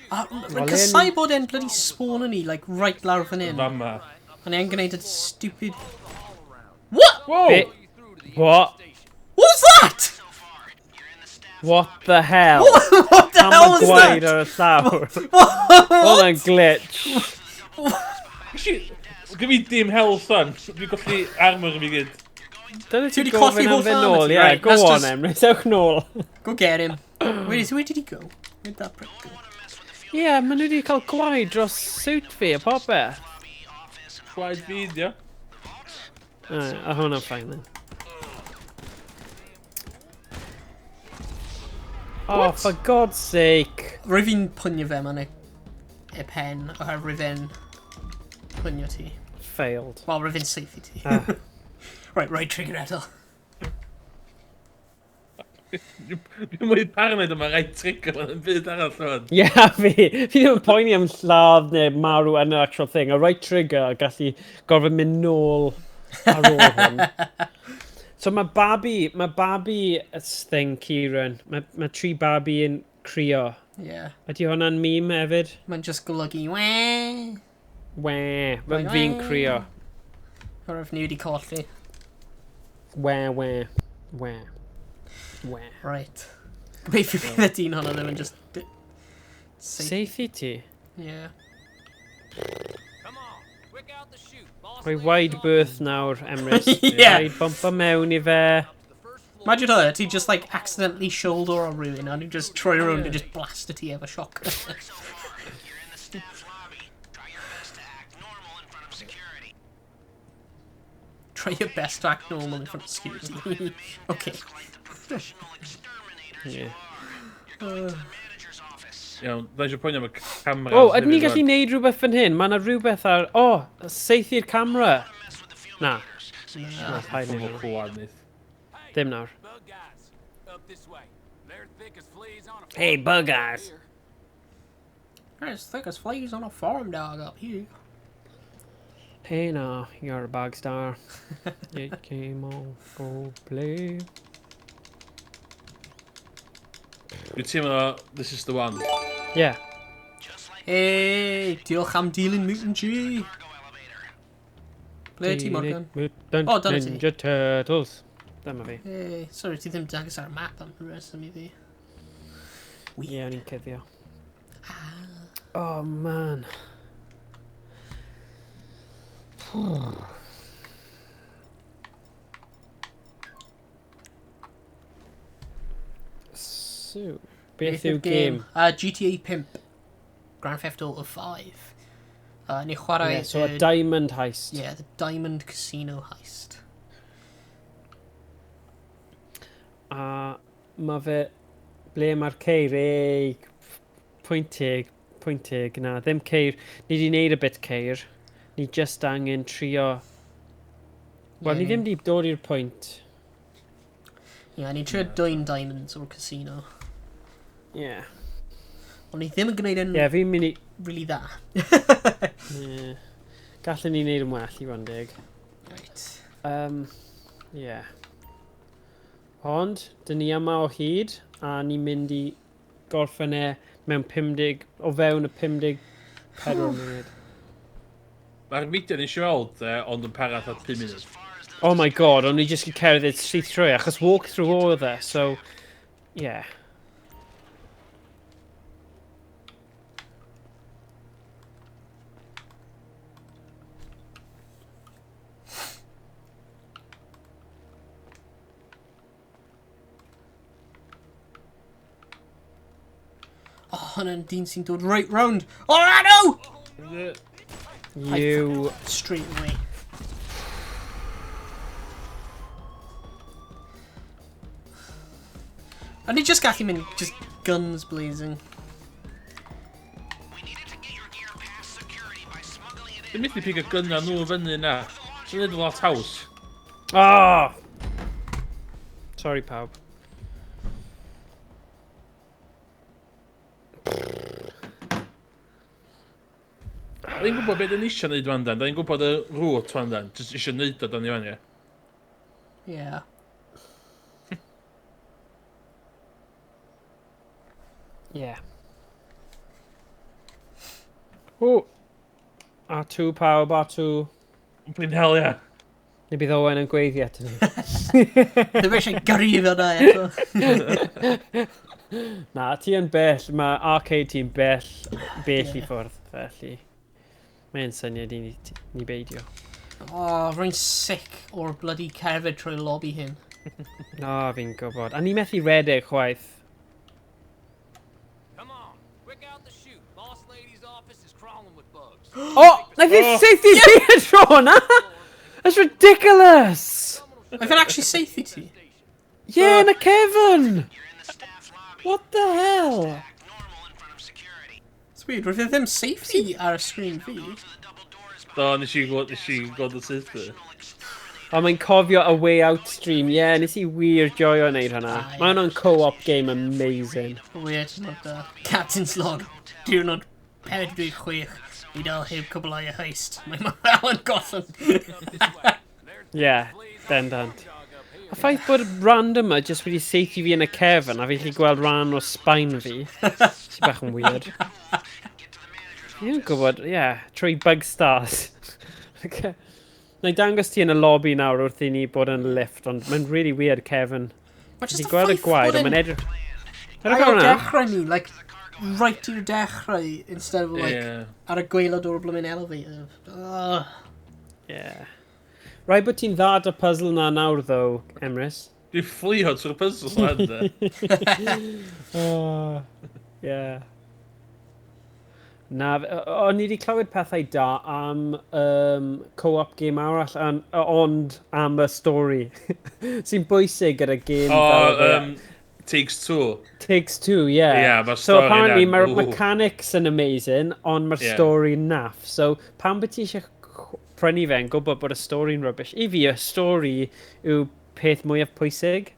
Rwy'n casau bod e'n bloody spawn ni, like, right lawr fan hyn. Fama. O'n e'n gwneud y stupid... What? Whoa! What? What was that? What the hell? What the hell was that? Am y gwaed ar y llawr. What a glitch. Actually, gyda fi dim health on. Dwi'n colli armor i fi gyd. Dyna Ti ti'n wedi colli gofyn am holl fe armor nôl, ti? yeah. Right, Go let's on, just- Emrys, ewch nôl. Go get him. Where did he go? Where'd that prick go? Ie, maen nhw wedi cael gwaed dros suit fi a popeth. Gwaed fi, dio. A hwnna'n fine then. Oh, for God's sake. Rwy fi'n pwnio fe mewn y pen, oherwydd rwy fe'n pwnio ti. Failed. Wel, rwy fe'n saethu ti. Right, right trigger eto. Dwi'n mwy paranoid am y right trigger yn byd arall o'n. Ie, yeah, fi. Fi ddim yn poeni am lladd neu marw yn y actual thing. Y right trigger gallu gorfod mynd nôl ar ôl hwn. So mae babi thing, Kieran. Mae tri babi yn crio. Yeah. Ydy hwnna'n meme hefyd? Mae'n just golygu, wee. We, mae fi'n crio. Oherwydd ni wedi colli. We, we, we, we. Right. Gobeithio bydd y dyn hwnna ddim yn just... Seithi ti? Yeah. Rhoi wide berth nawr, Emrys. Yeah. Rhoi bumper mewn i fe. Imagine hwnna, ti just like accidentally shoulder o rhywun a nhw just troi rownd and just blast ti efo shock. Try your best to act normal in front of security. Okay. Yeah. Iawn, da eisiau poeni am y camera. O, oh, ydyn ni gallu neud rhywbeth fan hyn? Mae yna rhywbeth ar... O, oh, seithi'r camera. Na. Na, paid neud hwnna. Ddim nawr. Hey, bug guys. They're as thick as fleas on a farm dog up here. Hey now, you're a bug star. It came on, go play. Dwi'n teimlo, this is the one. Yeah. Hey, diolch am dilyn Mutant G. Ble ti, Morgan? Mutant O, dyna ti. Ninja Turtles. Dyma fi. Hey, sorry, ti ddim dangos ar y map am rheswm i fi. Ie, yeah, o'n i'n cuddio. Oh, man. So, beth yw game? GTA 5. Grand Theft Auto 5. Ni chwarae... Yeah, so a diamond heist. Yeah, the Diamond Casino Heist. A mae fe... Ble mae'r ceir? Ei, pwynt teg, pwynt teg. Na, ddim ceir. Ni wedi wneud y bit ceir. Ni just angen trio... Wel, Ie, ni ddim wedi dod i'r pwynt. Yeah, ni'n trio dwyn diamonds o'r casino. Yeah. Ond ni ddim yn gwneud yn Yeah, fi'n mynd i... really dda. Yeah. Gallen ni wneud yn well i fod yn deg. Right. Yeah. Ond, dyn ni yma o hyd, a ni'n mynd i gorffen e mewn 50, o fewn y 54 munud. Mae'r fideo nes i weld, ond yn para fatha 5 munud. Oh my god, o'n i jyst i cerdded syth trwy, achos walk through oedd e, so, yeah. Oh, hwnna'n dyn sy'n dod right round. Oh, I know! You... Straight away. A ni just gallu mynd just guns blazing. Dwi'n mynd i pigo gynna nhw fyny na. Sy'n neud lot haws. Ah! Sorry, pawb. Da ni'n gwybod beth ni eisiau neud fan dan. Da ni'n gwybod y route fan dan. Just eisiau neud o dan ni fan, ie. Yeah. Yeah. O! R2 pawb, R2. Blin hell, ie. Neu bydd Owen yn gweiddi ato ni. Ddim eisiau gyrru fyna eto. Na, ti yn bell, mae arcade ti'n bell, bell i ffwrdd, felly. Mae'n syniad i ni beidio. Oh, rwy'n sick o'r bloody cerdded trwy lobby hyn. Na, fi'n gwybod. A ni methu redeg chwaith. Come on, quick out the chute. Boss lady's office is crawling with bugs. Oh! Naeth i seithi fi y tro na! That's ridiculous! Mae fe'n actually seithi ti. Yeah, na Kevin! What the hell? It's weird, roedd e ddim seithi ar y screen fi. Do, nes i gweld, nes i gweld y saethu. O, mae'n cofio A Way Out stream. Yeah, nes i wir joio wneud hwnna. Ah, Mae hwnna'n co-op game amazing. Weird, not da. Captain's log. Diwrnod 46. Ni dal heb cwblhau y heist. Mae Alan Gotham. Yeah, bendant. Y ffaith bod random yma jyst wedi seithi fi yn y cefn a fi gallu gweld rhan o spine fi. Sy'n bach yn weird. Fi'n gwybod, yeah, trwy bug stars. Okay. Na i dangos ti yn y lobby nawr wrth i ni bod yn lift, ond mae'n really weird, Kevin. Mae Ti'n just y gweld y ffaith gwaed, bod ond e'n mae'n edrych... Edrych ar ail hwnna. dechrau ni, like, right i'r dechrau, instead of, like, Yeah. ar y gwaelod o'r blymyn elevator. Ugh. Yeah. Rhaid bod ti'n dda dy puzzle na nawr, though, Emrys. Dwi'n fflio trwy'r puzzle lan, de. Oh, yeah. Na, o'n i wedi clywed pethau da am co-op game arall, ond am y stori. Sy'n bwysig gyda game O, fel fe. Takes Two. Takes Two, yeah. Yeah, ma'r So stori apparently na'n- mae'r ooh. mechanics yn amazing, ond mae'r Yeah. stori naff. So pam bod ti eisiau prynu fe yn gwybod bod y stori'n rubbish? I fi, y stori yw peth mwyaf pwysig.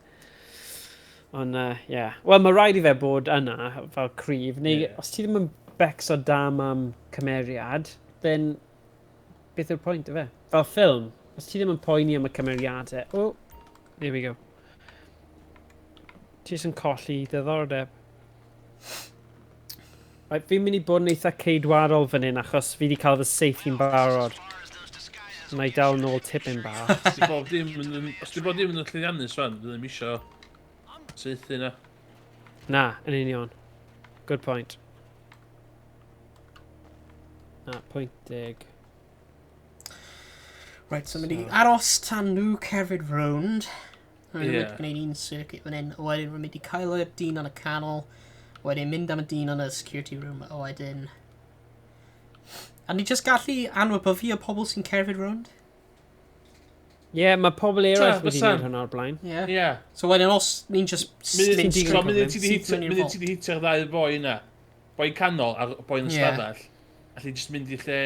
Ond, yeah. Wel, mae rhaid i fe bod yna, fel cryf. Neu, Yeah. os ti ddim yn becso dam am cymeriad, then beth yw'r pwynt o fe? Fel ffilm, os ti ddim yn poeni am y cymeriadau... Oh, there we go. Ti jyst yn colli diddordeb. Right, fi'n mynd i bod yn eitha ceidwadol fan hyn achos fi wedi cael fy saethu'n barod. Na i dal nôl tipyn bach. Os di bob dim yn... Os di bob dim yn llwyddiannus fan, fydd ddim isio saethu na. Na, yn union. Good point. Na, pwynt deg. Right, so mynd i aros tan nhw cerdded rownd. Rwy'n mynd Ie. i gwneud un circuit fan hyn, a wedyn rwy'n mynd i cael y dyn yn y canol, wedyn mynd am y dyn yn y security room, a wedyn... A ni just gallu anwybyddu y pobl sy'n cerdded rownd? Ie, yeah, mae pobl eraill Ta, wedi fysa. gwneud hwnna o'r blaen. Yeah. Ie. So wedyn os ni'n just Munud mynd so straight munud ti 'di syth hitio- mewn i'r munud vault. ti 'di hitio'r ddau boi yna, boi canol a'r boi yn y Ie. stafell, allu just mynd i lle...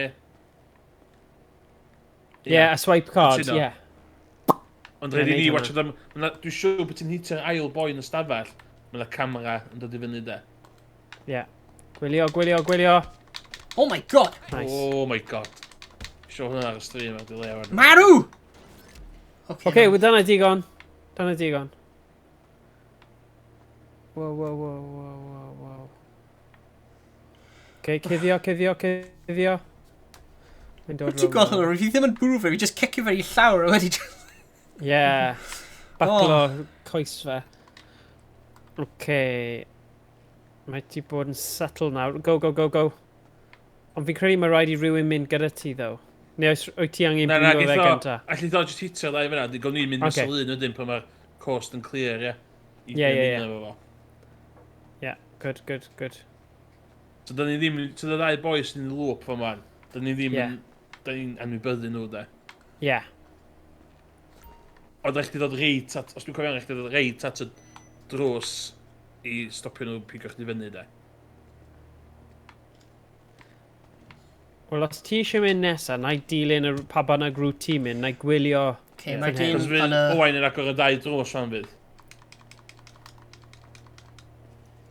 Ie, yeah, a swipe card, Cytuno. ie. Yeah. Ond Ie, rhaid i neud ni hwnna. watch am... Dwi'n siŵr bod ti'n hitio'r ail boi yn y stafell, mae yna camera yn dod i fyny de. Ie. Gwylio, gwylio, gwylio. Oh my god! Nice. Oh my god. Siŵr hwnna ar y stream ar delay wan. Marw! Okay, Oce, okay, dyna digon. Dyna digon. Wow, wow, wow, wow, wow, wow. Okay, cuddio, cuddio, cuddio. Mae'n dod Ti'n rownd gweld nawr. hwnna, fi ddim yn bwrw fe, fi just cicio fe i llawr a wedi just... Yeah. Baclo coes fe. Okay. Mae ti bod yn subtle nawr. Go, go, go, go. Ond fi'n credu mae rhaid i rhywun mynd gyda ti, though. Neu oes, wyt ti angen Na, na, brifo fe geith o... gynta? Allu ddo just hitio'r ddau fyna, di gawn ni'n mynd Ocê. okay. un ydyn pan mae'r coast yn clear, ie. I Ie, ie, ie. efo fo. Yeah, good, good, good. So da ni ddim... So da ddau boi sy'n yn loop fan man. Da ni ddim Ie. yn... Da ni'n anwybyddu nhw, de. Yeah. Ond rhaid chdi ddod reit at... Os dwi'n cofio, rhaid chdi ddod reit at y drws i stopio nhw pigo chdi fyny, de. Wel, os ti eisiau mynd nesa, na i dilyn y pa bynnag rŵt ti'n mynd, na i gwylio... Okay, Ie. mae'r Fan hyn. dyn Cos fydd yn y... Owain yn agor y ddau drws fan fydd.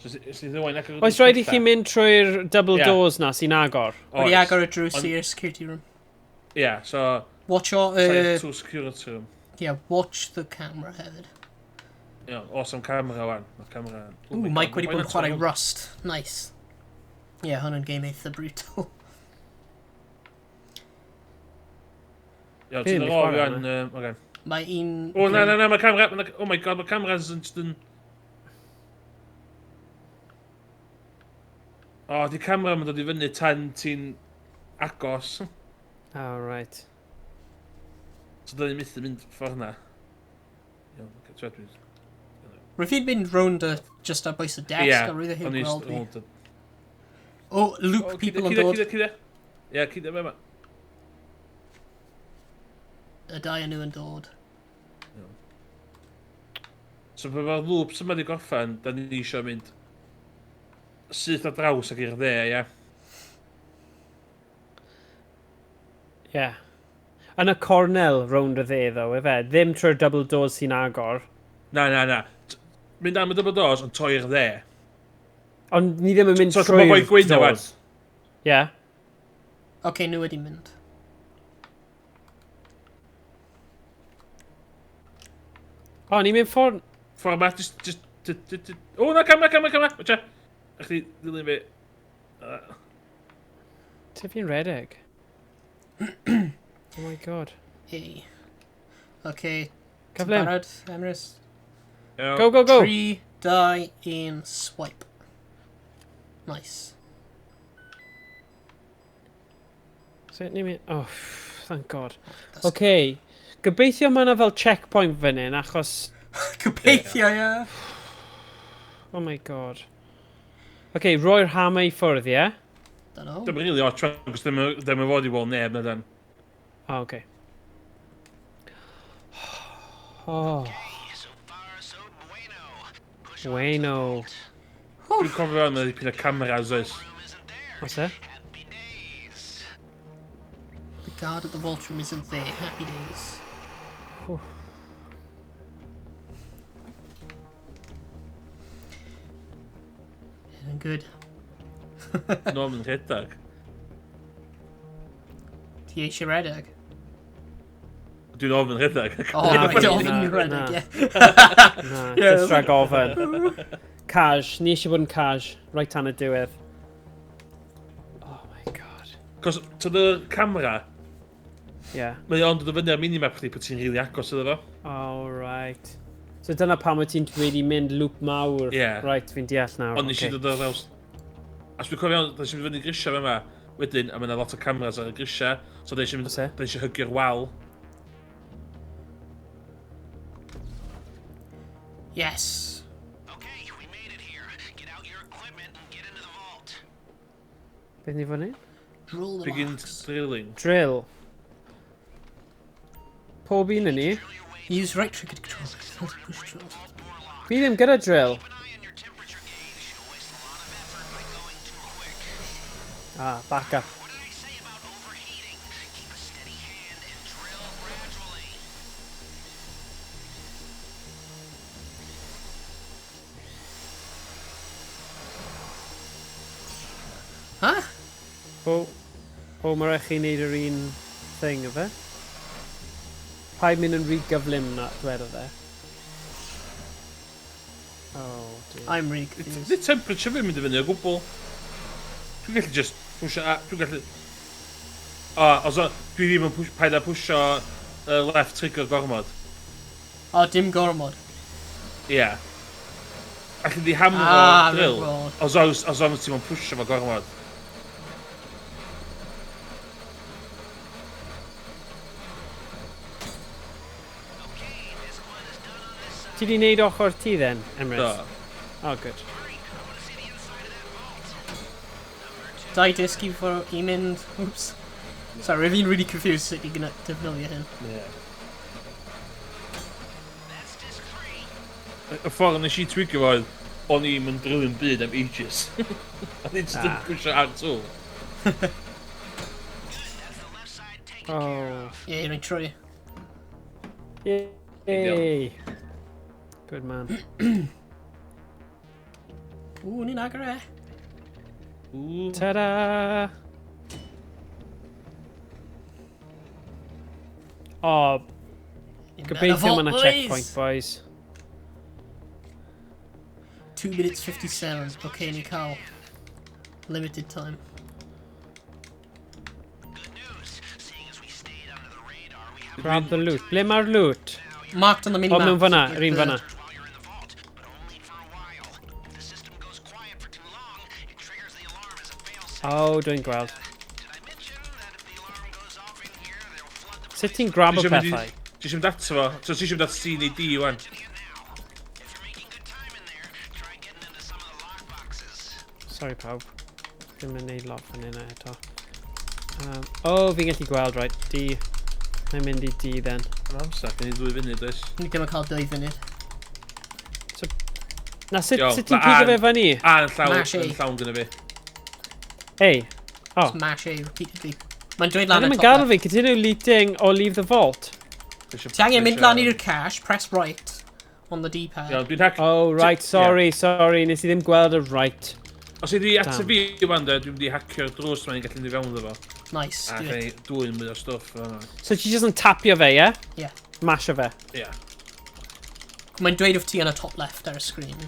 So sydd Owain agor y Oes drws rhaid i cynta? chi mynd trwy'r double Ie. doors na sy'n agor? Wedi Oes. agor y drws Ond- i'r security room. Ie, so... Watch your... Type to security room. Yeah, watch the camera hefyd. Ie, awesome camera wan. Mae'r camera... Oh Ooh, my Mike God, wedi why bod yn not chwarae turn on? Rust. Nice. Yeah, hwnna'n game eitha brutal. Ie, Fi ti'n ddim ôl yn chwarae wan. Oce. Mae un... O, na, na, na, mae camera... Oh my god, mae cameras yn just yn... O, di camera yn dod i fyny tan ti'n agos. Oh, right. So da ni'n methu mynd ffordd na. Iawn, ocê, trio dwi'n... Rwy'n fi'n mynd rownd y just ar bwys y desk Ie, a rwy'n hi'n o'n i gweld fi. rownd y- Oh, loop O, people yn cuddio, dod. cuddio, cuddio. Ie, cuddio fe yma. Y dau yn nhw yn dod. So pan mae'r loops yma di gorffen, da ni eisiau mynd syth ar draws ac i'r dde, ie. Yeah. Yn y cornel rownd y dde, ddo, efe? Ddim trwy'r double doors sy'n agor. Na, na, na. Mynd am y double doors, ond toi i'r dde. Ond ni ddim yn mynd So, so ma' trwy'r boi gwyn na wan. doors. Yeah. Okay, nhw wedi mynd. O, ni'n mynd ffordd... Ffordd yma, just... just O, na, camera, camera, camera! Watcha! A chdi ddilyn fi. Ti fi'n redeg. Oh my god. A. Okay. Ti'n Cyflym. Barod, Emrys? Iawn. Go, go, go! 3, 2, 1, swipe. Nice. Sut ni'n mynd... Oh, thank God. That's Okay. Gobeithio mae yna fel checkpoint fan hyn, achos... Gobeithio, ie. Oh my God. Okay, roi'r hammer i ffwrdd, ie? Yeah? Don't know. Dim rili ots, cos ddim yn fod i weld neb na dan. Oh, okay. Oh, So far, so bueno. Push on bueno. Dwi'n cofio yna dipyn o cameras oes. room isn't there. What's that? Happy days. The guard at the vault room isn't there. Happy days. Yeah, good. Norman rhedeg. Ti eisiau redeg? Dwi'n ofyn rhedeg. Oh, Na, right, na, ofyn na. redeg, ie. Na, Yeah. just rhag ofyn. Cash, ni eisiau bod yn cash, right tan y diwedd. Oh my God. Cos, to the camera, Yeah. mae o'n dod o fyny ar minimap chdi pan ti'n rili agos iddo fo. All right. So dyna pam wyt ti'n wedi mynd loop mawr. Ie. Right, fi'n deall nawr. Ond nes i ocê. dod o fel... As dwi'n cofio, nes i mynd fyny grisiau yma, wedyn, a mae yna lot o cameras ar y grisiau, so nes i mynd, Oes e? nes i hygio'r wal. Yes. Okay, we made it here. Get out your equipment and get into the vault. Beth ni fod ni? Drill the Begin locks. drilling. Drill. Pob un yn ni. Use right trigger to control the push drill. Fi ddim gyda drill. Keep an eye on your temperature gauge. You'll waste a lot of effort by going too quick. Ah, back up. What did I say about overheating? Keep a steady hand and drill gradually. Huh? O, o mae rhaid chi wneud yr un thing, efe? Paid mynd yn rhy gyflym na, dwedodd e. Oh, dear. I'm really confused. Di temperature fi'n mynd i fyny o gwbl. Dwi'n gallu just pwysio... Dwi'n gallu... O, os o, dwi ddim yn pwys, paid â pwysio left trigger gormod. Oh, dim gormod. Ie. Yeah. Allu di hamro Ah, drill. fi'n gweld. Os oes, os oes ti'n pwysio fo gormod. Okay, this one is done on this side. Ti di wneud ochr ti then, Emrys? Do. Oh, good. Hurry, I want to see the inside of that vault. Number two. Dau disg i ffwrdd i mynd. Oops. Sorry, fi'n really confused sut i gyna defnyddio hyn. Ie. That's disc three. Y ffordd nes i twigio fo oedd, o'n i'm yn drilio'n byd am ages. O'n i'n just yn Ah. pwysio R2. Good, that's the left side taken care Oh. of. Ie, yeah, rwy'n troi. Yay! Good man. Ww, ni'n agor e. Ooh. Ta-da! Oh, In the gobeithio vault, mae yna boys. checkpoint, boys. 2 minutes 57. Okay, ni cael limited time. Good news. Seeing as we stayed under the radar, we have Grab the loot. Ble mae'r loot? Marked on the O, minimap. mewn fyna, yr un fyna. while you're in the vault, but only for a while. If the system goes quiet for too long, it triggers the alarm as a failsafe. O, dwi'n gweld. Did I mention that if the alarm goes off in here, they'll flood the Sut ti'n grab o Ti isio mynd i- pethau? Ti isio mynd ato fo? So ti isio mynd at C neu D wan? place here now? If you're making good time in there, try getting into some of the lock boxes. Sorry pawb. Ddim yn neud lot fan hynna eto. O, fi'n gallu gweld, right. D. Mae'n mynd i D then. Yn amser, gen i ddwy funud, oes? Ni ddim yn cael 2 funud. Na, sut, Iawn, sut ti'n ma' pigo fe Ann- fyny? A, yn llawn, Mash A. yn llawn gyda fi. Ei. O. Smash A repeatedly. Mae'n dweud Mae lan ddim y yn top gadael left. fi. Continue looting or leave the vault. Ti angen mynd lan i'r cache, press right on the D-pad. Iawn, dwi'n hac... Oh, right, Ti- sorry, sorry. Nes i ddim gweld y right. Os i di ateb Damn. fi wan de, dwi'n mynd i hacio'r drws ma'n i gallu mynd i fewn iddo fo. Nice, A do gen it. i dwyn mwy o stwff fel yna. So ti jyst yn tapio fe, ie? Yeah. Masio fe. Ie. Mae'n dweud wrth ti yn y top left ar y screen.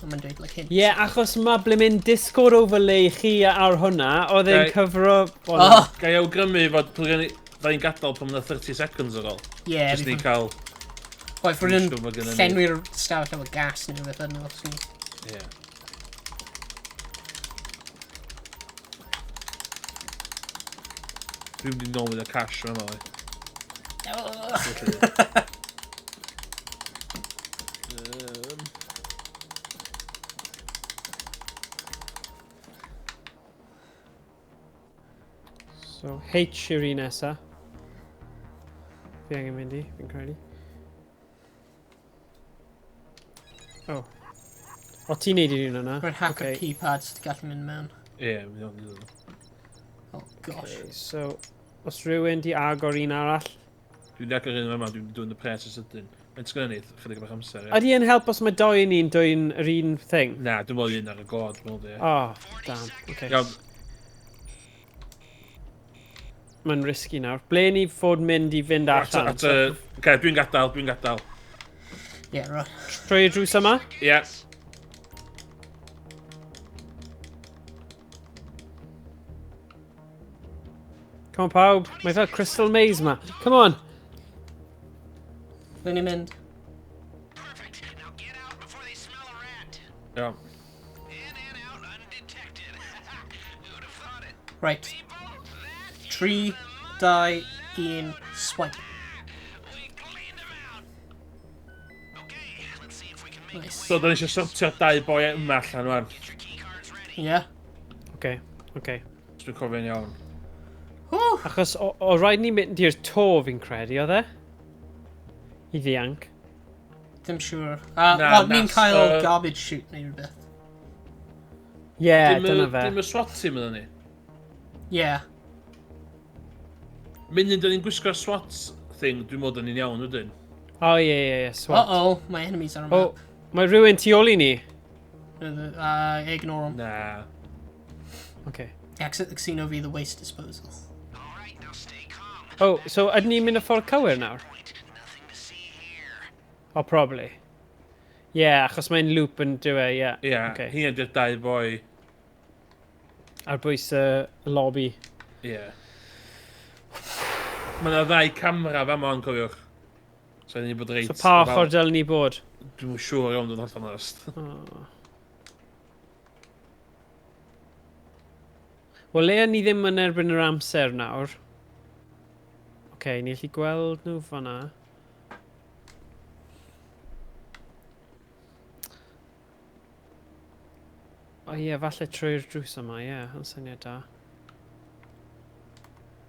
A mae'n dweud, like, hints. Ie, yeah, achos mae blimyn Discord overlay chi ar hwnna, oedd e'n Gai- cyfro... O, na. Oh, Ga i awgrymu fod pwy gen i... Da ni'n gadael pan mae'n 30 seconds ar ôl. Ie. Yeah, Just ni'n cael... Wel, fod yn Dwi'n siŵr ma' gynnon ni- llenwi'r stafell efo gas neu rhywbeth yn os ni. Ie. Dwi'n mynd i nôl mynd y cash yma, li. So, H yw'r un nesa. Fi angen mynd i, fi'n credu. Oh. O, ti'n neud yr un yna? Rwy'n hack Ocê. okay. Keypad sydd gallu mynd mewn. Ie, mynd o'n mynd. Oh, gosh. Okay, so, os rhywun di agor un arall... Dwi'n agor un yma, dwi'n dwyn y pres yn sydyn. Mae'n sgynnu ni chydig bach amser, ie. Ydy e'n help os mae doi ni'n dwyn yr un thing? Na, dwi'n meddwl un ar y god, dwi'n meddwl, ie. Oh, damn. Okay. Iawn, Mae'n risky nawr. Ble ni fod mynd i fynd at, allan? at, y... Oce, dwi'n gadael, dwi'n gadael. Yeah, right. Trwy y drws yma? Ie. Come on pawb. Mae fel Crystal Maze ma. Come on. Ble ni'n mynd? Perfect. Now get out before they smell a rat. Iawn. In and out undetected. Who'd have thought it? Right. 3, 2, 1, swipe. We cleaned them out. Okay, let's see if we can make Nice. So, da ni eisiau sortio'r dau boi yma allan wan. Get your key cards ready. Yeah. Okay, okay. Os dwi'n cofio'n iawn. Whew. Achos o rhaid ni mynd i'r to fi'n credu, oedd e? I ddianc. Dim siŵr. Na, Wel, ni'n nas, cael garbage shoot neu rhywbeth. Ie, yeah, Dim y- dyna fe. Dim y SWAT team yna ni. Yeah. Munud da ni'n gwisgo'r SWAT thing, dwi'n meddwl da ni'n iawn wedyn. O, ie, ie, ie, SWAT. Uh-oh, my enemies are on O, map. mae rhywun tu ôl i ni. Ignore them. Na. Okay. Exit the casino via the waste disposal. All right, now stay calm. Oh, so ydyn ni'n mynd y ffordd cywir nawr? Point. Nothing to see here. Oh, probably. Yeah, achos mae'n loop yn dywe, ie. Ie, yeah, Okay. hynny ydy'r dau boi. Ar bwys y lobby. Ie. Yeah. Mae yna ddau camera fa ma'n cofiwch. So ni bod reit... So pa ochr dylen ni bod? Dwi'n siŵr iawn, dwi'n hollol onest. Oh. Wel, le ni ddim yn erbyn yr amser nawr. Oce, okay, ni allu gweld nhw fan'na. O ie, falle trwy'r drws yma, ie, yn syniad da.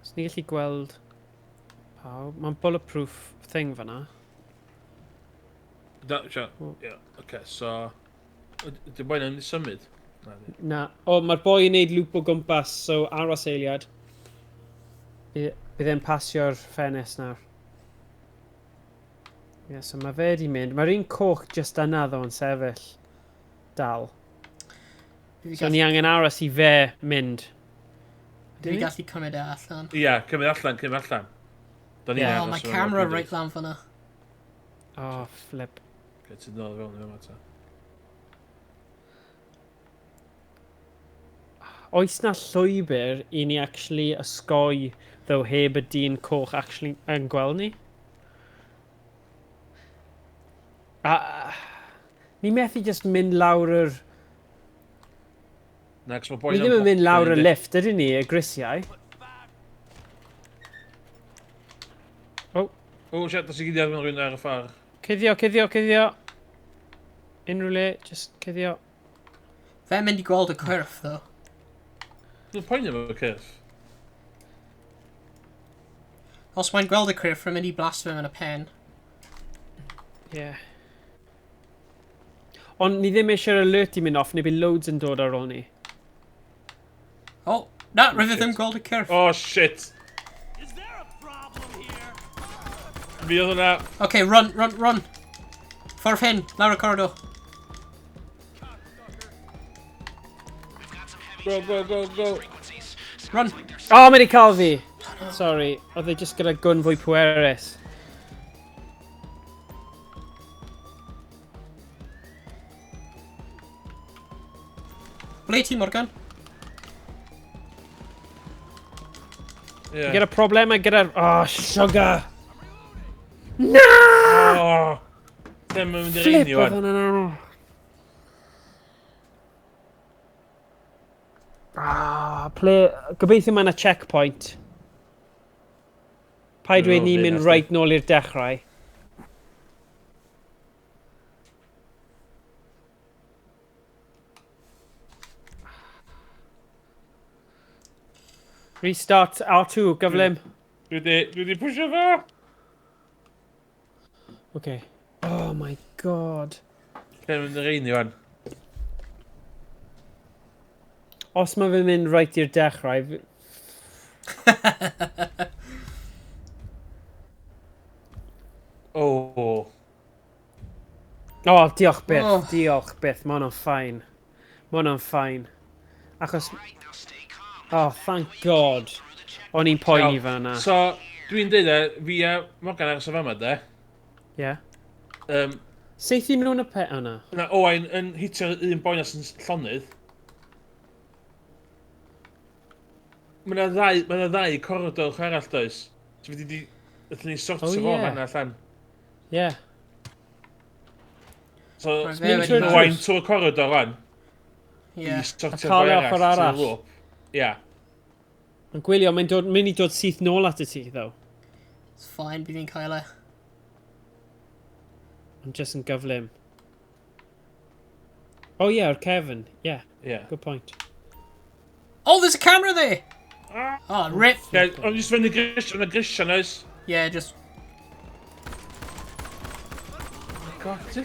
Os ni gallu gweld pawb. Mae'n bulletproof thing fan'na. Da, sio. Ie, oce, so... Ydy'r boi na'n mynd i symud? Na, di. Na. O, mae'r boi yn neud loop o gwmpas, so aros eiliad. Bydd e'n pasio'r ffenest nawr. Ie, yeah, so mae fe di mynd. Mae'r un coch just yna ddo yn sefyll. Dal. So ni angen aros i fe mynd. Fi gallu cymryd e allan. Ie, cymryd allan, cymryd allan. Da ni'n Ie. Oh, aros mae efo camera fo, reit lan fyna. Oh, flip. Oce, ti'n dod fewn i fyma ta. Oes na llwybr i ni actually osgoi ddo heb y dyn coch actually yn gweld ni? A, ni methu just mynd lawr yr... Na, cos mae boi Ni na'n ddim yn mynd blocio lawr y ni, yndi? lift, ydyn ni, y grisiau. Oh. O, shit, dos i gyd ar rhywun ar y ffordd. Cuddio, cuddio, cuddio. Unrhyw le, just cuddio. Fe'n mynd i gweld y cyrff, though. Dwi'n poeni efo cyrff. Os mae'n gweld y cyrff, fe'n mynd i blast fe yn y pen. Yeah. Ond ni ddim eisiau'r alert i mynd off, neu bydd loads yn dod ar ôl ni. Oh, na, rwyf i ddim gweld y cyrff. Oh, shit. Is there a problem here? Mi oedd hwnna... Okay, run, run, run. Ffordd hyn, lawr y corridor. Go, go, go, go. Run. Oh, mae wedi cael fi! Sorry, oedd e just gyda gwn fwy pwerus. Ble ti, Morgan? Yeah. Gyda problemau gyda'r... Oh, sugar! Na! Oh, ddim yn mynd i'r Flip un i oedd wan. hwnna'n anodd. Ah, ple... Gobeithio mae yna checkpoint. Paid dweud ni'n mynd reit nôl i'r dechrau. Restart R2, gyflym. Dwi di pwysio fo. Okay. Oh my god. Lle mae'n mynd i'r un i wan. Os mae fe'n mynd reit i'r dechrau... Oh. Oh, diolch byth, Oh. diolch byth. Mae hwnna'n fine. Mae hwnna'n fine. Achos... Oh, thank God. O'n i'n poeni fan yna. So, dwi'n dweud e, fi a Morgan aros o fama, de. Yeah. Seithi nhw'n y pe... O, na. Na, Owain yn hitio'r un boi na sy'n llonydd. Mae yna ddau corridor arall, does? So fi di... Ydyn ni sortio Oh, fo yeah. fan'na allan. Yeah. So, Mae fe wedi Owain marw. trwy'r corridor rwan. Yeah. I sortio'r A cael boi e arall. ochr arall. sy'n y loop. Ie. Yn gwylio, mae'n dod, mynd i dod syth nôl at y ti, though. It's fine, bydd fi'n cael e. I'm just yn gyflym. Oh yeah, o'r Kevin. Yeah. Yeah. Good point. Oh, there's a camera there! Oh, rip! Yeah, ond jyst fynd y gris, yn y grisiau, oes? Yeah, just... Oh my god, ti?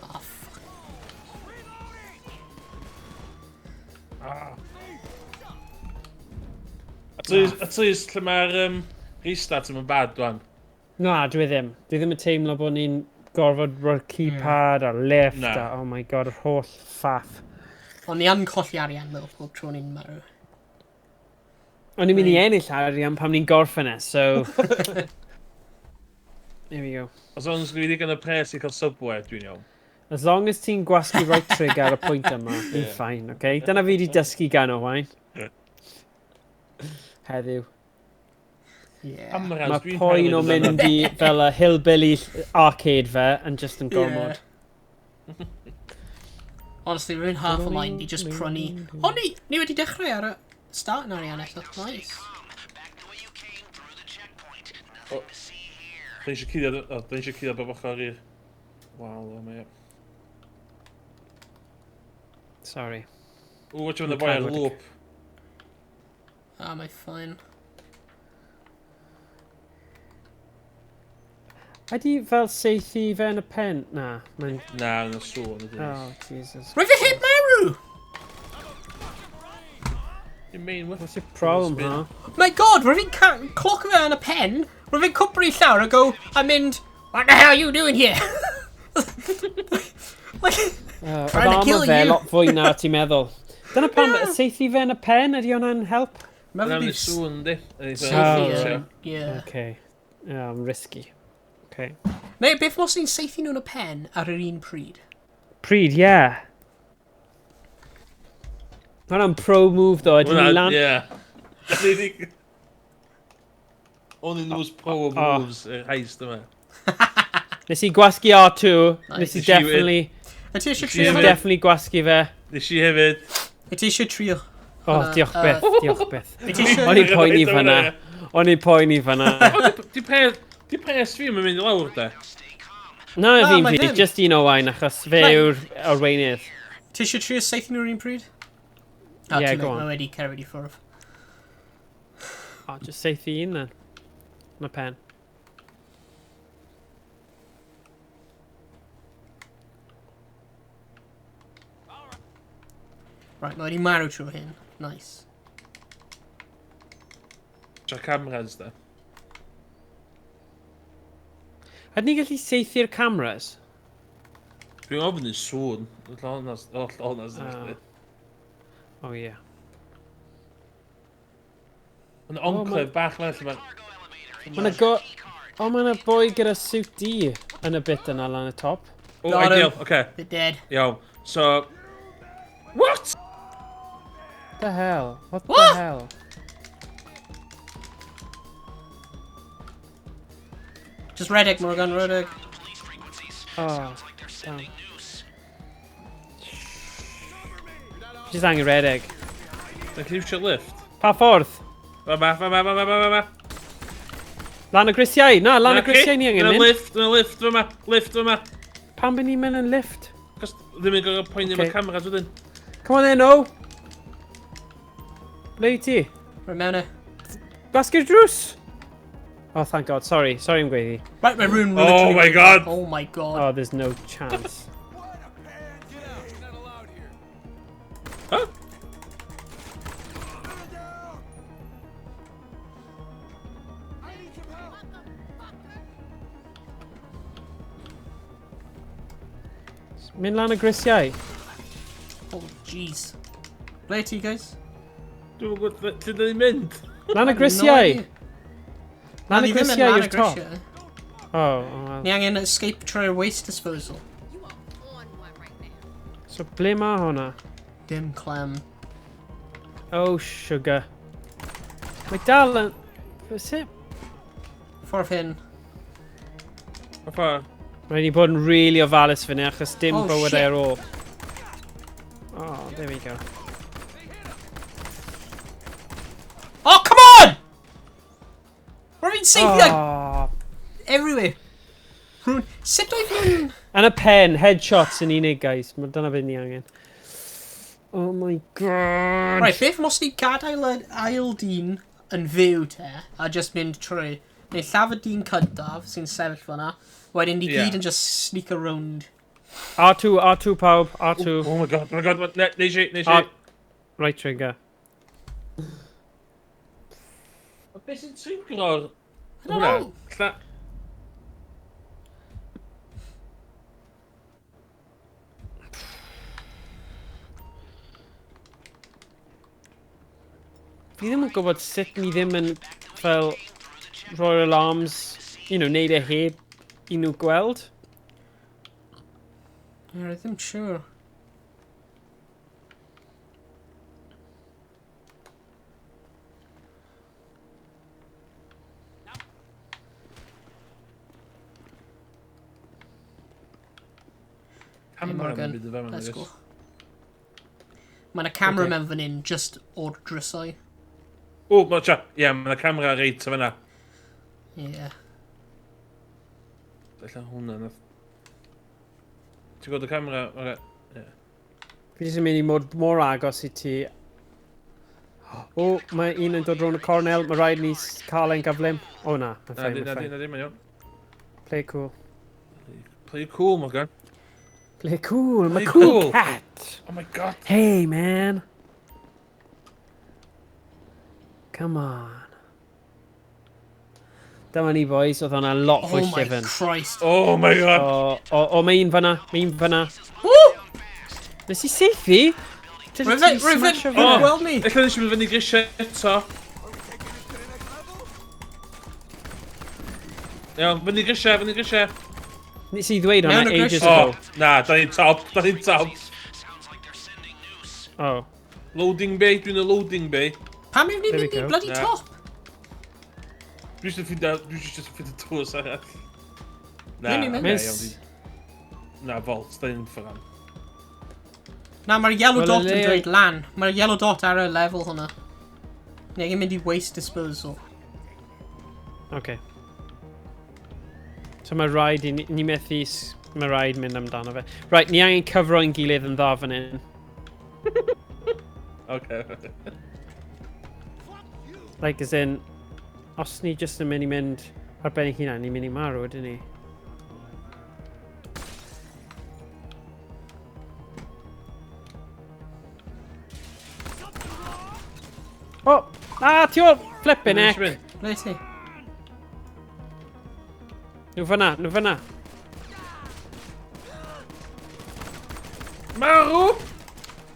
Oh, fuck. Ah. At least lle mae'r restart yn bad, dwan. Na, dwi ddim. Dwi ddim yn teimlo bod ni'n gorfod rhoi'r keypad a lift Na. a, oh my god, yr holl faff. Ond ni yn colli arian, though, pob tro ni'n marw. O'n i'n mynd i ennill arian pam ni'n gorffen e, so... There we go. Os o'n sgwyd ddigon o pres i cael Subway, dwi'n iawn. As long as ti'n gwasgu right trigger ar y pwynt yma, ni'n Yeah. fine, okay? Dyna fi wedi dysgu gan Owain. Heddiw. Yeah. Cameras, Mae dwi'n poen o paranoid amdano. mynd i fel y hillbilly arcade fe yn just yn gormod. Yeah. Honestly, rwy'n half a mind i just prynu. O, ni wedi dechrau ar y start yn arian eto. Nice. O, Da ni eisiau cuddio, o, da ni eisiau cuddio bob ochr i'r... Waw, o, mae... Sorry. O, watch out, y boi ar loop. Ah, mae fine. Ydy fel seithi fe yn y pen? Na, mae'n... Na, yn y sŵn. ydy. Oh, Jesus. Rwy'n fi heb marw! Your main weapon. What's your problem, huh? My god, rwy'n fi'n cloc fe yn y pen, rwy'n fi'n cwpru i llawr a go, a mynd, what the hell are you doing here? Like, trying to Oedd kill armor fe you. lot fwy na ti'n meddwl. Dyna pam, seithi fe yn y pen, ydy hwnna'n help? Mae Yna fe yn y bys- sŵn, di. Seithi Oh. yn, yeah. Okay. Risky. Okay. Neu, beth mos ni'n seithi nhw'n y pen ar yr un pryd? Pryd, yeah. Mae hwnna'n pro move, though. Ydyn ni lan... Yeah. Only those pro moves yr heist yma. Nes i gwasgu R2. Nes i Nes i definitely... Wyt ti eisiau Nes i Nes i trio hefyd. hwnna? definitely gwasgu fe. Nes i hefyd. Wyt ti eisiau trio? Oh, Hwnna, diolch byth, diolch byth. Wyt ti eisiau... O'n i'n poeni fan'na. O'n i'n poeni fan'na. O, di pres fi yn mynd i lawr, de? Na, Na, fi'n mae fi, ddim. just un Owain, achos fe Mae- yw'r arweinydd. Ti eisiau trio seithi nhw'r un pryd? Oh, Yeah, too go late, on. Mae wedi cerdded i ffwrdd. Oh, just seithi un then. Yn y pen. Right, mae wedi marw trwy hyn. Nice. Tra cameras, de. Ydyn ni gallu seithi'r cameras? Dwi'n ofyn i sŵn. Holl onast. Ah. Oh, yeah. Yn enclave bach fel lle mae... Mae 'na go... O, mae 'na boi gyda suit D yn y bit yna lan y top. Oh, Got him. ideal, oce. They're dead. Iawn. So... What? The hell? What, What? the hell? Just redeg, Morgan, redeg. Oh, damn. Just angen redeg. Da chi'n iwsio lift? Pa ffordd? Fama, fama, fama, fama, fama. Lan y grisiau! Na, lan y grisiau ni angen mynd. Lift, yna lift, fama, lift, fama. Pam by ni'n mynd yn lift? Cos ddim yn gorfod poeni am y cameras wedyn. Come on then, o! Ble i ti? Rwy'n mewn e. Gwasgu'r drws! Oh, thank God. Sorry. Sorry am gweiddi. Right, mae rhywun Oh my God! Oh my God. Oh, there's no chance. Huh? Mynd lan y grisiau. Oh, jeez. Ble ti, guys? Dwi'n gwybod lle dyn ni'n mynd. Lan y grisiau! Lan y Ni ddim yn grisiau lan y i'r top. grisiau. Oh, oh, well. Ni angen escape trwy'r waste disposal. So ble mae hwnna? Dim clem. Oh, sugar. Mae dal yn... Sut? Ffordd hyn. Pa ffordd? Mae ni bod yn really ofalus fyny achos dim Oh, bywydau shit. ar ôl. Oh, there we go. Oh, come on! Rwy'n fi'n saethu like, Oh. everywhere. Rwy'n... Sut oedd nhw'n... Yn y pen, headshots yn unig, guys. Mae dyna beth ni angen. Oh my God. Right, beth mos ni gadael yr ail dyn yn fyw te, a just mynd trwy. Neu lladd y dyn cyntaf sy'n sefyll fyna, wedyn ni Ie. gyd yn just sneak around. R2, R2 pawb, R2. Oh my God, oh my God, neis i, neis i. R... Right trigger. Beth sy'n trigro'r... I don't know. Lla... Fi ddim yn gwybod sut ni ddim yn fel rhoi'r alarms, you know, neud e heb i nhw gweld. Ie, yeah, ddim siŵr. Hey, Camera Morgan, yn byd o fewn, let's I guess. go. Mae yna camera Okay. mewn fan hyn, just o'r drysau. O, mae cha. Ie, mae yna camera reit o fan'na. Yeah. Ella hwnna nath... Ti'n gweld y camera? Oce. Ie. Fi jyst yn mynd i mod mor agos i ti. O, mae un yn dod rownd y cornel, mae rhaid ni cael e'n gyflym. O na, mae'n Na fine, di, na mae'n di, fine. na di, mae'n iawn. Play cool. Play cool, Morgan. Play cool, my Play cool, cool. cat. Oh my God. Hey, man. Come on. Dyma ni, boys, oedd hwnna lot Oh fwy my llyfn. Christ. Oh my God. O, o, o, mae un fyna, mae un fyna. Woo! Nes i saethu? Rwy'n rwy'n Oh. gweld ni. Ella nes i mynd fyny grisiau eto. Iawn, fyny grisiau, fyny grisiau. Nes i ddweud hwnna Mewn y ages grisiau. ago. O, na, da ni'n top, da ni'n top. Oh. Loading bay, dwi'n y loading bay. Pam yw'n ni'n There we mynd i'r go. bloody Na. top? Dwi eisiau ffindio, dwi eisiau ffindio drws arall. Na, Ble ni'n mynd? na, Miss. iawn, di- Na, vault, da ni'n ffordd. Na, mae'r yellow Wel, dot yn le- dweud lan. Mae'r yellow dot ar y lefel hwnna. Ni angen mynd i waste disposal. Okay. So mae rhaid i ni, ni methu, mae rhaid mynd amdano fe. Right, ni angen cyfro ein gilydd yn dda fan hyn. Okay. Like, as in, os ni jyst yn mynd i mynd ar ben ein hunain, ni'n mynd i marw, ydyn ni? Oh! Ah, ti o! Flippin' heck! Ble ti? Nhw fyna, nhw fyna. Marw!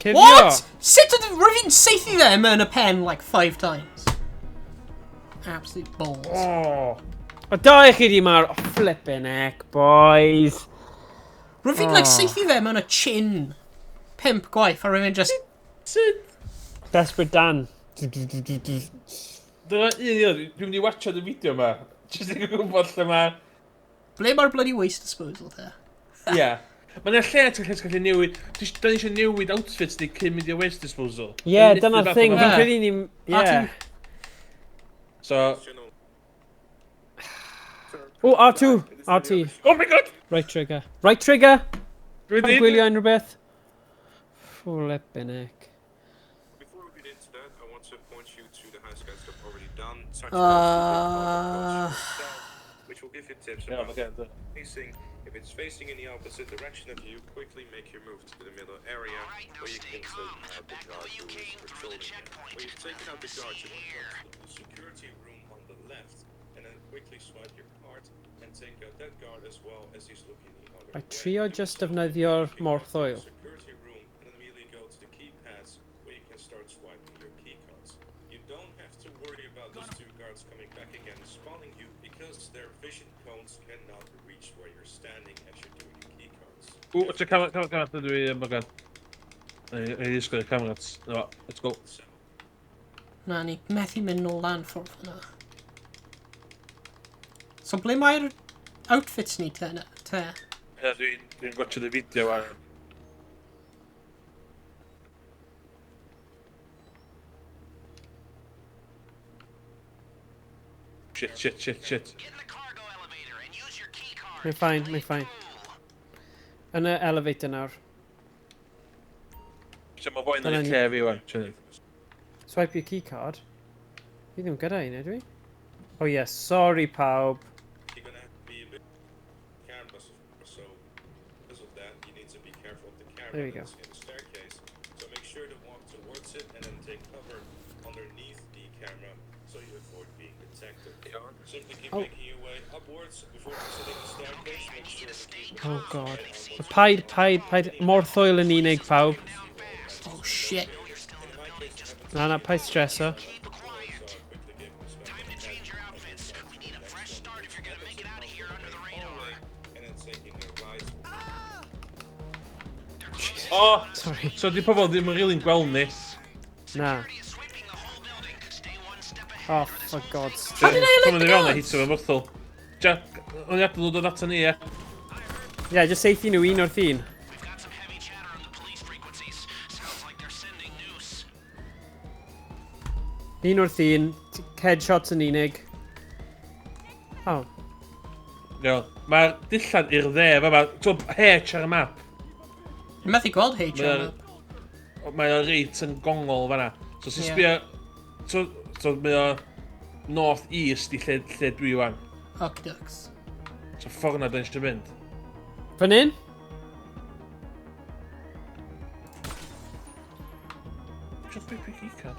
Cuddio! What? Sut oedd rwy'n fi'n saethu fe mewn y pen like 5 times? Absolute balls. Oh. O, da i chi di marw. Oh, flippin' heck, boys. Rwy'n fi'n like Oh. saethu fe mewn y chin 5 gwaith a rwy'n fi'n just... Sut? Desperate Dan. Dyna un i dwi'n mynd i watchad y fideo yma. Jyst i gwybod lle mae... Ble mae'r bloody waste disposal te? Ie. Mae yna lle ti'n gallu newid... Da ni eisiau newid outfits ni cyn mynd i'r waste disposal. Ie, yeah, dyna'r thing. Fi'n credu ni... Ie. So... Oh, R2! RT. Oh my god! Right trigger. Right trigger! Dwi Dwi'n gwylio unrhyw beth. Flippin' heck. Before we get into that, I want to point you to the high scans I've already done, such as which will give you tips about facing. If it's facing in the opposite direction of you, quickly make your move to the middle area where you can take out the guard who is patrolling it. When you've taken out the guard, you want to go to the security room on the left and then quickly swipe your card and take out that guard as well as he's looking the other Mae way. trio just defnyddio'r morthoil. Security room and then immediately go to the keypads where you can start swiping your keycards. You don't have to worry about those two guards coming back again and spawning you because their vision cones cannot reach where you're standing as you're doing the keycards. Ww, watch y camera, camera, camera, dwi yn Morgan. Ei ddisgwyl y cameras. No, let's go. Na, ni methu mynd nôl lan ffordd fyna. So ble mae'r outfits ni te? Te? Ie, dwi'n dwi gwatchad y fideo ar. Shit, shit, shit, shit. Mae'n fine, mae'n fine. Yn y elevator nawr. So mae boi'n Dyna yn ni. lle fi wan. Sian. Swipe your keycard. Fi ddim gyda un, ydw i? Oh yes, sorry pawb. You're gonna have to be a bit cameras, so because of that, you need to be careful of the camera There we go. that's in the staircase. So make sure to walk towards it and then take cover underneath the camera so you avoid being detected. Simply keep Oh. making your way upwards before exiting the staircase. Make sure to keep Oh god. Paid, paid, paid. Morthoil yn unig pawb. Oh shit. Na, na, paid streso. and then taking a right O! Sorry. So di pobl ddim yn really'n gweld ni. Na. Oh, for God's How sake. did I Pan elect the mynd i fewn a guards? hitio fe myrthol. Jack, o'n i adael nhw dod ato ni, ie. Yeah, just seithi nhw un wrth un. Un wrth un, headshots yn unig. Oh, Iawn. Mae'r dillad i'r dde, fa ma. Ti'n H ar y map. Dwi'n methu gweld H ar y Mae'r- map. Mae o reit yn gongol fanna. So ti'n Ie. sbio... So, so mae o north east i lle, lle dwi wan. Okey-dokes. So ffordd na dyn eisiau mynd. Fan hyn? Just big big keycard.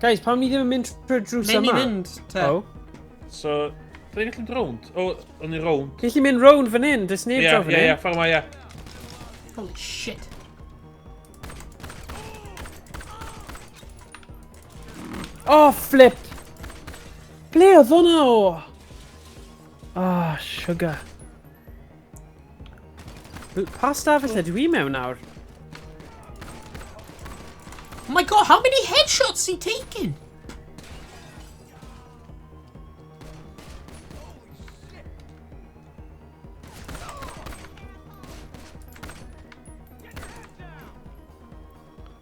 Guys, pam ni ddim yn mynd trwy'r drws Ble ni yma? fynd, te? Oh. So, da ni'n gallu mynd rownd? O, o'n i rownd. Ni gallu mynd rownd fan hyn, does neb Ie, draw fan ie, ie, hyn. ffordd yma, ie. Holy shit. Oh, flip! Ble oedd hwnna o? Oh, sugar. Pa stafell ydw i mewn nawr? Oh my god, how many headshots he taken?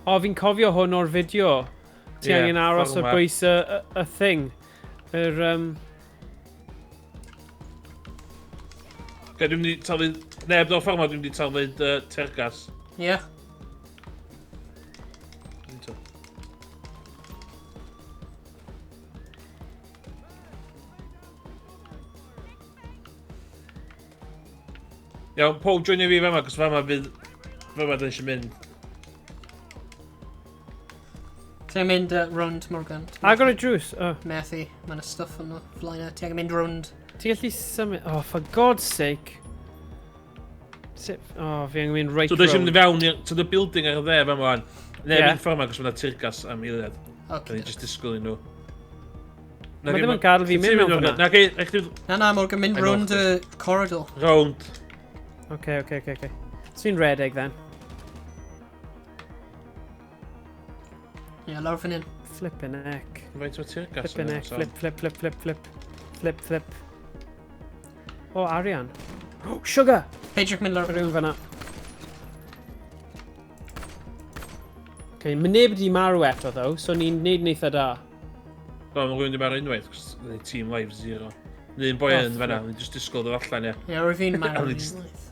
O, fi'n cofio hwn o'r fideo. Ti Ie, angen aros ffordd ar yma. bwys y thing. Yr, Ge, dwi'n mynd i taflu... Neb o'r ffordd yma, dwi'n mynd i taflu tergas. Yeah. Iawn, Paul, joinio fi fama, cos fama fydd... Fama dyn eisiau mynd. Ti angen mynd rownd, Morgan. Agor y drws. Oh. Methu. Mae yna stuff yn y flaen Ti angen mynd rownd. Ti'n gallu symud... Oh, for God's sake. Sut... Oh, fi angen mynd right So, dyn eisiau mynd i round. fewn i'r... To the building ar y dde fama wan. Neb Ie. mynd ffordd yma, cos mae'na tirgas am eiliad. Okay. Da ni just disgwyl i nhw. Ma' ddim yn gadael fi mynd mewn fan'na. Na, gei, rhaid chdi Na, na, Morgan, mynd I know, rownd y corridor. rownd. Okay. So fi'n redeg then. Ie, yeah, lawr fan hyn. Flippin' heck. Faint o tear gas Flippin' heck, flip, flip, flip, flip, flip. Flip, flip. O, arian. Oh, sugar! Peidiwch mynd lawr. Rhywun fan'na. Okay, mae neb wedi marw eto, ddo, so ni'n neud yn eitha da. Do, mae rhywun wedi marw unwaith, cos ni team live zero. Neu un boi yn fan'na, ni'n just disgwyl dod allan, ie. Ie, rwyf fi'n marw unwaith.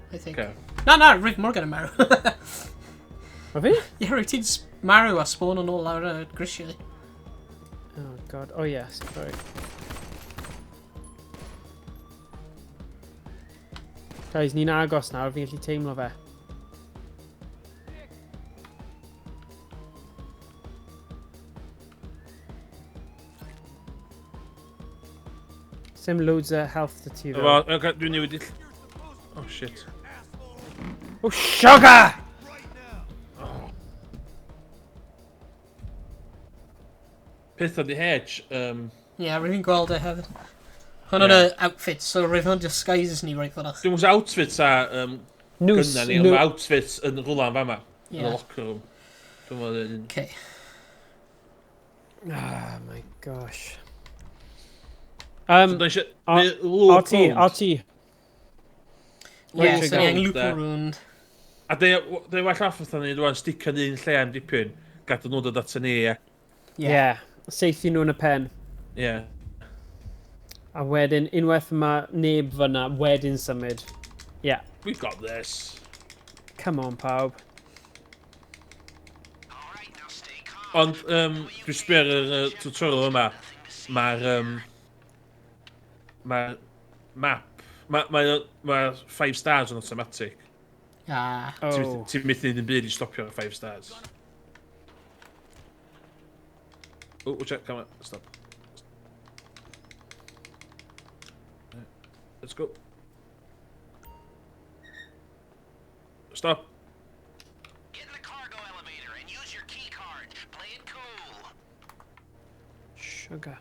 I think. Okay. Na, na, rwyf Morgan yn marw. O fi? Ie, rwyf ti'n marw a spawn yn ôl lawr y grisiau. Oh god, oh yes, sorry. Guys, ni'n agos nawr, fi'n gallu teimlo fe. Sim loads o health to ti ddo. Okay, dwi'n newid i... Oh shit. Oh sugar! Oh. Peth di hedge. Ie, yeah, rwy'n gweld e hefyd. Hwn yn y outfit, so rwy'n hwn disguises ni right fan'na. Dwi'n gwybod outfits a gynna ni, ond mae outfits yn rwla yn fama. Yn y locker room. Dwi'n meddwl... Okay. Oh my gosh. RT. Ie, so ni angen loop round. A dweud well off wrthon ni, dwi'n sticio yn un lle am dipyn, gadael nhw dod at ni, ie. Ie, seithi nhw yn y pen. Ie. A wedyn, unwaith mae neb fyna, wedyn symud. Ie. We've got this. Come on, pawb. Ond, dwi'n sbio ar y tutorial yma, mae'r... Mae'r map, mae 5 stars yn automatic. Ah. Oh. Ti'n methu neud dim byd i stopio'r 5 stars. Oh, watch out, come on, stop. Let's go. Stop. Get in the cargo elevator and use your key card. Play it cool. Sugar.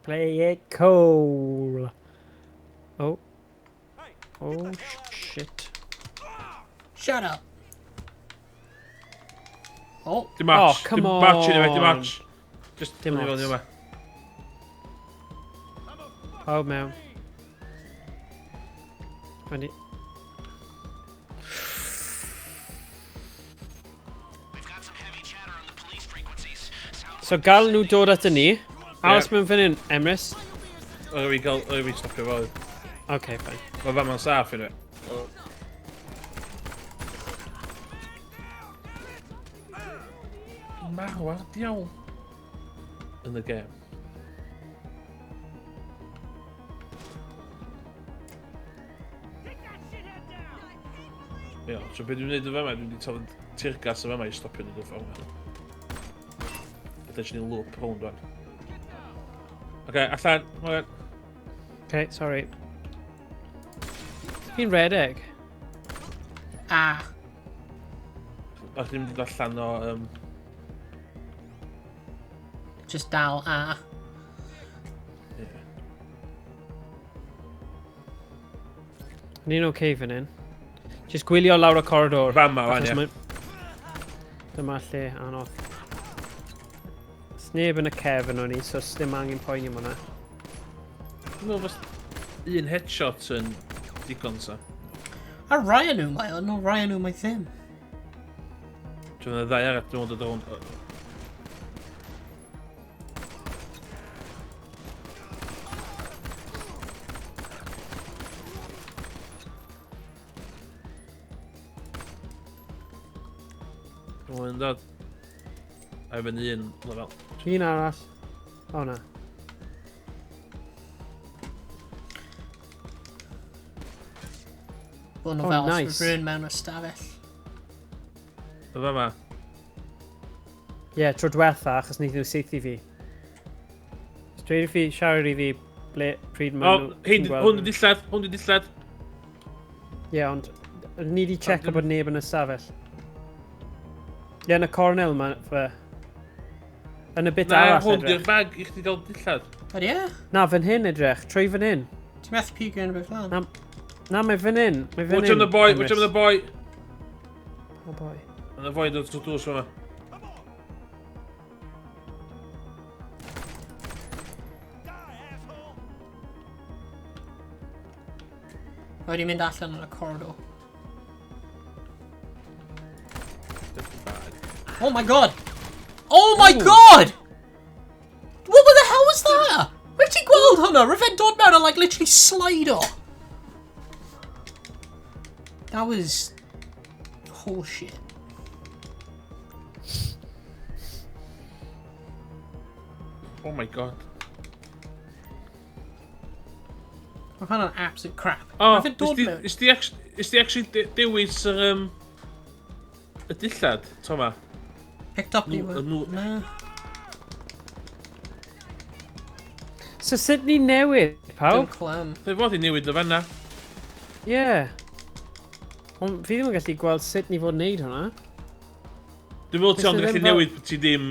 Play it cool. Oh. Oh, shit. Shut up. Oh. Dim match. Oh, come on. Dim match anyway, dim match. Just dim match. Pawb mewn. Fyny. So gael nhw dod at ni. Aros mewn fan hyn, Emrys. Oedd fi gael, oedd fi stopio fo. Okay, fine. Mae fama'n saff i. Marw ar diawl. Yn y gêm. Ie, so beth dwi'n gwneud yn fama, dwi'n wedi taflu teargas yn fama i stopio nhw'n ffordd yma. Ydych chi'n loop rownd wan. Oce, allan, Morgan. Okay, sorry. Fi'n redeg. Ah. O'ch chi'n mynd allan o... Just dal A. Yeah. Ni'n okay fan hyn. Just gwylio lawr y corridor. Fama, fan, ie. Dyma lle anodd. Sneb yn y cefn o'n i, so sdim angen poeni am hwnna. Dwi'n meddwl fas un headshot yn digon sa. A rai nhw mae o'n, o rai nhw mae ddim. Dwi'n meddwl ddau arall, dwi'n meddwl dod rownd. Dwi'n dod. A efo un lefel. Un arall. O na. Bod yn Oh, ofalus, nice. mae rhywun mewn ystafell. Y fama. Ie, yeah, tro diwetha, achos wnaethon nhw saethu fi. So dweud i fi, siarad i fi ble, pryd O, maen nhw... hein, ti'n gweld hwn nhw. di dillad, hwn di dillad. Ie, yeah, ond ni di checo bod neb yn y stafell. Ie, yn y cornel ma, fe. Yn y bit Na, arall hwn di'r edrych. bag i chdi gael dillad. Ydy e? Na, fan hyn edrych. Trwy fan hyn. Ti'n methu pigo yn y beth lan? Na, na, mae fan hyn. Mae fan Watch hyn. on the boy, watch Emrys. on the boy. Oh boy. Yn y foi dod trwy drws yma. Mae wedi mynd allan yn y corridor. Oh my god! Oh my Ooh. god! What the hell was that? Where ti gweld hwnna? Rwy'n dod mewn a like literally slido. That was horseshit. Oh my god. Mae hwnna'n absolute crap. Oh, Rwy'n dod mewn. Is di actually dewis yr y dillad, Toma? Picked up the... Nhw- Na. So sut ni newid, Dim pawb? clem. Fe fod i newid o fanna. Ie. Yeah. Ond fi ddim yn gallu gweld sut ni fod wneud hwnna. Dwi'n meddwl ti Nes ond i yn gallu ddim fel- newid bod ti ddim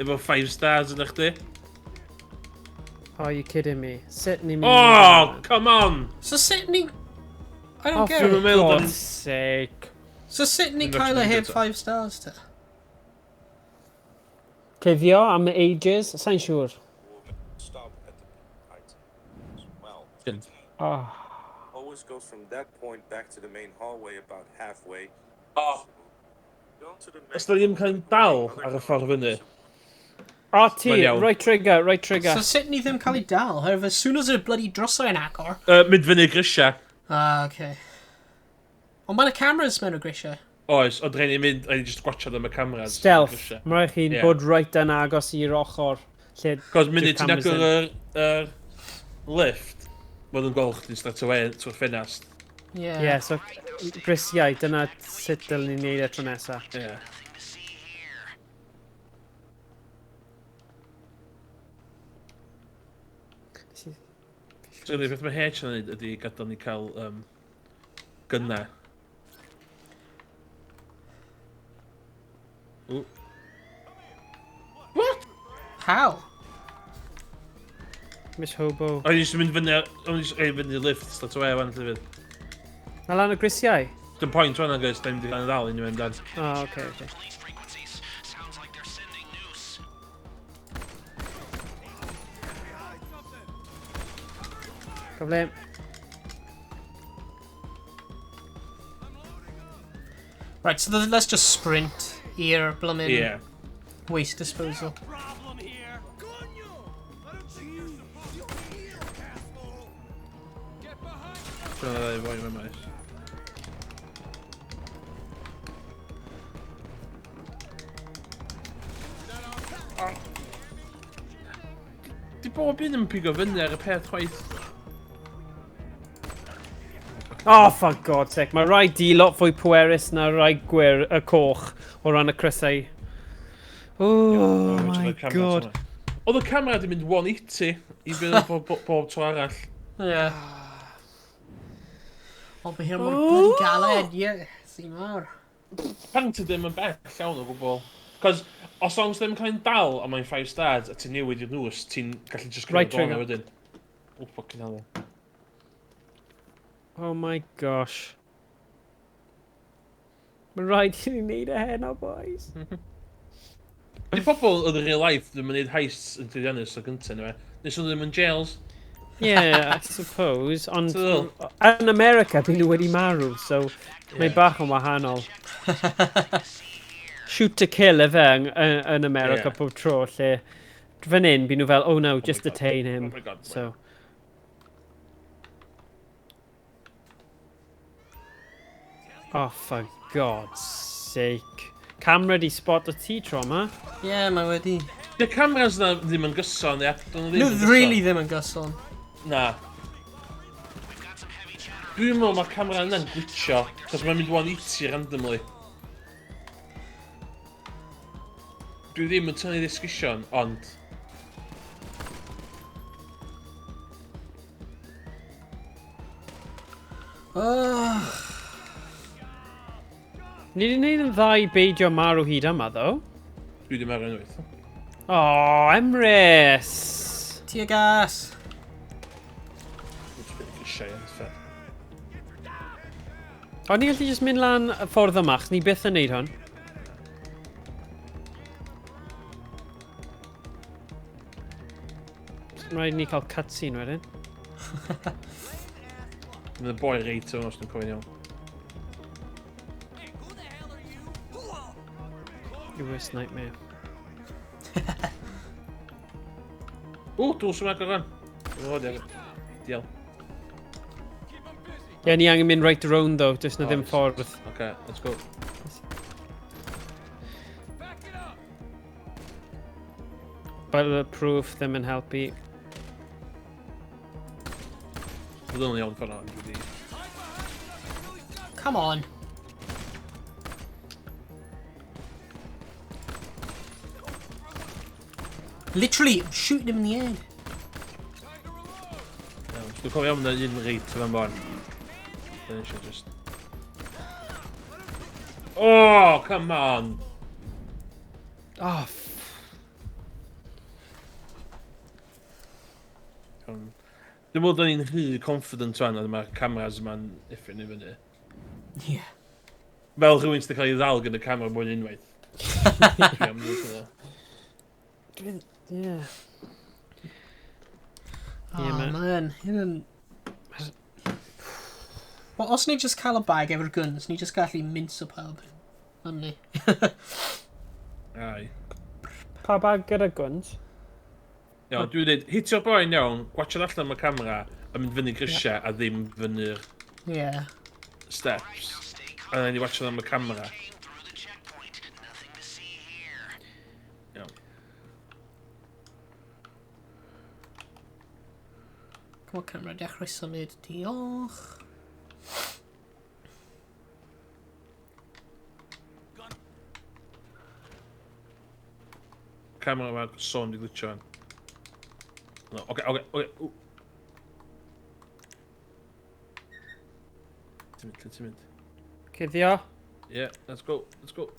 efo 5 stars yn chdi. Oh, you kidding me? Sut ni'n mynd i Oh, wneud hwnna? come on! So sut ni... I don't Oh, get for it. Dwi'n meddwl bod- God's sake. So sut ni Dwi'n cael e actually heb mynd 5 stars te? Cuddio am ages, sa'n siŵr. Stop at the item as well. Oh. Always go from that point back to the main hallway about halfway. Oh. Go to the main Os da ni ddim cael ein dal ar y ffordd fyny. O, ti, Mae'n iawn. right trigger, right trigger. So sut ni ddim cael ei dal? Oherwydd as soon as y bloody drysau yn agor... Mynd fyny grisiau. Ah, okay. Ond mae'n y cameras mewn o grisiau. Oes, ond rhaid ni mynd, rhaid ni just gwachod am y cameras. Stealth. Grisiau. Mae rhaid chi'n Ie. bod right yn agos i'r ochr. Lle Cos dyw'r munud ti'n cameras agor ddim. yr lift, maen nhw'n gweld chdi straight away trwy'r ffenast. Yeah. Ie, so grisiau, dyna sut dylen ni wneud e tro nesa. Ie. Nothing to see here. So, unig beth mae H yn neud ydy gadael ni cael gynna. Ooh. What? How? Miss Hobo. O'n i jyst yn mynd fyny, o'n i jyst yn fyny lift straight away fan llefydd. Na lan y grisiau? Dim point fan guys, da ni'n mynd i gael yn ddal unwaith amdan. O, oh, oce, oce. Police frequencies. Sounds like they're sending noose. Cyfle. Right, so let's just sprint i'r bloomin' Ie. waste disposal. Problem here. Dyna ddau foi mewn maes. Di bob un yn pigo fyny ar y peth chwaith. Oh, for God's sake. Mae rai di lot fwy pwerus na rai gwyr y coch o ran y crysau. Oh, my God. Oedd y camera di mynd 180 i fynd bob, bob, bob tro arall. Yeah. Ond mae hyn mor bloody galed, yeah. Si mawr. Apparently ddim yn bell llawn o gwbl. Cos os ond ddim yn cael ein dal a mae'n 5 stars a ti'n newid i'r noose, ti'n gallu just Right cymryd right trigger. wedyn. Oh, fucking hell. Oh my gosh. Mae rhaid i ni wneud e heno, boys. Di pobl yn real life ddim yn neud heists yn llwyddiannus o gyntaf, neu Nes nhw ddim yn jails. Yeah, I suppose. Ond So- yn America, byd nhw wedi marw, so mae Yeah. bach yn wahanol. Shoot to kill efe yn America Yeah. pob tro, lle fan hyn, byd nhw fel, oh no, just my God. detain him. Oh my God. So, oh, for God's sake. Camera di spot o ti tro yma. Yeah, mae wedi. Di cameras na ddim yn gyson, ia. Dyn nhw ddim Nhw yn gyson. really ddim yn gyson. Na. Dwi'n meddwl mae'r camera yna'n glitcho, cos mae'n mynd 180 randomly. Dwi ddim yn tynnu ddisgussion, ond... Oh, Ni wedi gwneud yn dda i beidio marw hyd yma, ddo. Dwi ddim ar unwaith. Oh, Emrys! Tear gas! O, ni gallu just mynd lan y ffordd yma, achos ni byth yn neud hwn. Mae'n rhaid ni cael cutscene wedyn. Mae'n boi reit yma, os dwi'n cofio'n iawn. Your worst nightmare. O, drws yma agor fan. O, diolch. Diolch. Ie, ni angen mynd right round though, does na ddim ffordd. Okay, let's go. Bulletproof ddim yn helpu. Bydd o'n iawn ffordd o'n. Come on. Literally, I'm shooting him in the head. Iawn, Dwi'n cofio am un reit fan bon. Dyn eisiau just... Oh, come on! Oh, Dwi'n meddwl da ni'n rhy confident fan a mae'r cameras yma'n effing i fyny. Yeah. Fel rhywun sydd wedi cael ei ddal gyda camera mwy na unwaith. Dwi am wneud hynna. Yeah. Oh, Yeah, man. man. Hyn yn... Wel, os ni just cael y bag efo'r guns, ni just gallu mince o pawb. Ond ni. Ai. Pa bag gyda guns? Iawn, dwi'n dweud, hitio'r boi'n iawn, gwachod allan am y camera, a mynd fyny grisiau a ddim fyny'r Yeah. steps. A na ni watchad am y camera. Iawn. Come on, camera, dechrau symud. Diolch. Camera yma, sôn di glitcho fan. No, oce, oce, oce. ww. Ti'n mynd, lle ti'n mynd? Cuddio. Yeah, let's go, let's go.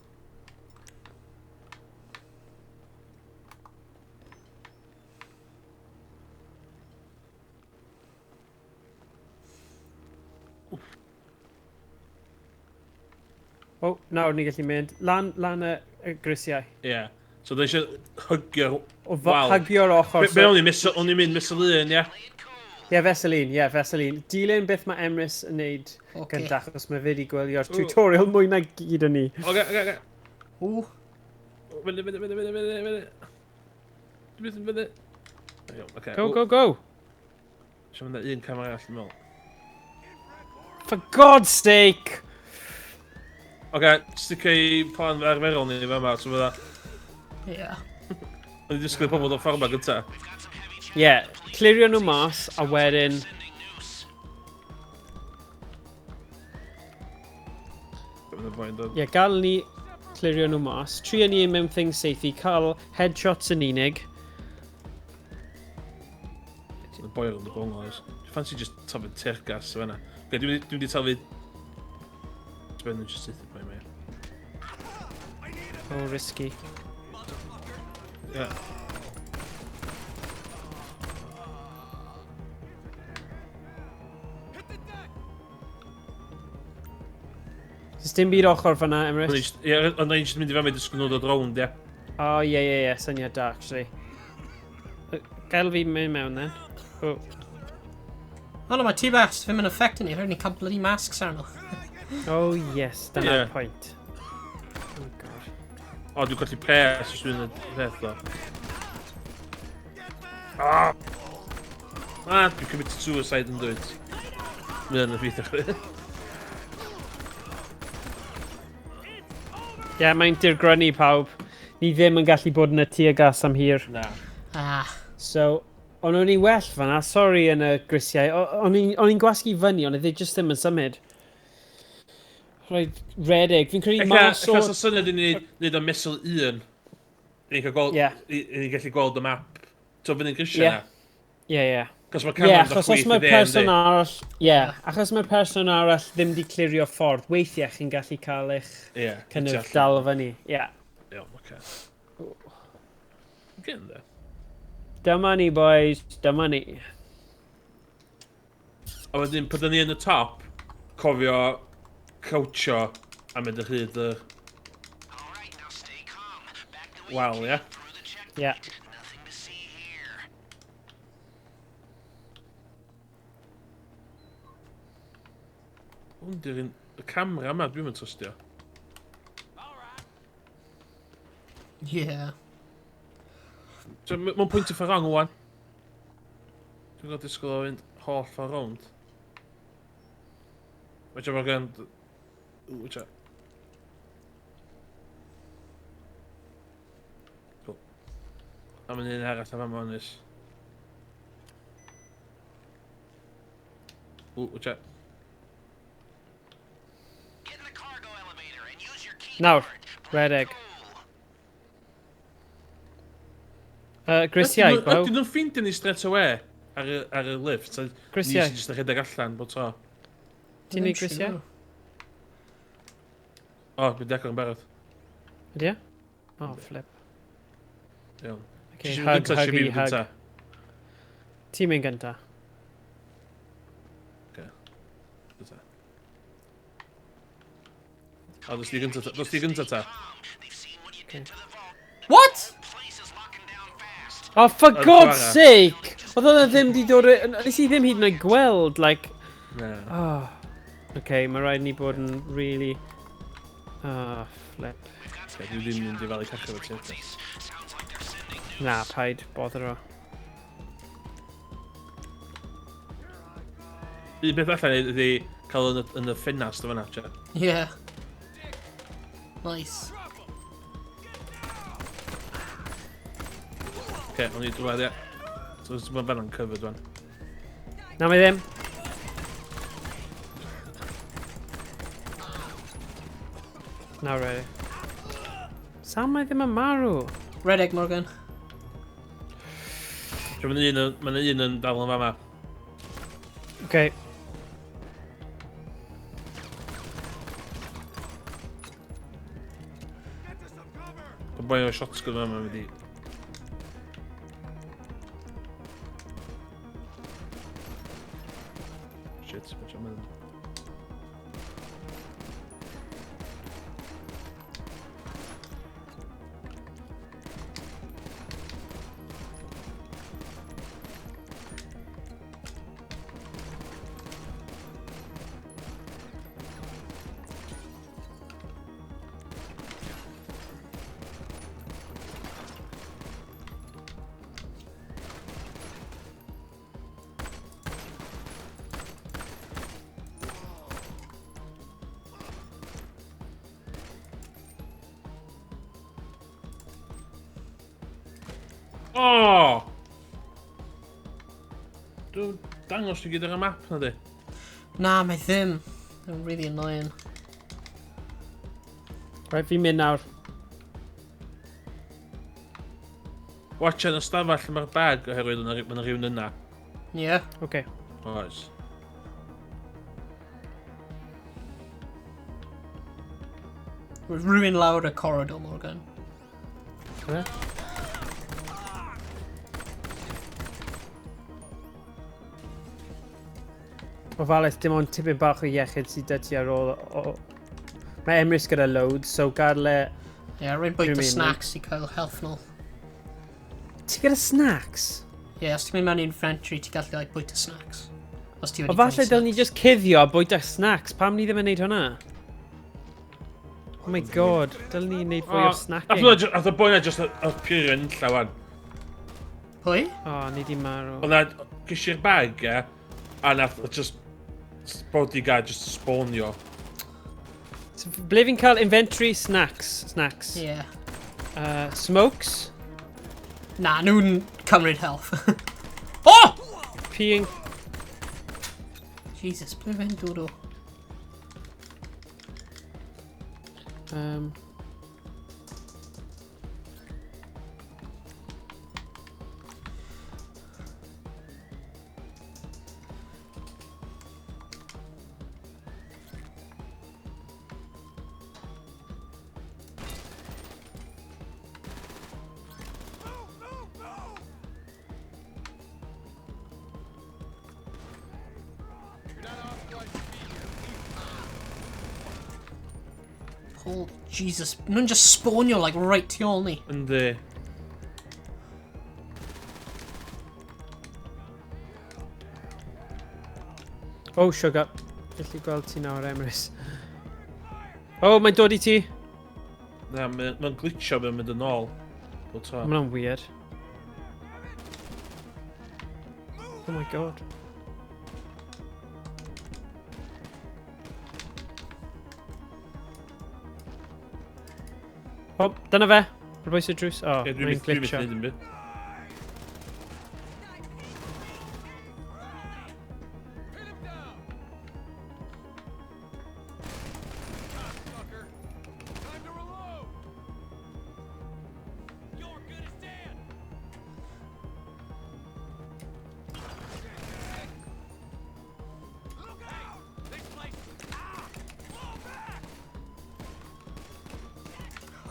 O, oh, nawr ni gallu mynd. Lan, lan y, y grisiau. Yeah. So, dwi eisiau hygio'r O, wal. hygio'r ochr. Be, be o'n i'n miss, o'n i'n mynd miss un, ie? Ie, Vaseline, ie, Vaseline. Dilyn beth mae Emrys yn neud Ocê. gyntaf, achos mae fe wedi gwylio'r tutorial mwy na gyd yn ni. Oce, oce, oce. Ww. Fyny, fyny, fyny, fyny, fyny, fyny. Fyny, fyny. Iawn, oce. Go, go, go! Eisiau mynd un camera arall, dwi'n meddwl. For God's sake! Oce, sticio i plan arferol ni fa so fydda. Yeah. O'n i'n disgwyl pobl o'r ffordd yma gynta. Ie, yeah, clirio nhw mas, a wedyn... Bydd y boi'n dod. Ie, yeah, gael ni clirio nhw mas. Trio ni mewn thing safety, cael headshots yn unig. Y boi ar y bongol, oes. Dwi'n fancy just taflu tear gas o fan'na. Oce, dwi'n mynd i taflu... Dwi'n mynd i just saethu boi yma, ie. Oh, risky. Ie. Does dim byd ochr fan'na, Emrys? Ie, ond o'n i'n just mynd i fewn i disgwyl nhw dod rownd, ie. O, oh, ie, ie, ie, syniad da, actually. Gael fi mynd mewn, then. Oh. Oh no, mae T-Bass ddim yn affecting ni. Rhaid ni cael bloody masks arno. Oh, yes, dyna'r Ie. pwynt. Oh, God. O, dwi'n colli pres os dwi'n y peth o. Ah! Ah, dwi'n committed suicide yn dweud. Mae yn effeithio chdi. Ie, yeah, mae'n dirgrynu pawb. Ni ddim yn gallu bod yn y tear gas am hir. Na. Ah. So, ond o'n i well fan'na, sorry yn y grisiau. O'n i'n gwasgu fyny, ond oedd e just ddim yn symud. Rhaid redeg. Fi'n credu mas o... Ella sa syniad i ni wneud o mesur un. I ni cael gweld, Ie. i ni gallu gweld y map. So fyny'n grisiau Ie. na. Ie, ie. Cos mae Ie, camera'n dod achos os chwith i mae'r dde, person yndi? arall... Ie, achos mae'r person arall ddim di clirio ffordd, weithiau chi'n gallu cael eich Ie, kind ti of allan. dal fyny. Ie. Iawn, oce. Getting there. Dyma ni, boys. Dyma ni. A wedyn, pan ni yn y top, cofio crouchio a mynd ar hyd y wal, ie? Yeah. Hwn di'r un... Y camera yma, dwi'n mynd trystio. Yeah. So, mae'n pwyntio ffordd wrong wan. Dwi'n gwybod disgwyl o fynd holl ffordd rownd. Watch out, Morgan. Watch out. Cool. A mae'n un arall am fama ynys. Ooh, watch out. Nawr, redeg. Grisiau, bawb. Ydyn nhw'n ffeindio ni straight away ar y lift? Grisiau. Ni sy'n just yn rhedeg allan bod tro. Ti'n neud grisiau? O, dwi'n dechrau yn barod. Ydy e? O, flip. Iawn. Okay, hug, huggy, hug. Ti'n mynd gynta. Oce. Gynta. O, dos di gynta ta. Dos di gynta ta. What? Oh, for God's sake! Oedd hwnna ddim di dod... Nes i ddim hyd yn oed gweld, like... Na. Oh. Okay, mae rhaid ni bod yn really... Oh, flip. Okay, dwi ddim yn mynd i falu cachu fo ti. Na, paid, bother o. Un peth allan ydi cael yn y ffenast o fan'na, tia. Yeah. Nice. Oce, o'n i drwad, ie. So, mae'n fan'na'n covered, wan. Na, mae ddim. Nawr, ready. Sam, mae ddim yn marw. Redeg, Morgan. Mae'n un yn dal yn fama. Okay. Mae'n boi o'r shotgun yma mynd i... Shit, mae'n mynd. Oh! Dwi'n dangos ti gyda'r map na di. Na, mae ddim. They're really annoying. Right, fi'n mynd nawr. Watch yn y stafell mae'r bag oherwydd mae yna rhywun yna. Yeah. Okay. Oes. Rhywun lawr y corridor, Morgan. Yeah. Ofalus, dim ond tipyn bach o iechyd sydd 'da ti ar ôl... Mae Emrys gyda loads, so gadael e... Ie, yeah, rwy'n bwyta snacks i cael health nôl. Ti gyda snacks? Ie, yeah, os ti'n mynd mewn i inventory, ti'n gallu like, bwyta snacks. Os ti wedi O falle dylen ni just cuddio a bwyta snacks, pam ni ddim yn neud hwnna? Oh my god, dylen ni neud fwy o snacking. Ath y boi na just appear yn lla wan. Pwy? O, ni di marw. Oedd na, ges i'r bag, ie, a nath just bodyguard just spawnio. So, ble fi'n cael inventory snacks? Snacks. Yeah. Smokes? Na, nhw'n cymryd health. Oh! Peeing. Jesus, ble fe'n dod o? Holy Jesus. Nhw'n just spawnio, like, right tu ôl ni. Yndi. Oh, sugar. Gallu gweld ti nawr, Emrys. Oh, mae'n dod i ti. Na, mae'n ma glitcho mae'n mynd yn ôl. Bob tro. Mae hwnna'n weird. Oh my god. Oh, dyna fe. Ar bwys y drws. Oh, Ie, dwi'n mae'n mynd dwi'n mynd glitcho. neud yn byd.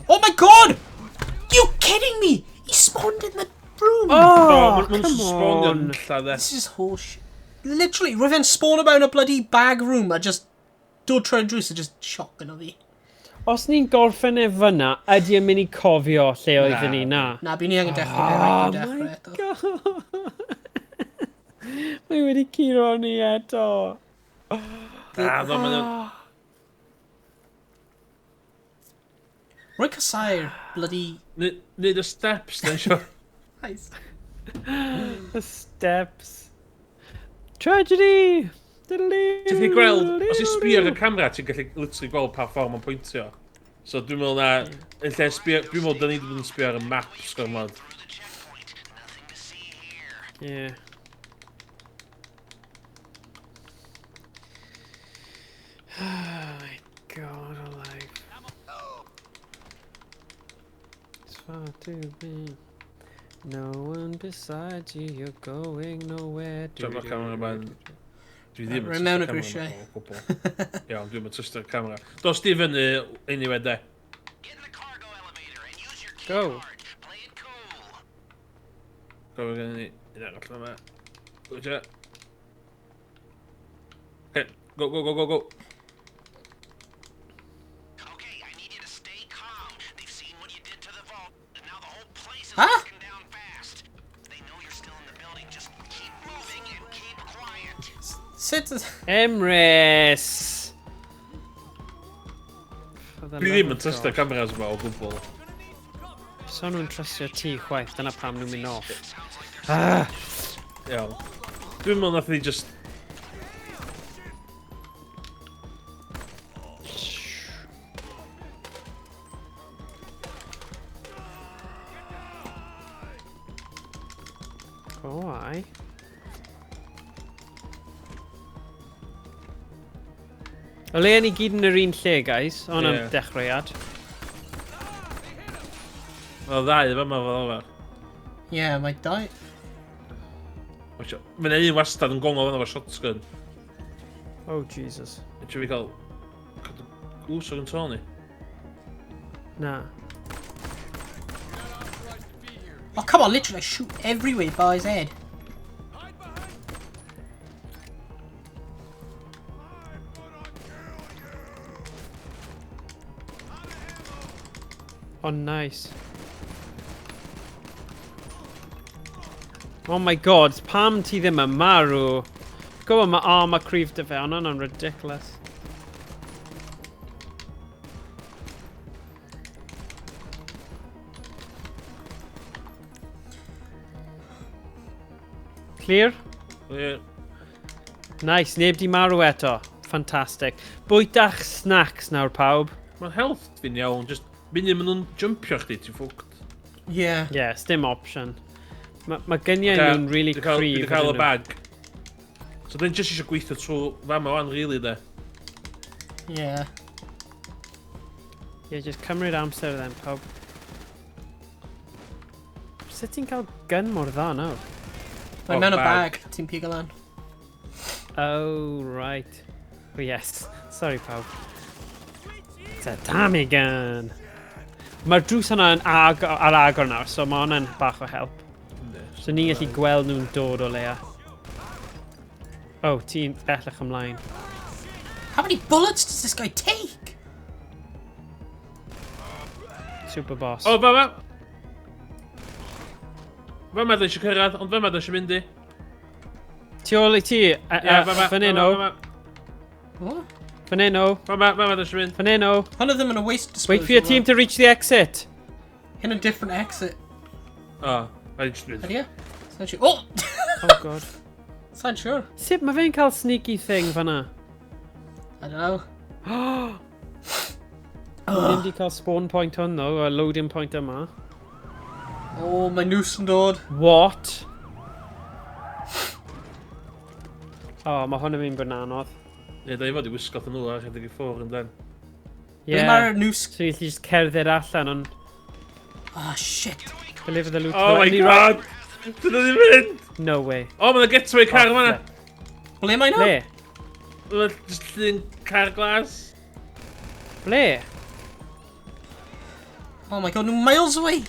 Oh my god! You kidding me? He spawned in the room! Oh, Ma'n come spawnio on. yn lla, de. This is horseshit. Literally, roedd e'n spawn mewn a bloody bag room a just dod trwy'r drws a just shotgun o fi. Os ni'n gorffen e fyna, ydy e'n mynd i cofio lle oedden ni na? Na, bydd ni angen dechrau fe right Oh o'r dechrau my eto. god. Mae wedi curo ni eto. Na, no, mae'n... Rwy'n casau'r bloody... Neud y steps, de, sio. Nice. The steps. Tragedy! Ti'n Ti'n gallu gweld, os ti'n sbio ar y camera, ti'n gallu literally gweld pa ffordd mae'n pwyntio. So dwi'n meddwl na, yn lle sbio, dwi'n meddwl da ni wedi bod yn sbio ar y maps gormod. Yeah. Oh my god, alive. It's far too big. No one beside you, you're going nowhere. Dwi'n meddwl camera man. Dwi ddim yn Rwy'n mewn y trystio'r grisiau. camera o gwbl. Iawn, dwi'n yn trystio'r camera. Dos di fyny, anyway, de. Go. Gofyn gen i un arall yma. Wyt Okay, go, go, go, go, go. Okay, I need you to stay calm. They've seen what you did to the vault, and now the whole place is Huh? looking down fast. They know you're still in the building. Just keep moving and keep quiet. Sut... Emrys! For the Dwi love ddim of yn trystio'r God. cameras yma o gwbl. So nhw'n trystio ti chwaith, dyna pam nhw'n mynd off. Ah! Iawn. Dwi'n meddwl nath ni just... Oh, ai. O leia ni gyd yn yr un lle, guys. Ond am Ie. dechreuad. O ddau efo yma fel yma. Yeah, mae dau... Mae'n un wastad yn gongol fan'na efo shotgun. Oh, Jesus. Eisiau fi cael... Cadw gwrs o'r yn ni. Na. Oh, come on, literally, I shoot everywhere by his head. Oh, nice. Oh my god, pam ti ddim yn marw? Go on, mae armor cryf dy fe, ond hwnna'n ridiculous. Clear? Ie. Nice, neb di marw eto. Fantastic. Bwyta'ch snacks nawr, pawb. Mae'n health fi'n iawn, just munud maen nhw'n jumpio chdi, ti'n ffwct. Yeah. Yes, dim option. Mae ma gyniau nhw'n really Dwi 'di cael- cryf. Dwi 'di cael ydyn y nhw? bag. So dwi'n just eisiau gweithio trwy fama wan, really, de. Yeah. Yeah, just cymryd amser then, pawb. Sut ti'n cael gun mor dda nawr? Mae Oh, mewn y bag. bag, ti'n pigo lan. Oh, right. Oh, yes. Sorry, pawb. It's a Tommy gun. Mae'r drws yna yn ag ar agor nawr, so mae hwnna'n bach o help. So ni'n gallu gweld nhw'n dod o leia. Oh, ti'n bellach ymlaen. How many bullets does this guy take? Super boss. O, fa ma! Fa ma da eisiau cyrraedd, ond fa ma da eisiau mynd i. Tu ôl i ti, fan hyn o. Fan hyn o. Fa ma, fa ma da eisiau mynd. Fan hyn o. Hwnnw ddim yn a waste disposal. Wait for your team to reach the exit. Hyn yn different exit. O, I just mynd. Ydy e? Sa'n siŵr. Oh! Oh god. Sa'n siŵr. Sut mae fe'n cael sneaky thing fanna? I don't know. Ni ddim wedi cael spawn point hwn ddo, a loading point yma. Oh, mae noose yn dod. What? Oh, mae hwn yn mynd bod yn anodd. Ie, da i fod i wisgo nhw a rhedeg i ffwrdd yn dan. Ie. Ble mae'r noose? So you just cerdded allan, ond... Oh, shit. Deliver the loot. Oh my god! Dyna ddim mynd! No way. Oh, mae'n getaway car oh, fan'na. Ble mae nhw? Ble? Mae'n just llun car glas. Ble? Oh my god, nhw miles away!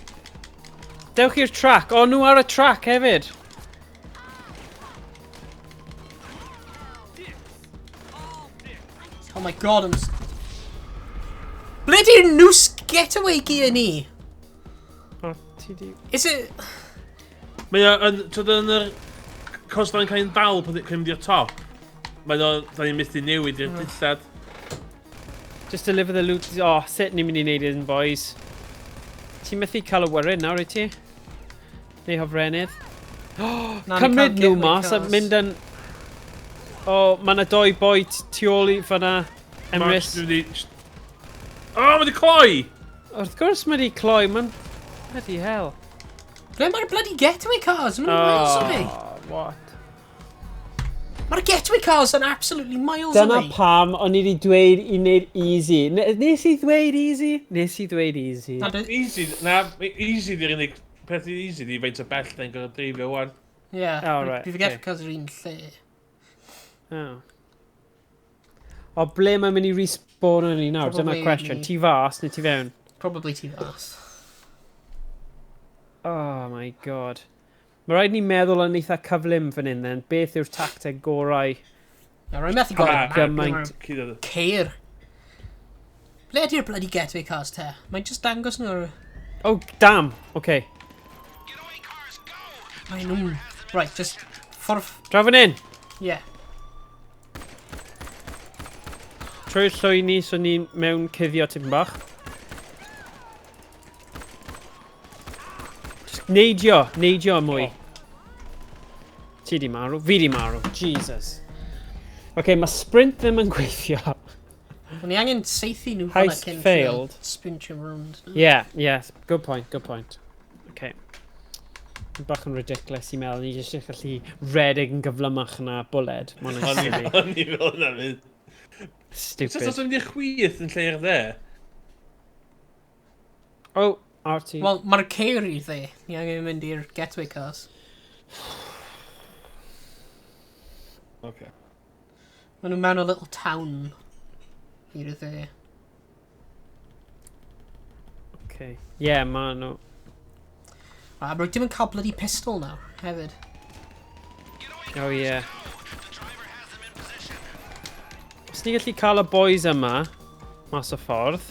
Dewch i'r track. O, nhw ar y track hefyd. Oh my god, I'm... Ble di'r noose getaway gear ni? O, ti di... Is it... Mae o yn... Tyd yn yr... Cos da ni'n cael ein dal pan ni'n mynd i'r top. Mae o... Da ni'n methu newid i'r dillad. Just deliver the loot. Oh, sut ni'n mynd i wneud hyn, boys? Ti'n methu cael y wyrin nawr, wyt ti? Neu hofrennydd. Oh, cymryd nhw mas a mynd yn... O, oh, mae yna doi boi tu ôl i fan'na. Emrys. O, mae wedi cloi! Wrth gwrs mae wedi cloi, mae'n... Bloody hell. Ble mae'r bloody getaway cars? Mae'n miles away. Oh, what? Mae'r getaway cars yn absolutely miles Dyna away. pam o'n i wedi dweud i wneud easy. Nes i ddweud easy? Nes i ddweud easy. Na, Easy, na, easy di'r unig peth easy di faint o bell na'n gorfod dreifio wan. Yeah, Oh, right, bydd y okay. getaway cars yr un lle. Oh. O, ble mae'n mynd i respawn yn ni nawr? Dyna'r Probably cwestiwn. ni. Ti fas neu ti fewn? Probably ti fas. Oh my god. Mae rhaid ni meddwl yn eitha cyflym fan hyn then. Beth yw'r tacteg gorau? Na, rwy'n methu gweld Ah, map, gymaint. mae'r Ceir. Ble ydy'r bloody getaway cars te? Mae'n just dangos nhw ar... Oh, damn. Okay. Getaway cars, go! Mae nhw'n... Right, just... Ffordd... Draw fan hyn. Yeah. Trwy'r llwyni, so ni'n mewn cuddio tipyn bach. Just neidio, neidio mwy. Oh. Ti di marw, fi di marw, Jesus. OK, mae sprint ddim yn gweithio. O'n i angen seithi nhw fan'na Heist cyn failed. Sprintio round. Yeah, yeah, good point, good point. OK. Bach yn ridiculous i meddwl, ni jyst yn gallu redeg yn gyflymach na bwled. Mae hwnna'n silly. O'n i fel yna fynd. Stupid. Sut os o'n mynd i'r chwith yn lle i'r dde? Oh, RT. Wel, mae'r ceir i'r dde. Ni angen mynd i'r getaway cars. Okay. Maen nhw mewn a little town i'r dde. Okay. Yeah, ma nhw. A rwy dim yn cael bloody pistol nawr, hefyd. Oh, yeah. Os ni gallu cael y boys yma, mas o ffordd.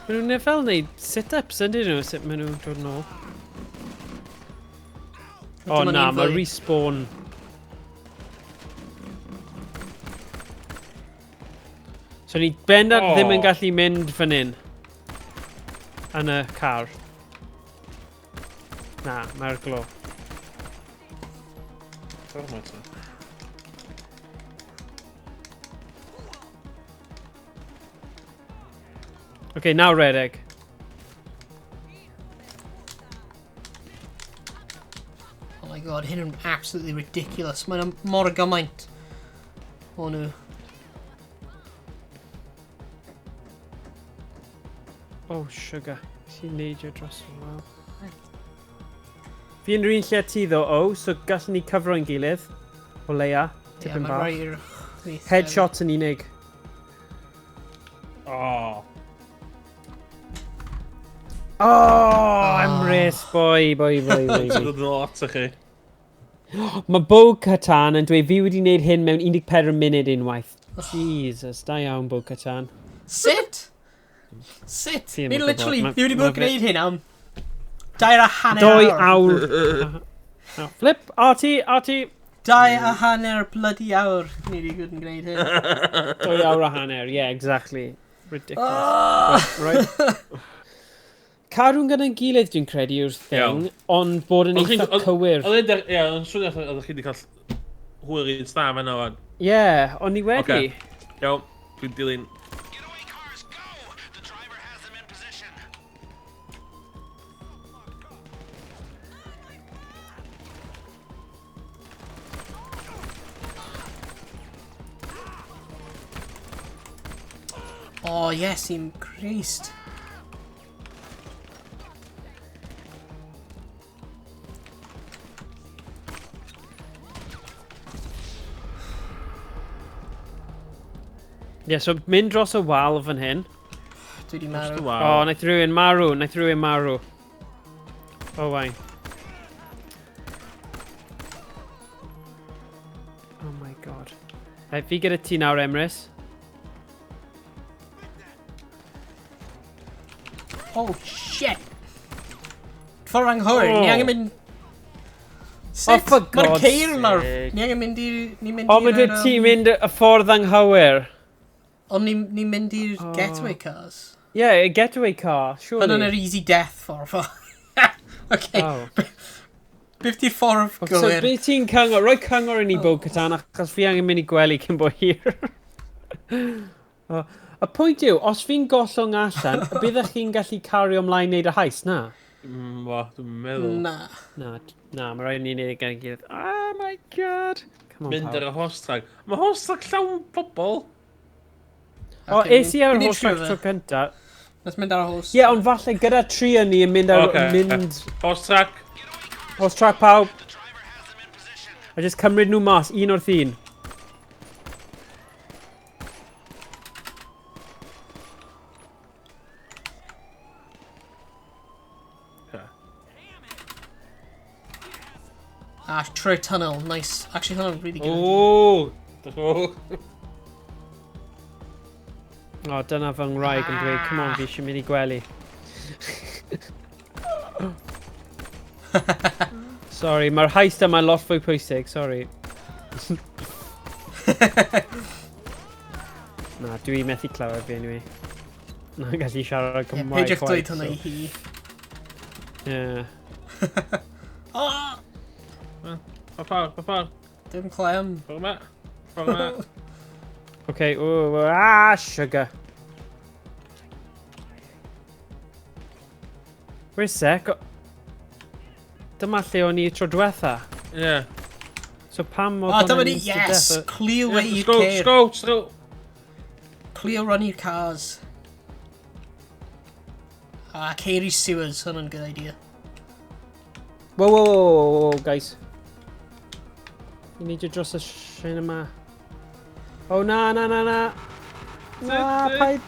Maen nhw'n fel wneud sit-ups, ydyn nhw, sut maen nhw'n dod nôl. O Dim ond na, un mae fwy. respawn. So ni bendant ddim yn O. gallu mynd fan hyn. Yn y car. Na, mae'r glo. Gormod ta. OK, nawr redeg. Oh my god, hyn yn absolutely ridiculous. Mae'n mor gymaint o nhw. Oh, sugar. Ti'n neidio dros fy wel. Fi yn yr un lle ti ddo, o, so gallwn ni cyfro ein gilydd. O leia, Ie, tipyn mae bach. rai i'r chwith. Headshots yn unig. Oh. Oh, Emrys, boy, boy, boy, boy. Ti'n boy. dod yn lot o chi. Mae Bo Katan yn dweud fi wedi gwneud hyn mewn 14 munud unwaith. Jesus, da iawn Bo Katan. Sut? Sut? Fi ddim Ni yn literally, gwybod. Ma- ni wedi bod ma' yn fe- gwneud hyn am 2.5 Doi awr. awr. Oh, Flip, RT, RT. 2.5 bloody awr ni wedi bod yn gwneud hyn. 2.5 awr, yeah, exactly. Ridiculous. Oh! Right. Cadw'n gyda'n gilydd, dwi'n credu, yw'r thing, Iawn. ond bod yn Oedd chi'n- eitha oedd- cywir. Oedd e'n... Ie, oedd yn swnio fatha oeddech chi wedi cael hwyr un staf yna wan. Ie, yeah, ond ni wedi. Ocê. Iawn, dwi'n dilyn. Getaway cars, go! The driver has them in position. Oh, yes, i'n Christ. Ie, yeah, so mynd dros y wal fan hyn. Dwi wedi marw. O, oh, naeth rhywun marw, naeth rhywun marw. Oh, wai. Oh my god. Right, fi gyda ti nawr, Emrys. Oh, shit! Ffordd anghywir, ni Oh. angen mynd... Oh, Sut? for Mae'r God's ceir nawr. sake. Ni angen mynd i... Ni'n mynd O, i'r... mae dweud ti'n mynd y ffordd anghywir. Ond ni'n ni mynd i'r Oh. getaway cars. Yeah, a getaway car, surely. Hwnna'n yr easy death ffordd. Okay. Oh. Beth di'r ffordd So, gywir? beth ti'n cyngor? Rhoi cyngor i ni Bo Katan, achos fi angen mynd i gwely cyn bo hir. O, Y pwynt yw, os fi'n gollwng allan, byddech chi'n gallu cario ymlaen wneud y heist, na? Wa, dwi'n meddwl. Na. Na, na, mae rhaid i ni wneud e gan gilydd. Oh my god. Come on, Mynd pawb. ar y horse track. Mae horse track llawn pobol. O, Ocê, es i ar ni'n y horse track trio tro fe. cynta. Let's mynd ar y horse. Ie, yeah, ond falle gyda tri yn ni yn mynd ar... Ocê. Mynd... Horse track. Horse track pawb. The driver has them in position. A just cymryd nhw mas, un wrth un. Okay. Ah, trwy'r tunnel. Nice. Actually, hwnna'n really good. O! Diolch yn fawr. O, dyna fy ngwraig yn dweud, come on, fi eisiau mynd i gwely. Sorry, mae'r heist yma lot fwy pwysig, sorry. Na, dwi methu clywed fi anyway. Na, gallu siarad Yeah, Cymraeg peidiwch chwaith, dweud hwnna i so- hi. Yeah. Oh, Pa ffordd, pa ffordd. dim clem. Ffordd yma. Ffordd yma. Okay, ooh, ah, sugar. Wait a sec. Dyma lle o'n i tro diwetha. Ie. So pam oedd Oh, dyma hwnna'n ni, instant yes! death? Clear way Let's i'r go, let's ceir. go, let's go. Clear run i'r cars. Ah, ceir i sewers, hwnna'n good idea. Whoa, whoa, whoa, whoa, whoa, guys. Ni neidio dros y sin yma. Oh, na, na, na, na. Na, Sut, paid.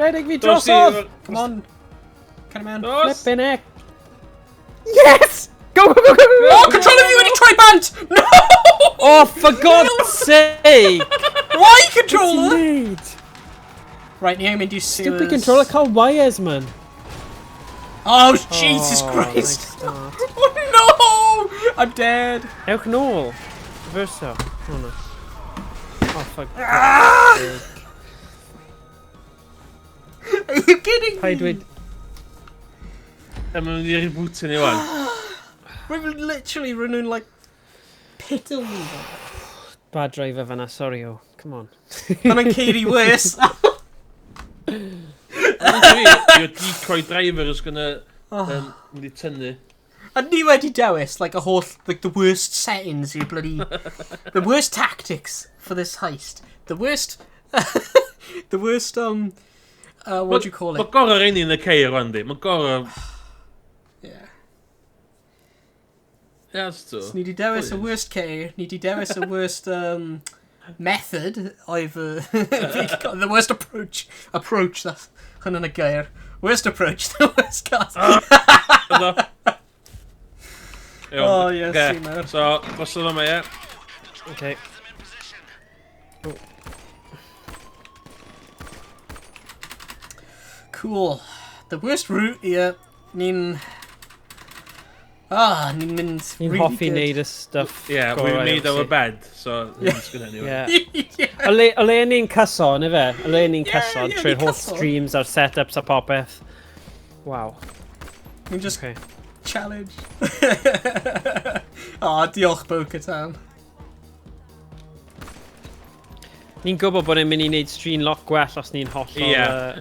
Redeg fi Dos i- drosodd! Come on. Come on. Dos! Flippin' heck. Yes! Go, go, go, go, go! Oh, controller fi wedi troi bant! No! Oh, for God's sake! Why controller? Wneud? Right, ni angen mynd i'r sewers. Stupid controller, cael wires, man. Oh, Jesus Oh, Christ! nice start. Oh no! I'm dead. Ewch nôl. Verso. Oh no. Oh, for God's sake. Are you kidding Paid me? dweud... A mae'n mynd i rebootio ni wan. We've literally run nhw'n like piddle ni. Bad driver fan'na, sorry o. Come on. Hwnna'n ceir i worse. Your decoy driver is gonna mynd i tynnu. A ni wedi dewis, like, a whole, like, the worst settings i'r bloody... the worst tactics for this heist. The worst... the worst, what do you call Mae it? gorau reini yn y ceir wan di. Mae gorau... Yeah. Yes, to. Ni di dewis y Please. worst ceir, ni di dewis y worst, method oedd the worst approach. Approach, that's hwnna'n y gair. Worst approach, the worst cast. Ynddo. Iawn. Oh, yes, Ocê, see, man. So, drosodd yma, ie. Okay. Cool. The worst route, yeah. Ni'n... Ah, ni'n mynd Ni'n really hoffi good. neud y stuff Yeah, we gorau, made our obviously. bed, so it's good anyway. Yeah. yeah. O le, o le ni'n cyson, ife? O le ni'n Yeah, cyson yeah, trwy'r ni'n holl cyson. streams a'r setups a popeth. Wow. Ni'n just Okay. challenge. oh, diolch Bo-Katan. Ni'n gwybod bod e'n mynd i wneud stream lot gwell os ni'n hollol Ie.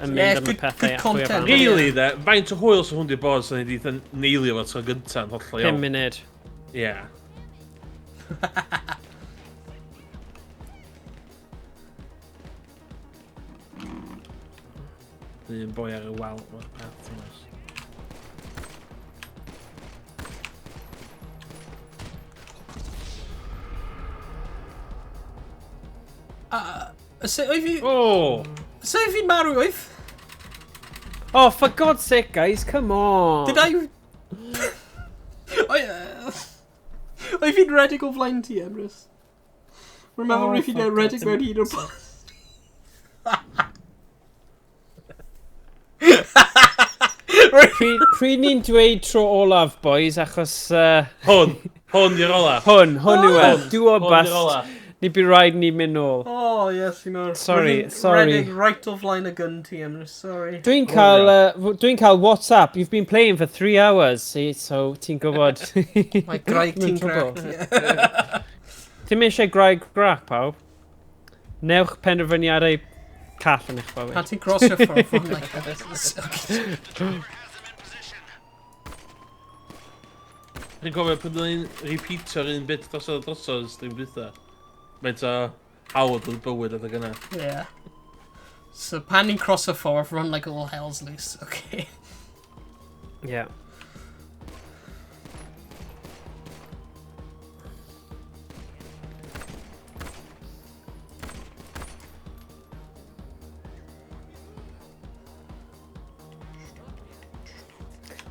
yn mynd Yeah, am y good- pethau good a chwilio content. amdano. Really, de, faint o hwyl sy'n hwn di bod sy'n ni wedi neilio fo tro gynta'n hollol 5 iawn. munud. Yeah. Un boi ar y wal. Mae'r peth yma. So, oedd fi... Oh! So, oedd fi'n marw, oedd? Oh, for God's sake, guys, come on! Did I... Oedd fi'n redig o flaen ti, Emrys. Rwy'n meddwl Oh, rwy'n fi'n for redig God's mewn un o'r Pryd ni'n dweud tro olaf, boys, achos... Hwn! Hwn di'r ola! Hwn, hwn yw e. Hwn, Do or hwn bust. di'r ola. Ni by rhaid ni mynd nôl. Oh, yes, you know. Sorry, sorry. Redig right o flaen y gun ti, Emrys, sorry. Dwi'n cael, dwi'n cael WhatsApp. You've been playing for 3 hours, see, so ti'n gwybod. Mae graig I'm in ti'n trouble. grac. Ti'n eisiau graig grac, pawb? Newch penderfyniadau call yn eich bywyd. Pan ti'n crossio ffordd, ffordd like that. Dwi'n cofio pan oedden ni'n repeatio'r un bit drosodd a drosodd stream dwytha. Faint o hawdd oedd bywyd adeg yna. Yeah. So pan ni'n crossio ffordd, run like all hell's loose, okay. Yeah.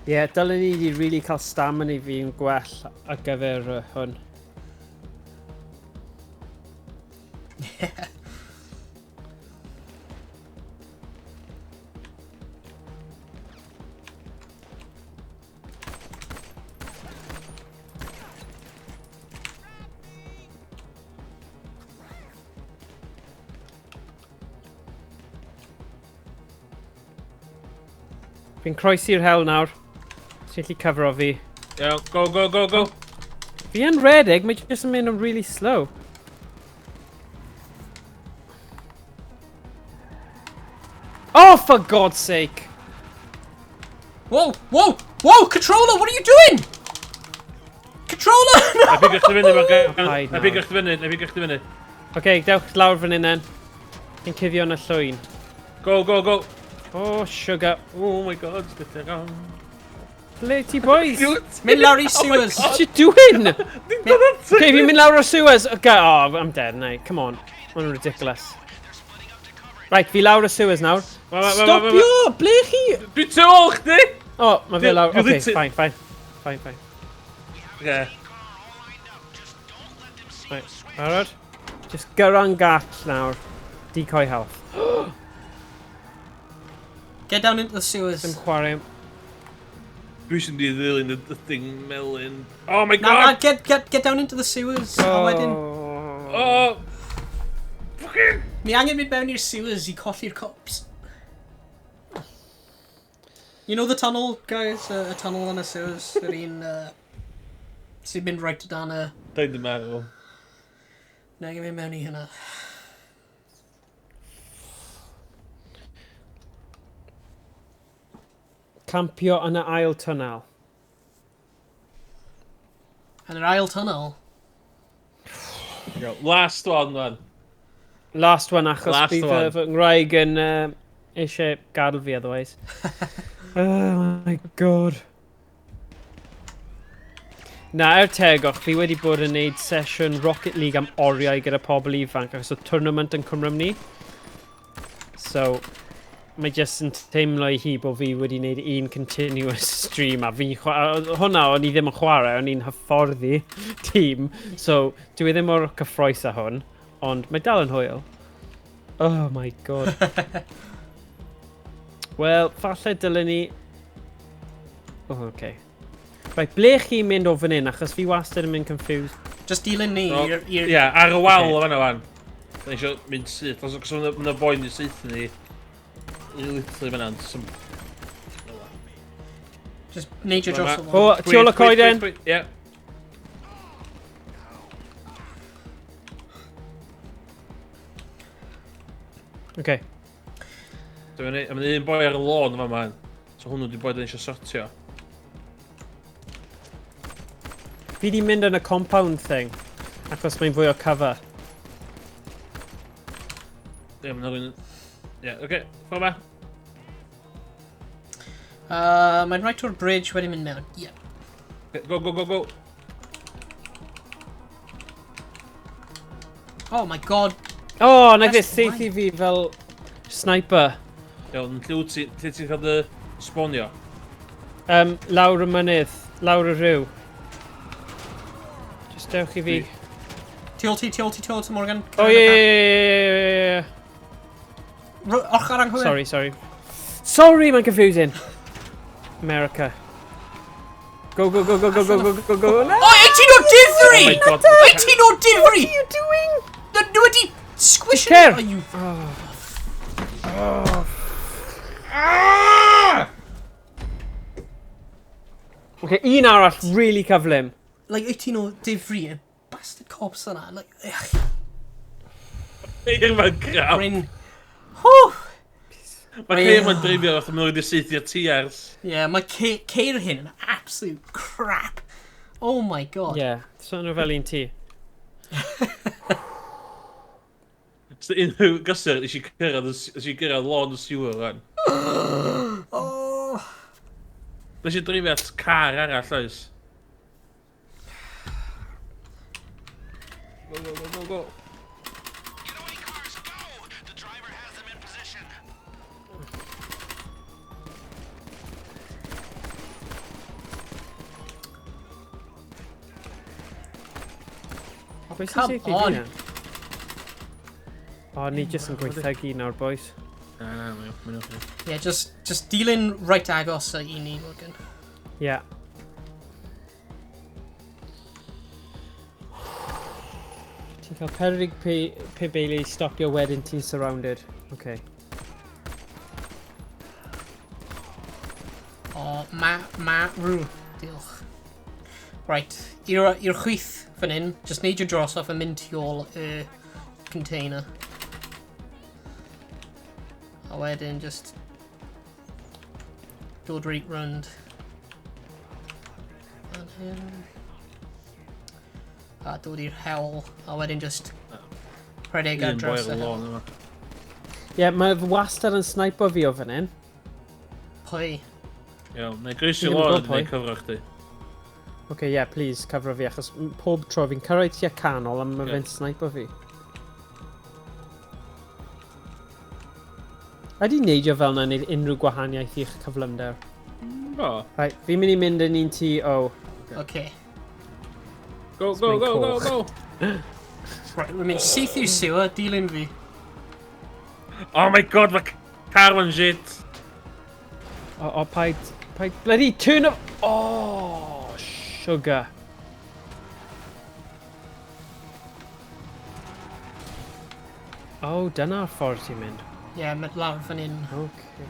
Ie, yeah, dylen ni wedi really cael stamina i fi'n gwell ar gyfer hwn. Yeah. Fi'n croesi'r hel nawr. Ti'n gallu cyfro fi. Iawn, go, go, go, go! Fi yn redeg, mae jyst yn mynd yn really slow. Oh, for God's sake! Whoa, whoa, whoa, controller, what are you doing? Controller! Na big chdi fyny, Morgan. Paid Na nawr. big chdi fyny, na big chdi fyny. Okay, dewch lawr fan hyn then. Fi'n cuddio yn y llwyn. Go, go, go! Oh, sugar. Oh my god, spit it on. Ble ti, boys? Mynd lawr i sewers. What you doing? Okay, fi'n mynd lawr o'r sewers. Okay, oh, I'm dead now. Come on. Mae'n ridiculous. Right, fi lawr y sewers nawr. Stopio! Ble chi? Dwi tu ôl chdi! Oh, mae fe lawr. Dwi Okay, literally- fine, fine. Fine, fine. Okay. Right, barod? Just gyrra'n gall nawr. Decoy health. Get down into the sewers. Dim chwarae. Dwi eisiau di ddilyn y thing melyn. Oh my Na, na, god! get down into the sewers. A wedyn, Oh! Fucking! ni angen mynd mewn i'r sewers i colli'r cops. You know the tunnel, guys? Y tunnel yn y sewers. Yr un sy'n mynd right o dan y... Dwi'n di marw. Ni angen mynd mewn i hynna. Campio yn y ail tunnel. Yn yr ail tunnel. Last one, man. Last one achos Last bydd one. fy ngwraig yn eisiau gadael fi otherwise. Oh my god. Na, er tegwch, fi wedi bod yn neud sesiwn Rocket League am oriau gyda pobl ifanc achos oedd tournament yn Cymru ni. So, mae jyst yn teimlo i hi bod fi wedi gwneud un continuous stream a fi'n chwarae... Hwna o'n i ddim yn chwarae, o'n i'n hyfforddi tîm. So, dwi e ddim mor cyffroes â hwn, ond mae dal yn hwyl. Oh my god. Wel, falle dylen ni... Oh, okay. Right, ble chi'n mynd o fan hyn? Achos fi wastad yn mynd confused. Just dilyn ni i'r... Ie, ar y wal o fan'na wan. Da ni eisiau mynd syth, os oes yna boen i syth ni. Literally fan'na. Just neidio dros y wal. O, tu ôl y coeden. Ie. Okay. Dwi'n mynd un boi ar y lôn yma man. So hwnnw di boi da ni eisiau sortio. Fi di mynd yn y compound thing. Achos mae'n fwy o cover. Ie, mae'n rhywun... Ie, oce, ffordd yma. Mae'n right o'r bridge wedi mynd mewn. Ie. Yeah. Go, go, go, go. Oh my god. Oh, na fe seithi fi fel sniper. Iawn, lle wyt ti, lle ti'n cael dy sponio? Lawr y mynydd, lawr y rhyw. Just dewch i fi. Tu ôl ti, tu ôl ti, tu ôl ti, Morgan. Oh, ie, ie, ie. Ochr anghywir. Sorry, sorry. Sorry, mae'n confusing. America. Go, go, go, go, go, go, go, go, go. No! Oh, 18 o difri! Oh my god. 18 o difri! What are you doing? Nhw wedi squish it. Are you... Oh. Ah! Okay, un arall really cyflym. Like, 18 o difri, y bastard cops yna. Like, ugh. Ceir ma'n crap. Bryn. Whew! Mae ceir ma'n dreifio fath o'n mynd i saethu tears. Yeah, mae ceir hyn yn absolute crap. Oh my god. Yeah, so nhw fel un ti. So unrhyw gysur nes i gyrraedd lôn y sewer rwan. Oh. Nes i dreifio at car arall oes. Go, go, go, go, go. Getaway cars, go! The driver has them in position. Pwy sy'n Come saethu fi on. na? O, ni jyst yn gweithio nawr, boys. Na, na, mae'n oce. Yeah, just dilyn right agos i ni, Morgan. Yeah. Ti'n cael 45 eiliad i stopio wedyn ti'n surrounded. Okay. O, ma, rw. Diolch. Right, i'r chwith fan hyn, just neidio dros off a mynd tu ôl y container. A wedyn just dod right round. Fan hyn. A dod i'r hewl, a wedyn just rhedeg ar Un boi draws ar y y hewl. lôn yma. Ie, yeah, mae wastad yn sniper fi o fan hyn. Pwy? Iawn, neu groesi Fi ddim yn lôn gwybod a pwy. dwi'n cyfro chdi. Okay, yeah, please, cyfro fi, achos pob tro fi'n cyrraedd tua canol a mae Ie. fe'n sniper fi. Ydy neidio fel yna wneud unrhyw gwahaniaeth i'ch cyflymder? O. Right, fi'n mynd i mynd yn un T O. Okay. Go, go, Mae'n go, go, coch. go! Right, rwy'n mynd syth i'r sewer, dilyn fi. Oh my god, mae car ma'n shit! O, paid, paid, bloody turn up! Oh, sugar. Oh, dyna'r ffordd ti'n mynd. Ie, yeah, mynd lawr fan hyn. Okay.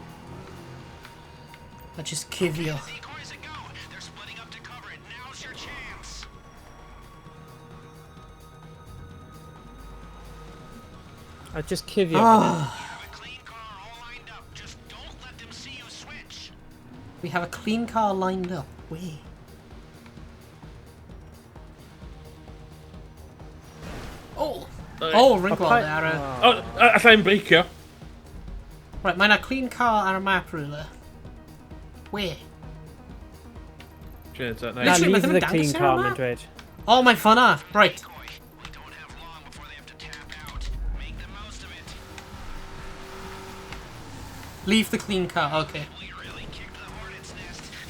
A just cuddio. Decoys a go. They're splitting up to cover it. Now's your chance. A just cuddio. Ah, Have a clean car all lined up. Just don't let them see you switch. we have a clean car lined up. Where? Oh! Oh, rwy'n gweld e ar y... O, allai'n breicio. Right, mae yna clean car ar y map rhywle. Where? Shit, na, Na, Literally, mae leave ddim yn the dangos clean ar y car, map. mae'n dweud. Oh, mae'n fanna! Right. Decoy. We don't have long before they have to tap out. Make the most of it. Leave the clean car, okay.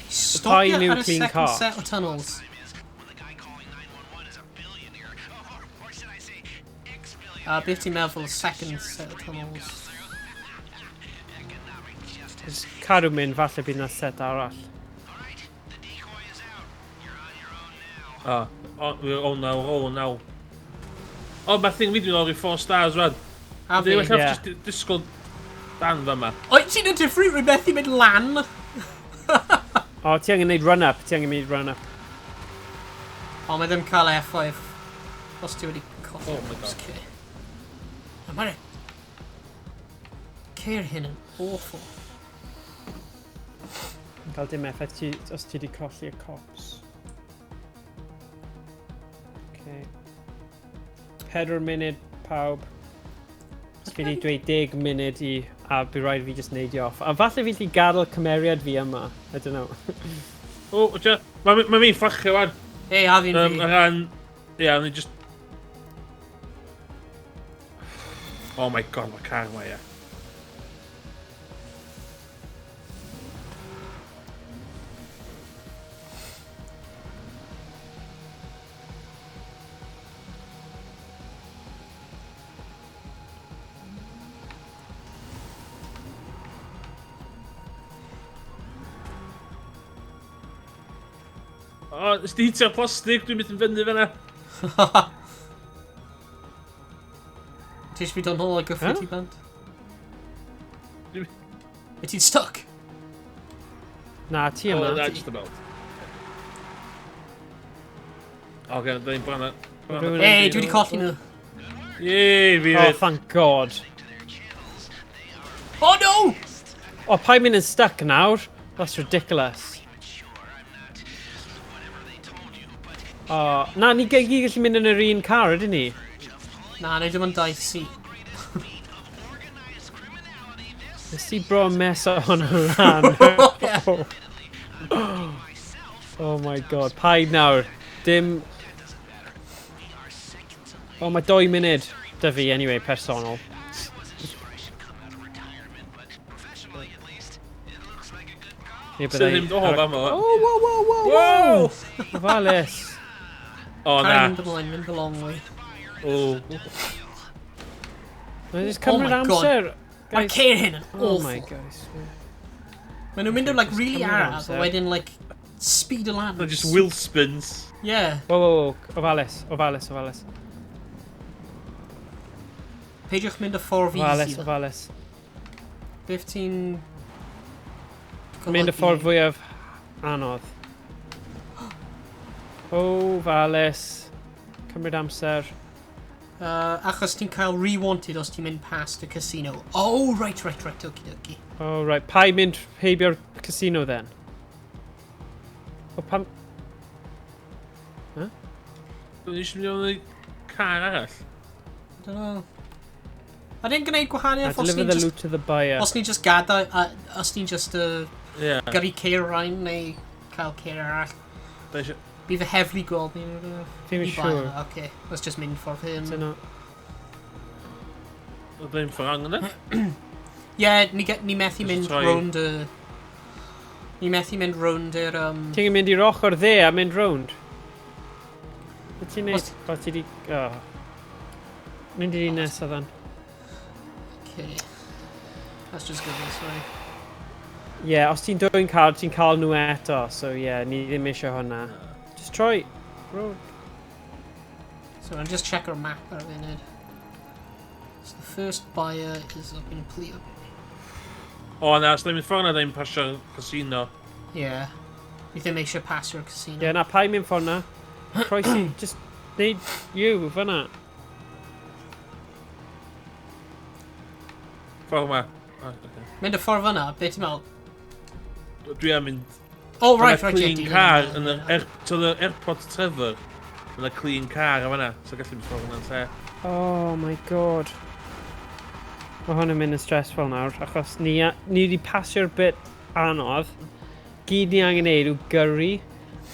Stop new ar y clean second car. set o tunnels. Beth ti'n meddwl second set o tunnels? Just cadw mynd, falle bydd na set arall. O, we're on now, roll now. O, mae'r thing fi dwi'n ôl i 4 stars, rwan. A fi. Dwi'n well just disgwyl dan fa ma. O, ti'n y different rhywbeth i mynd lan? O, ti angen neud run-up, ti angen neud run-up. O, mae ddim cael F5. Os ti wedi colli. Oh my God. Okay. A mae'r... Ceir hyn yn awful. Yn cael dim effaith ti, os ti wedi colli y cops. Okay. 4 munud pawb. Os fi wedi dweud 10 munud i, a bydd rhaid fi just neidio off. A falle fi gallu gadael cymeriad fi yma. I don't know. O, oh, mae ma fi'n fflachio wan. Ei, a fi'n fi. Ar ran... Ie, o'n i just... Oh my God, mae car yma, ie. O, nes di hitio'r plastig, dwi'n mynd yn fyny fyna. Ti eisiau fi dod nôl a gyffio Huh? ti bant? Dwi'n- Wyt ti'n stuck? Na, ti O, yma. na, just about. O, gen, da ni'n bron Rhywun yn Ei, dwi wedi colli nhw. Yay, fi Oh, fyd. thank God. Oh no! O, oh, pa'n mynd yn stuck nawr? That's ridiculous. O, na, ni gyd gallu mynd yn yr un car, ydyn ni? Na, na i ddim ond dau seat. Nes ti bron mess o hwn yn lan. Oh my God, paid nawr. Dim... Oh, mae 2 munud da fi, anyway, personol. Ie, Sydd ddim o fama. Oh, wow, wow, wow, wow! Ofalus. O, Carry na. mynd ymlaen, mynd the long way. O. Mae'n just Oh cymryd my God. amser. Mae'r Guys. ceir hyn yn Oh my awful. guys. Maen nhw'n mynd yn like really cymryd araf, a amser. wedyn like speed o lan. They're just wheel spins. Yeah. Whoa, whoa, whoa. Ofalus, ofalus, ofalus. Peidiwch mynd y ffordd Ofalus, easy. ofalus. Beth ti'n... Mynd y ffordd fwyaf anodd. Ofalus. Cymryd amser. Achos ti'n cael re-wanted os ti'n mynd past y casino. Oh, right, okie dokie. Oh, right. Paid mynd heibio'r casino then? O, pam... Dwi'n eisiau mynd i car arall. I don't know. A dyn gwneud I gwahaniaeth os deliver ni'n the just... loot to the buyer. Os ni'n just gadael... Os ni'n just Ie. gyrru ceir rhain neu cael ceir arall. Da eisiau... Bydd y heddlu gweld ni. Ddim yn siŵr. Okay, let's just mynd ffordd hyn. Dyna... Dwi'n ffordd angen e. Yeah, ni, ni methu Just mynd try- rownd y... Ni methu mynd rownd i'r... Ti'n mynd i'r ochr dde a mynd rownd? Be ti'n neud? Os- O, ti di... Oh. Mynd i'r un nesaf then. Okay. Let's just go this way. Ie, yeah, os ti'n dwyn car, ti'n cael nhw eto. So ie, yeah, ni ddim eisiau hwnna. Just try. Road. So I'll just check our map ar y funud. So the first buyer is up in Pleo. O, na, os dwi'n mynd ffordd na, dwi'n pasio'r casino. Yeah. Ni ddim eisiau pasio'r casino. Ie, yeah, na, paid mynd ffordd na. Croesi, just neud you fyna. Ffordd yma. O, ocê. Mynd y ffordd fyna, be ti'n meddwl? Dwi am mynd... Oh, right, Mae right, yeah. clean dilyn car hwnna, yn yr... yeah. T'od yr airport Trevor? Mae yna clean car yn fan'na, so gallu mynd ffordd yna'n lle. Oh my God. Mae hwn yn mynd yn stressful nawr, achos ni, ni wedi pasio'r bit anodd. Gyd ni angen neud yw gyrru,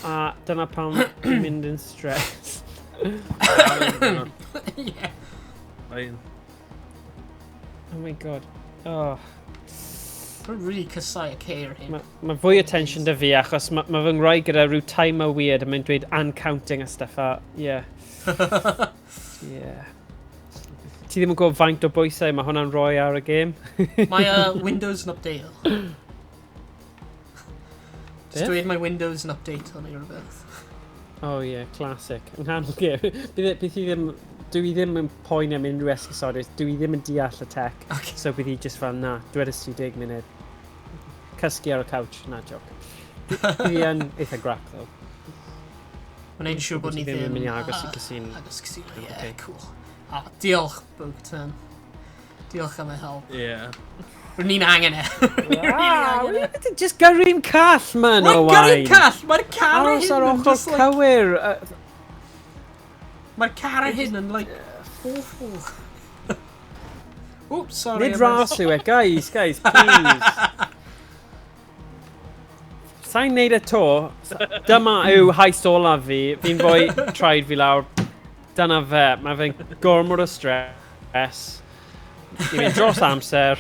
a dyna pam dwi'n mynd yn stress. Yeah. Ein. Oh my God. Oh. Rwy'n really casau y ceir hyn. Mae ma fwy o tension da fi achos mae ma fy ngwraig gyda rhyw timer weird a mae'n dweud and counting a stuff a, yeah. Yeah. Ti ddim yn gwybod faint o bwysau mae hwnna'n rhoi ar y gêm? Mae Windows yn update. Just dweud mae Windows yn update o'n neu rhywbeth. Oh yeah, classic. Yng nghanol gêm. Bydd i ddim... Dwi ddim yn poeni am unrhyw esgusodiaeth, dwi ddim yn deall y tech. Okay. So bydd hi just fel, na, dwedais ti 10 munud. Cysgu ar y couch, na, joke. Bydd hi yn eitha grac, though. Mae'n neud yn siŵr bod ni Ddim ddim... yn mynd i agos i casino. Agos casino, yeah, Okay. cool. Ah, diolch, Bo-Katan. Diolch am y help. Yeah. Rwy'n ni'n angen e. Rwy'n really angen e. Just gyrru'n call, man, Mae'n Owain. gyrru'n call! Mae'r car Aros hyn ar yn ochr just like... cywir. Mae'r car hyn yn like... Awful. Oops, sorry. Nid I ras yw e, guys, guys, please. Sa'n neud e to, dyma yw heist olaf fi, fi'n rhoi traed fi lawr, dyna fe, mae fe'n gormod o stress. Ni'n mynd dros amser.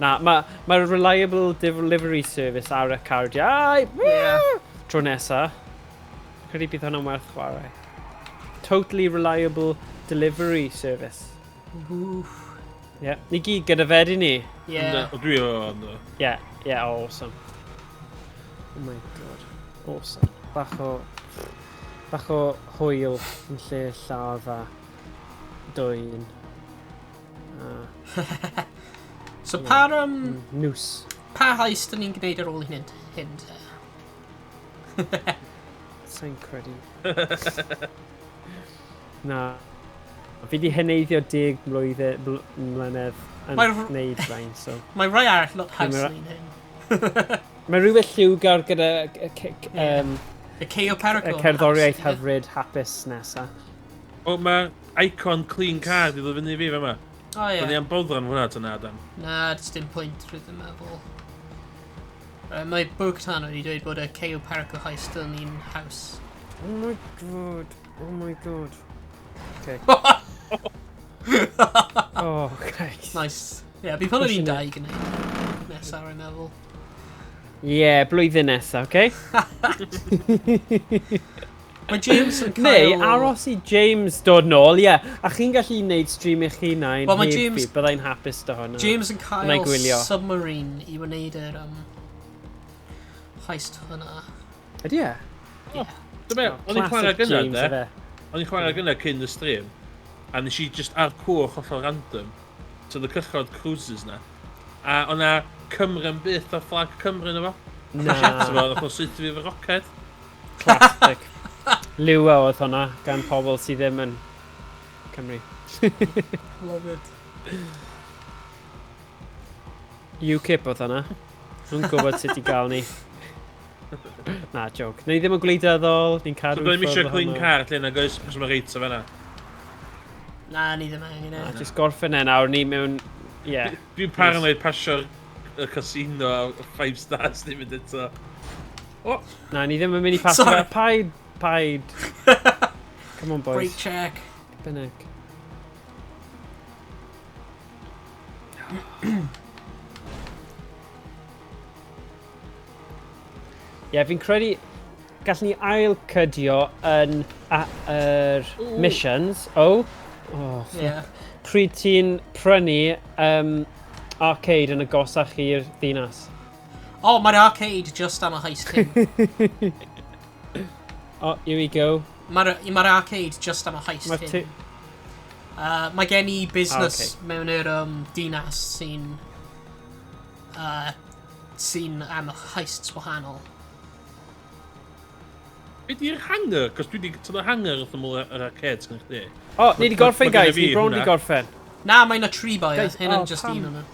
Na, mae ma reliable delivery service ar y cardiau. Yeah. Tro nesa. Credu bydd hwnna'n werth chwarae. Totally reliable delivery service. Oof. Yeah. Ni gyd gyda fe, di ni? Yeah. O, dwi o, ynddo. Yeah, awesome. Oh my god. Awesome. Bach o hwyl yn lle lladd a dwyn. A So Yeah. pa, noose. pa heist dyn ni'n gwneud ar ôl hyn, hyn te? Sa'n credu. Na. Fi di heneiddio 10 mlynedd yn gwneud rhain, so... Mae rai arall lot haws Mae- ni'n hyn. Mae rhywbeth lliwgar gyda Y Cayo Perico. y cerddoriaeth hyfryd hapus nesa. O, mae icon clean car di ddod fyny i fi fama. O ie. O'n i am boddran hwnna tyna, Adam. Na, does dim pwynt rwy'n ddim meddwl. Mae Bo-Katan wedi dweud bod y Cayo Perico heist yn un haws. Oh my god, oh my god. Okay. Oh, guys. Nice. Ie, yeah, bydd hwn yn un Pushing da i gwneud. Nesa, rwy'n meddwl. Yeah, blwyddyn nesa, okay? Mae James yn cael... Neu, aros i James dod nôl, ie. Yeah. A chi'n gallu gwneud stream eich hunain Wel, mae heb James- fi, byddai'n hapus dy hwnna. James yn Wna i cael gwylio. submarine i wneud yr heist hwnna. Ydy e? Yeah. Dyma, o'n i'n chwarae Classic gynna, James, de. ife? O'n i'n chwarae gynna cyn y stream. A nes i just ar cwch hollol random. So, y cychod cruises na. A o'na Cymru am byth a flag Cymru yna fo. Na, Ti'n meddwl, nath o'n saethu fi efo roced. classic. Liwa oedd hwnna, gan pobl sydd ddim yn Cymru. Love it. UKIP oedd hwnna. Nhw'n gwybod sut i gael ni. Na, joke. Ni ddim yn gwleidyddol, ni'n So, cadw byddai'n i eisiau ffwrdd clean ohono. car lle na goes, cos mae reit o fanna. Na, ni ddim angen e. Na, just gorffen e nawr, ni mewn... Ie. Dwi'n paranoid pasio'r y casino a 5 stars ddim mynd eto. O, Na, ni ddim yn mynd i pasio Sorry. fe. Paid, paid. Come on, boys. Brake check. Bynnag. Ie, yeah, fi'n credu gallwn ni ail cydio yn yr missions. Oh. Oh, fuck. Yeah. Pryd ti'n prynu arcade yn agosach i'r ddinas. Oh, mae'r arcade just am y heist hyn. Oh, here we go. Mae'r ma arcade just am y heist Mae'r hyn. Mae gen i busnes Ah, ocê. mewn yr dinas sy'n sy'n am heists wahanol. Be di'r hangar? Cos dwi wedi tynnu hangar wrth ymwyl yr arcade sgan chdi. Oh, ni di gorffen, Ma' gynna guys. fi Ni bron di hwnna. gorffen. Na, mae yna tri bai. Guys, Hyn yn oh, just pam? un o'n.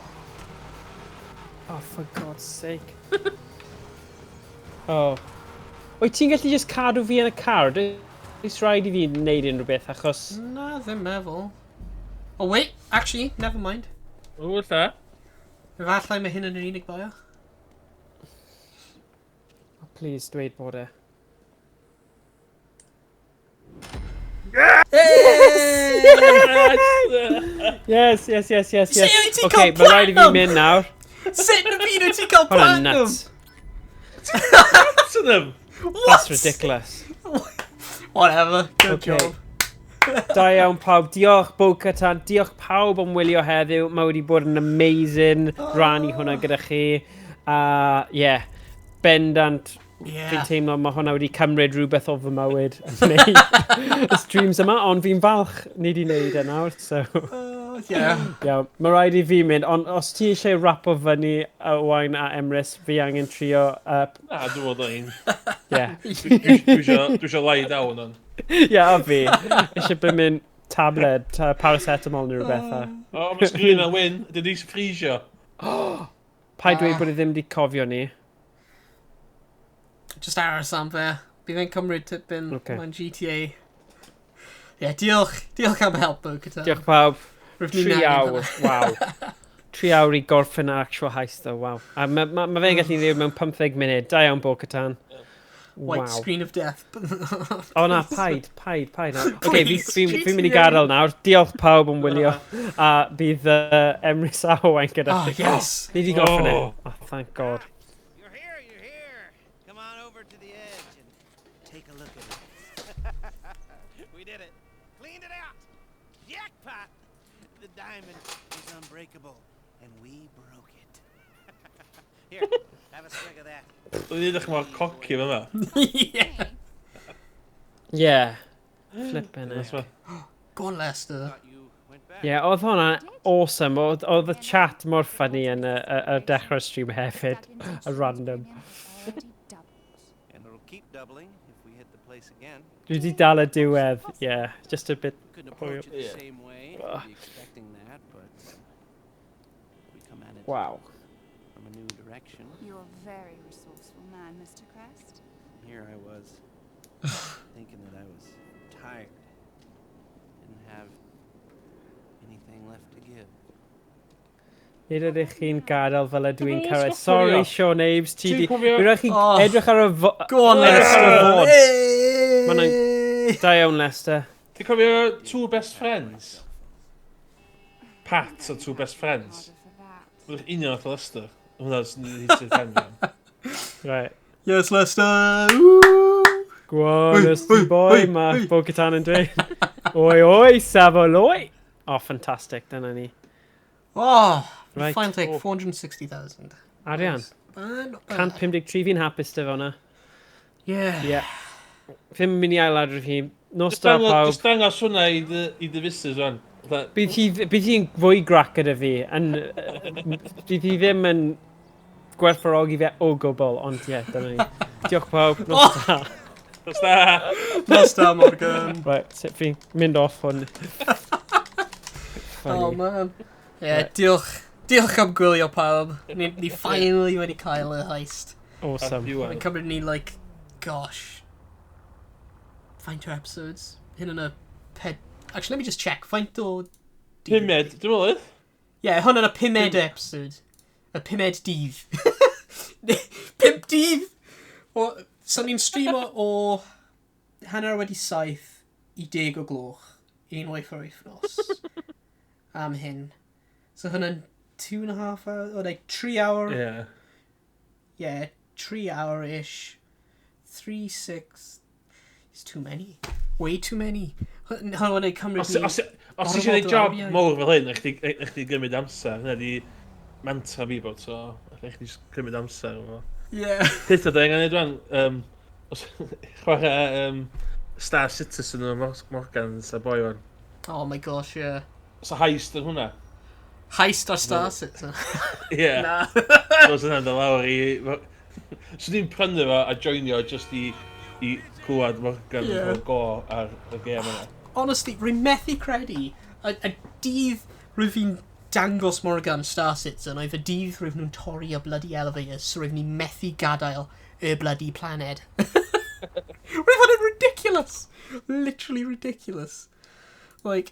Oh, for God's sake. Oh. Wyt ti'n gallu just cadw fi yn y car? Does rhaid i fi wneud unrhyw beth achos... Na, ddim meddwl. Oh wait, actually, never mind. O, lla. Efallai mae hyn yn yr unig bai. Oh, please, dweud bod e. Yes, yes, yes, yes, yes. See, ti Okay, cael mae rhaid i fi platinum! mynd nawr. Sut yn y byd wyt ti'n cael Hwna'n platinum? nuts. Platinum! What? That's ridiculous. Whatever, good Okay. job. Da iawn pawb. Diolch Bo-Katan. Diolch pawb am wylio heddiw. Mae wedi bod yn amazing rannu hwnna gyda chi. A yeah, bendant. Yeah. Fi'n teimlo mae hwnna wedi cymryd rhywbeth o fy mywyd yn wneud y streams yma, ond fi'n falch ni wedi wneud e nawr, so... Yeah. Iawn, mae rhaid i fi mynd, ond os ti eisiau wrapo fyny Owain a Emrys, fi angen trio... Na, dwi'n meddwl un. Yeah. Dwi eisiau lie down on. Yeah, a fi. Eisiau bod mynd tabled, paracetamol neu rhywbeth. O, mae sgrin yn wyn. Dwi wedi ffrisio. Paid dweud bod e ddim wedi cofio ni. Just aros am fe. Bydd e'n cymryd tipyn. Okay. Mae'n GTA. Yeah, diolch. Diolch am help, Bo-Katan. Diolch pawb. Rwyf ni'n 3 angen awr, hwnna. waw. 3 awr i gorffen yr actual heist though, waw. A mae ma, ma fe'n gallu ddeud mewn 15 munud. Da iawn, Bo-Katan. White Waw. screen of death. O na, paid, paid, paid. Na. Oce, Please, fi'n mynd i GTA. gadael nawr. Diolch pawb yn wylio. A bydd Emrys a Owain gyda Oh, chi. yes. Ni wedi gorffen e. Oh. Oh, thank God. You're here, you're here. Come on over to the edge and take a look at it. We did it. Cleaned it out. Jackpot! The diamond is unbreakable, and we broke it. Here, have a swig of that. Dwi'n edrych mor cocky fe yma. Yeah. Yeah. Flippin' That's heck. Go on, Lester. Thought you went back. Yeah, oedd hwnna awesome. Oedd y chat mor funny yn y dechrau'r stream hefyd. A random. And it'll keep doubling if we hit the place again. Dwi wedi dal y diwedd. Yeah, just a bit. Couldn't approach it the Yeah. same way. Ugh. Be expecting that, but we come at it Wow. from a new direction. You're a very resourceful man, Mr. Crest. Here I was, thinking that I was tired, didn't have anything left to give. Nid ydych chi'n gadael fel ydw i'n Dwi'n cyrraedd. stopio Sorry, fi. Sean Aves, ti Ti'n di... cofio- Fi rhaid chi Oh. edrych ar y Go on, edrych ar y Lester. fod. Hey! Ma' Da iawn, Lester. Ti'n cofio Two Best Friends? Pat o Two Best Friends. Harder for that. Mae'n union fath o Lester. Hwna sy'n hitio pen fi. Right. Yes, Lester. Woo! Go on, Oi, Lester oi, boy, oi, mae oi. Bo-Katan yn dweud. Oi, oi, Savoloi. Oh, fantastic, dyna ni. Oh, Right. final take, Oh. 460,000. Arian, Bad, not bad. 153 fi'n hapus dy hwnna. Yeah. Yeah. Fi'n mynd i ailadrodd hi. Nos da pawb. Just dangos hwnna i dy fusnes rwan. Fatha, Bydd hi'n fwy grac gyda fi. Yn, bydd hi ddim yn gwerthfawrogi fe o gwbl, ond ie, yeah, dyna ni. Diolch pawb, nos da. Nos da! Nos da, Morgan. Right, sut fi'n mynd off hwn. Oh, Funny. man. Yeah, diolch. Diolch am gwylio pawb. Ni finally wedi cael y heist. Awesome. Mae'n cymryd ni, like, gosh, faint o episodes? Hyn yn y ped... Actually, let me just check. Faint o... Pumed, dwi'n meddwl oedd? Yeah, hwn yn y pumed episode. Y pumed dydd. Pump dydd! O, so ni'n streamo o 7:30 i 10 o gloch. Unwaith yr wythnos. Am hyn. So hwnna'n 2.5 hours, or like 3 hour. Ie. Yeah, 3 hour-ish. 3, 6... It's too many. Way too many. Hwnna wedi cymryd Os ni... os ti eisiau gwneud Gormod o job oriau. mawr fel hyn, na chdi gymryd amser. Hynna di mantra fi bod, so na chdi jyst cymryd amser. efo. Yeah. Peth o da angen neud rwan, os chwarae Star Citizen yn Morgans a boi rwan. Oh my gosh, yeah. So heist yn hwnna. Heist ar Star Citizen. Ie. Na. Os yna'n dod lawr i... So ni'n prynu fo a joinio just i clywed Morgan yn Ie. cael go ar y gêm yna. Honestly, rwy'n methu credu y dydd rwyf fi'n dangos Morgan Star Citizen oedd y dydd rwyf nhw'n torri y bloody elevators, so rwyf ni'n methu gadael y bloody planet. Rwyf hwn yn ridiculous! Literally ridiculous. Like,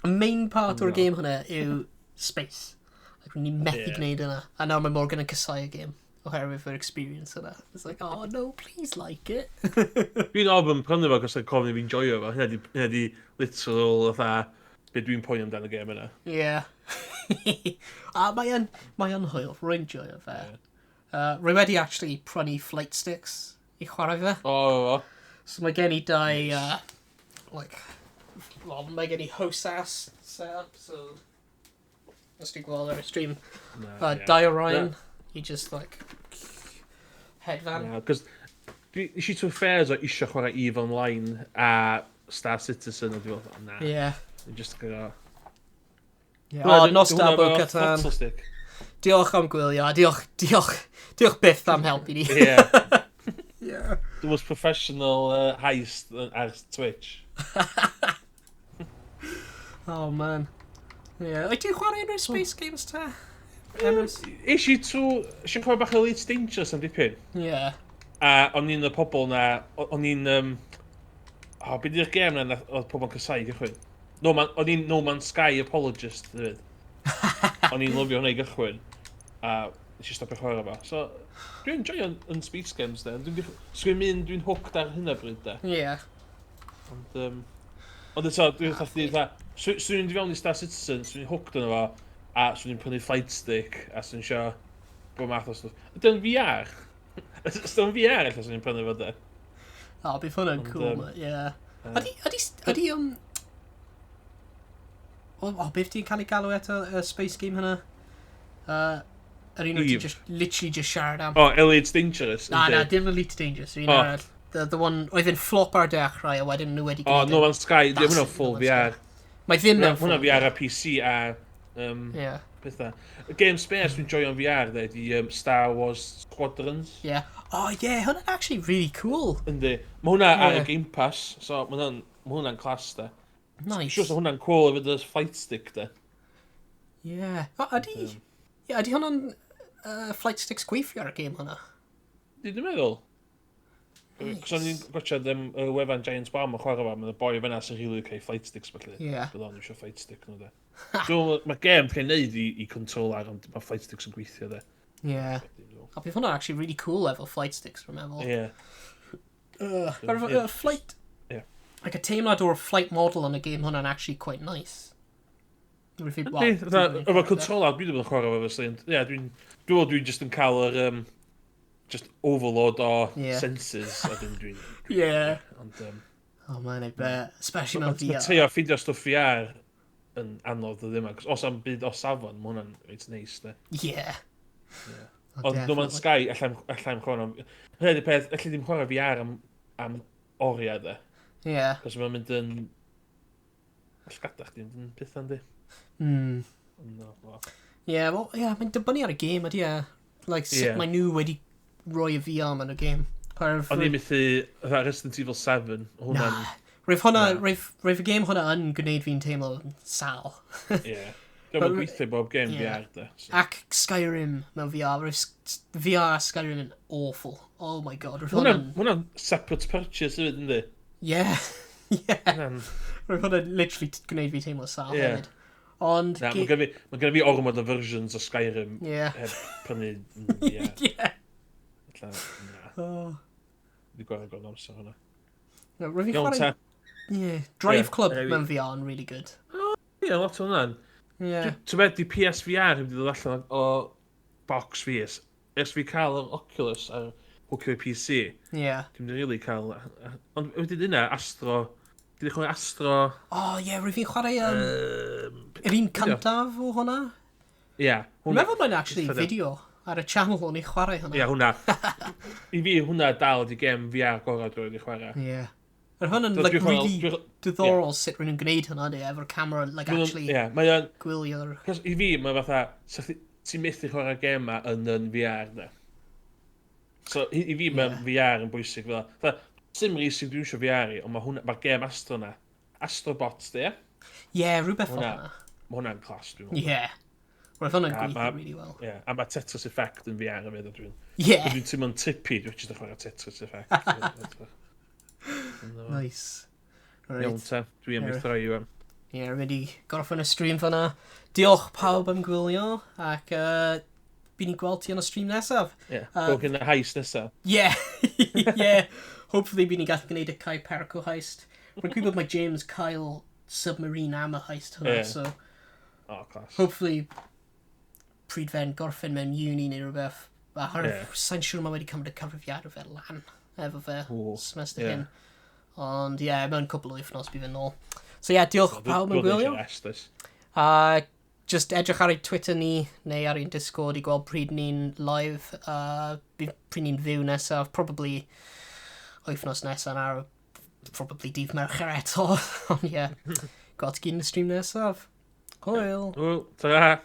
y main part o'r game hwnna yw space. Like, rwy'n ni'n methu Ie. gwneud yna. A nawr mae Morgan yn casau y game oherwydd yr experience yna. It's like, oh no, please like it. Dwi'n ofyn prynu fo cos o'n cofyn i fi'n joio fo. Hynna di literal fatha be dwi'n poeni amdano y gêm yna. Yeah. A mae yn hwyl, rwy'n joio fe. Rwy wedi actually prynu flight sticks i chwarae fe. O. So mae gen i dau, like, well, mae gen i HOSAS set-up, so os ti'n gweld ar y stream. Na, ie. Dau o rhain, i just, like, hedfan. Na, cos nes i trwy phase o isio chwarae EVE Online a Star Citizen, a dwi'n meddwl, na. Dwi'n just gyda. Yeah. O, nos da, Bo-Katan. Throttle stick. Diolch am gwylio, a diolch, diolch, diolch byth am helpu ni. Yeah. The most professional heist ar Twitch. Oh, man. Yeah. Wyt ti'n chwarae unrhyw space games te? Emrys? Eisiau chwarae bach o Elite Dangerous am dipyn. A o'n i'n y pobol na, o'n i'n... O, beth yw'r gêm na oedd pobl yn casáu i gychwyn? No Man, o'n i'n No Man's Sky apologist, hefyd. O'n i'n lyfio hwnna i gychwyn. A nes i stopio chwarae fo. So, dwi'n enjoyo yn space games, de. Sgwyn mynd, dwi'n hooked ar hynna bryd, de. Ond eto, dwi'n fatha, swn i'n mynd i fewn i Star Citizen, swn i'n hooked yno fo, a swn i'n prynu flight stick, a swn i'n isio bob math o stwff. Ydy o'n VR? Os ydy o'n VR, ella swn i'n prynu fo, de. Oh, bydd hwnna'n Ond, cool, yeah. Ydy, o, beth ti'n cael ei galw eto, y space game hynna? Yr un wyt ti Eve. just, literally just siarad am. O, Elite Dangerous. Na, yndi. na, dim Elite Dangerous, yr un O. arall. The one, oedd yn flop ar dechrau, a wedyn nhw wedi O, gwneud No e. Man's Sky, di That's hwnna'n it, full No Man's VR. Sky. Mae ddim mewn Hwnna full VR a PC a pethau. Y game space dwi'n joio'n VR, de, di Star Wars Squadrons. Yeah. Oh, yeah, hwnna'n actually really cool. Yndi. Mae hwnna ar y Game Pass, so mae hwnna'n ma hwnna'n class, de. Nice. Siwr sa hwnna'n cool efo dy flight stick, de. Yeah. O, ydy hwnna'n flight sticks gweithio ar y game hwnna? Dwi'n meddwl. Cos o'n i'n gwachod y wefan Giant Bomb yn chwarae fo, mae'n y boi fyna sy'n rili cael flight sticks felly. Bydd o'n eisiau flight stick nhw, de. Dwi'n meddwl, mae game cael ei wneud i controller, ond mae flight sticks yn gweithio, de. Yeah. A bydd hwnna'n actually really cool efo flight sticks, rwy'n meddwl. Ie. But flight... Like a teimlad o'r flight model yn y game hwnna'n actually quite nice. Rwy'n Yndi, fatha, efo controller, dwi ddim yn chwarae fo, obviously, ond ie, dwi'n meddwl dwi'n just yn cael yr, just overload o senses, a dwi'n Ond, Oh man, I bet. Especially mewn Mae VR. trio ffindio stwff VR yn anodd o ddim, ac os am byd o safon, mae hwnna'n reit neis, de. Oh, Ond No Man's definitely. Sky, allai'm chwarae am. Hynny ydy'r peth, allai ddim chwarae VR am oriau, de. Cos mae'n mynd yn llgadach chdi mynd yn pethau, yndi? No, well. Yeah, well, yeah, mae'n dibynnu ar y game, ydy e. Like, sut mae nhw wedi rhoi y VR mewn y game. O'n i'n methu, fatha Resident Evil 7, hwnna'n Na. Roedd hwnna, Na. roedd y game hwnna yn gwneud fi'n teimlo sal. Ie. Dwi'n But- gweithio bob game VR, de. So. Ac Skyrim mewn VR. Roedd VR a Skyrim yn awful. Oh my God. Roedd Hwnna'n hwnna'n hwnna'n separate purchase hefyd, yndi? Yeah. Hwnna'n Roedd hwnna'n literally gwneud fi teimlo sal hefyd. Ond Na, mae gen i fi ormod o versions o Skyrim heb prynu, ie. Ella, na. Oh. Di gwario gormod o amser hwnna. No, roedd fi'n Iawn, chwarae te. Yeah. Drive Club Ie, mewn VR yn really good. Ie, lot o hwnna'n. Ti'n meddwl, di PSVR heb di ddod allan o box fi ers fi cael yr Oculus ar hwcio i PC. Dwi'n mynd i really cael. Ond wedyn yna, Astro. Dwi'n chwarae Astro. Oh, yeah, roedd fi'n chwarae yr un be' 'di o? cyntaf o hwnna. Ie, Dwi'n hwnna. meddwl mae'n actually Eitha da. fideo ar y channel o'n i chwarae hwnna. Ie, hwnna. I fi, hwnna dal di gem VR gorau dwi'n wedi chwarae. Yeah. Yr hwn yn So, like, dwi'n chwarae really diddorol sut rydyn nhw'n gwneud hwnna, de, efo'r camera, like, actually Ie, mae o'n gwylio'r Cos i fi, mae fatha, ti'n methu chwarae gem ma yn VR, de. So, i fi, mae VR yn bwysig fel. Fatha, sim racing dwi'n eisiau VR i, ond mae hwnna, mae'r gem Astro na. Astrobots, de, ie? Yeah, rhywbeth fel Hwnna hwnna. Mae hwnna'n class, dwi'n meddwl. Yeah. Roedd hwnna'n A gweithio really well. Ie, a mae Tetris Effect yn VR hefyd, a dwi'n Dwi'n teimlo'n tippy, dwi'n jyst yn chwarae Tetris Effect. Nice. Right. Iawn te, dwi am i throi i. Ie, rwy'n mynd i gorffen y stream fyna. Diolch pawb am gwylio, ac bydd ni'n gweld ti yn y stream nesaf. Ie, gweld yn y heist nesaf. Yeah. Hopefully bydd ni'n gallu gwneud y Cayo Perico heist. Rwy'n gwybod mae James cael submarine am y heist hwnna, so Oh, class. Hopefully, pryd fe'n gorffen mewn uni neu rhywbeth. A yeah. Sa'n siŵr mae wedi cymryd y cyfrifiadur fe lan efo fe semester hyn. Ond ie, yeah, mewn cwpl o wythnos bydd yn ôl. So ie, yeah, diolch pawb yn gwylio. A just edrych ar ei Twitter ni neu ar ein Discord i gweld pryd ni'n live, pryd ni'n fyw nesaf, probably wythnos nesaf nawr, probably dydd Mercher eto. Ond ie, yeah, gweld ti gyd yn y stream nesaf. Hwyl! Hwyl, ta!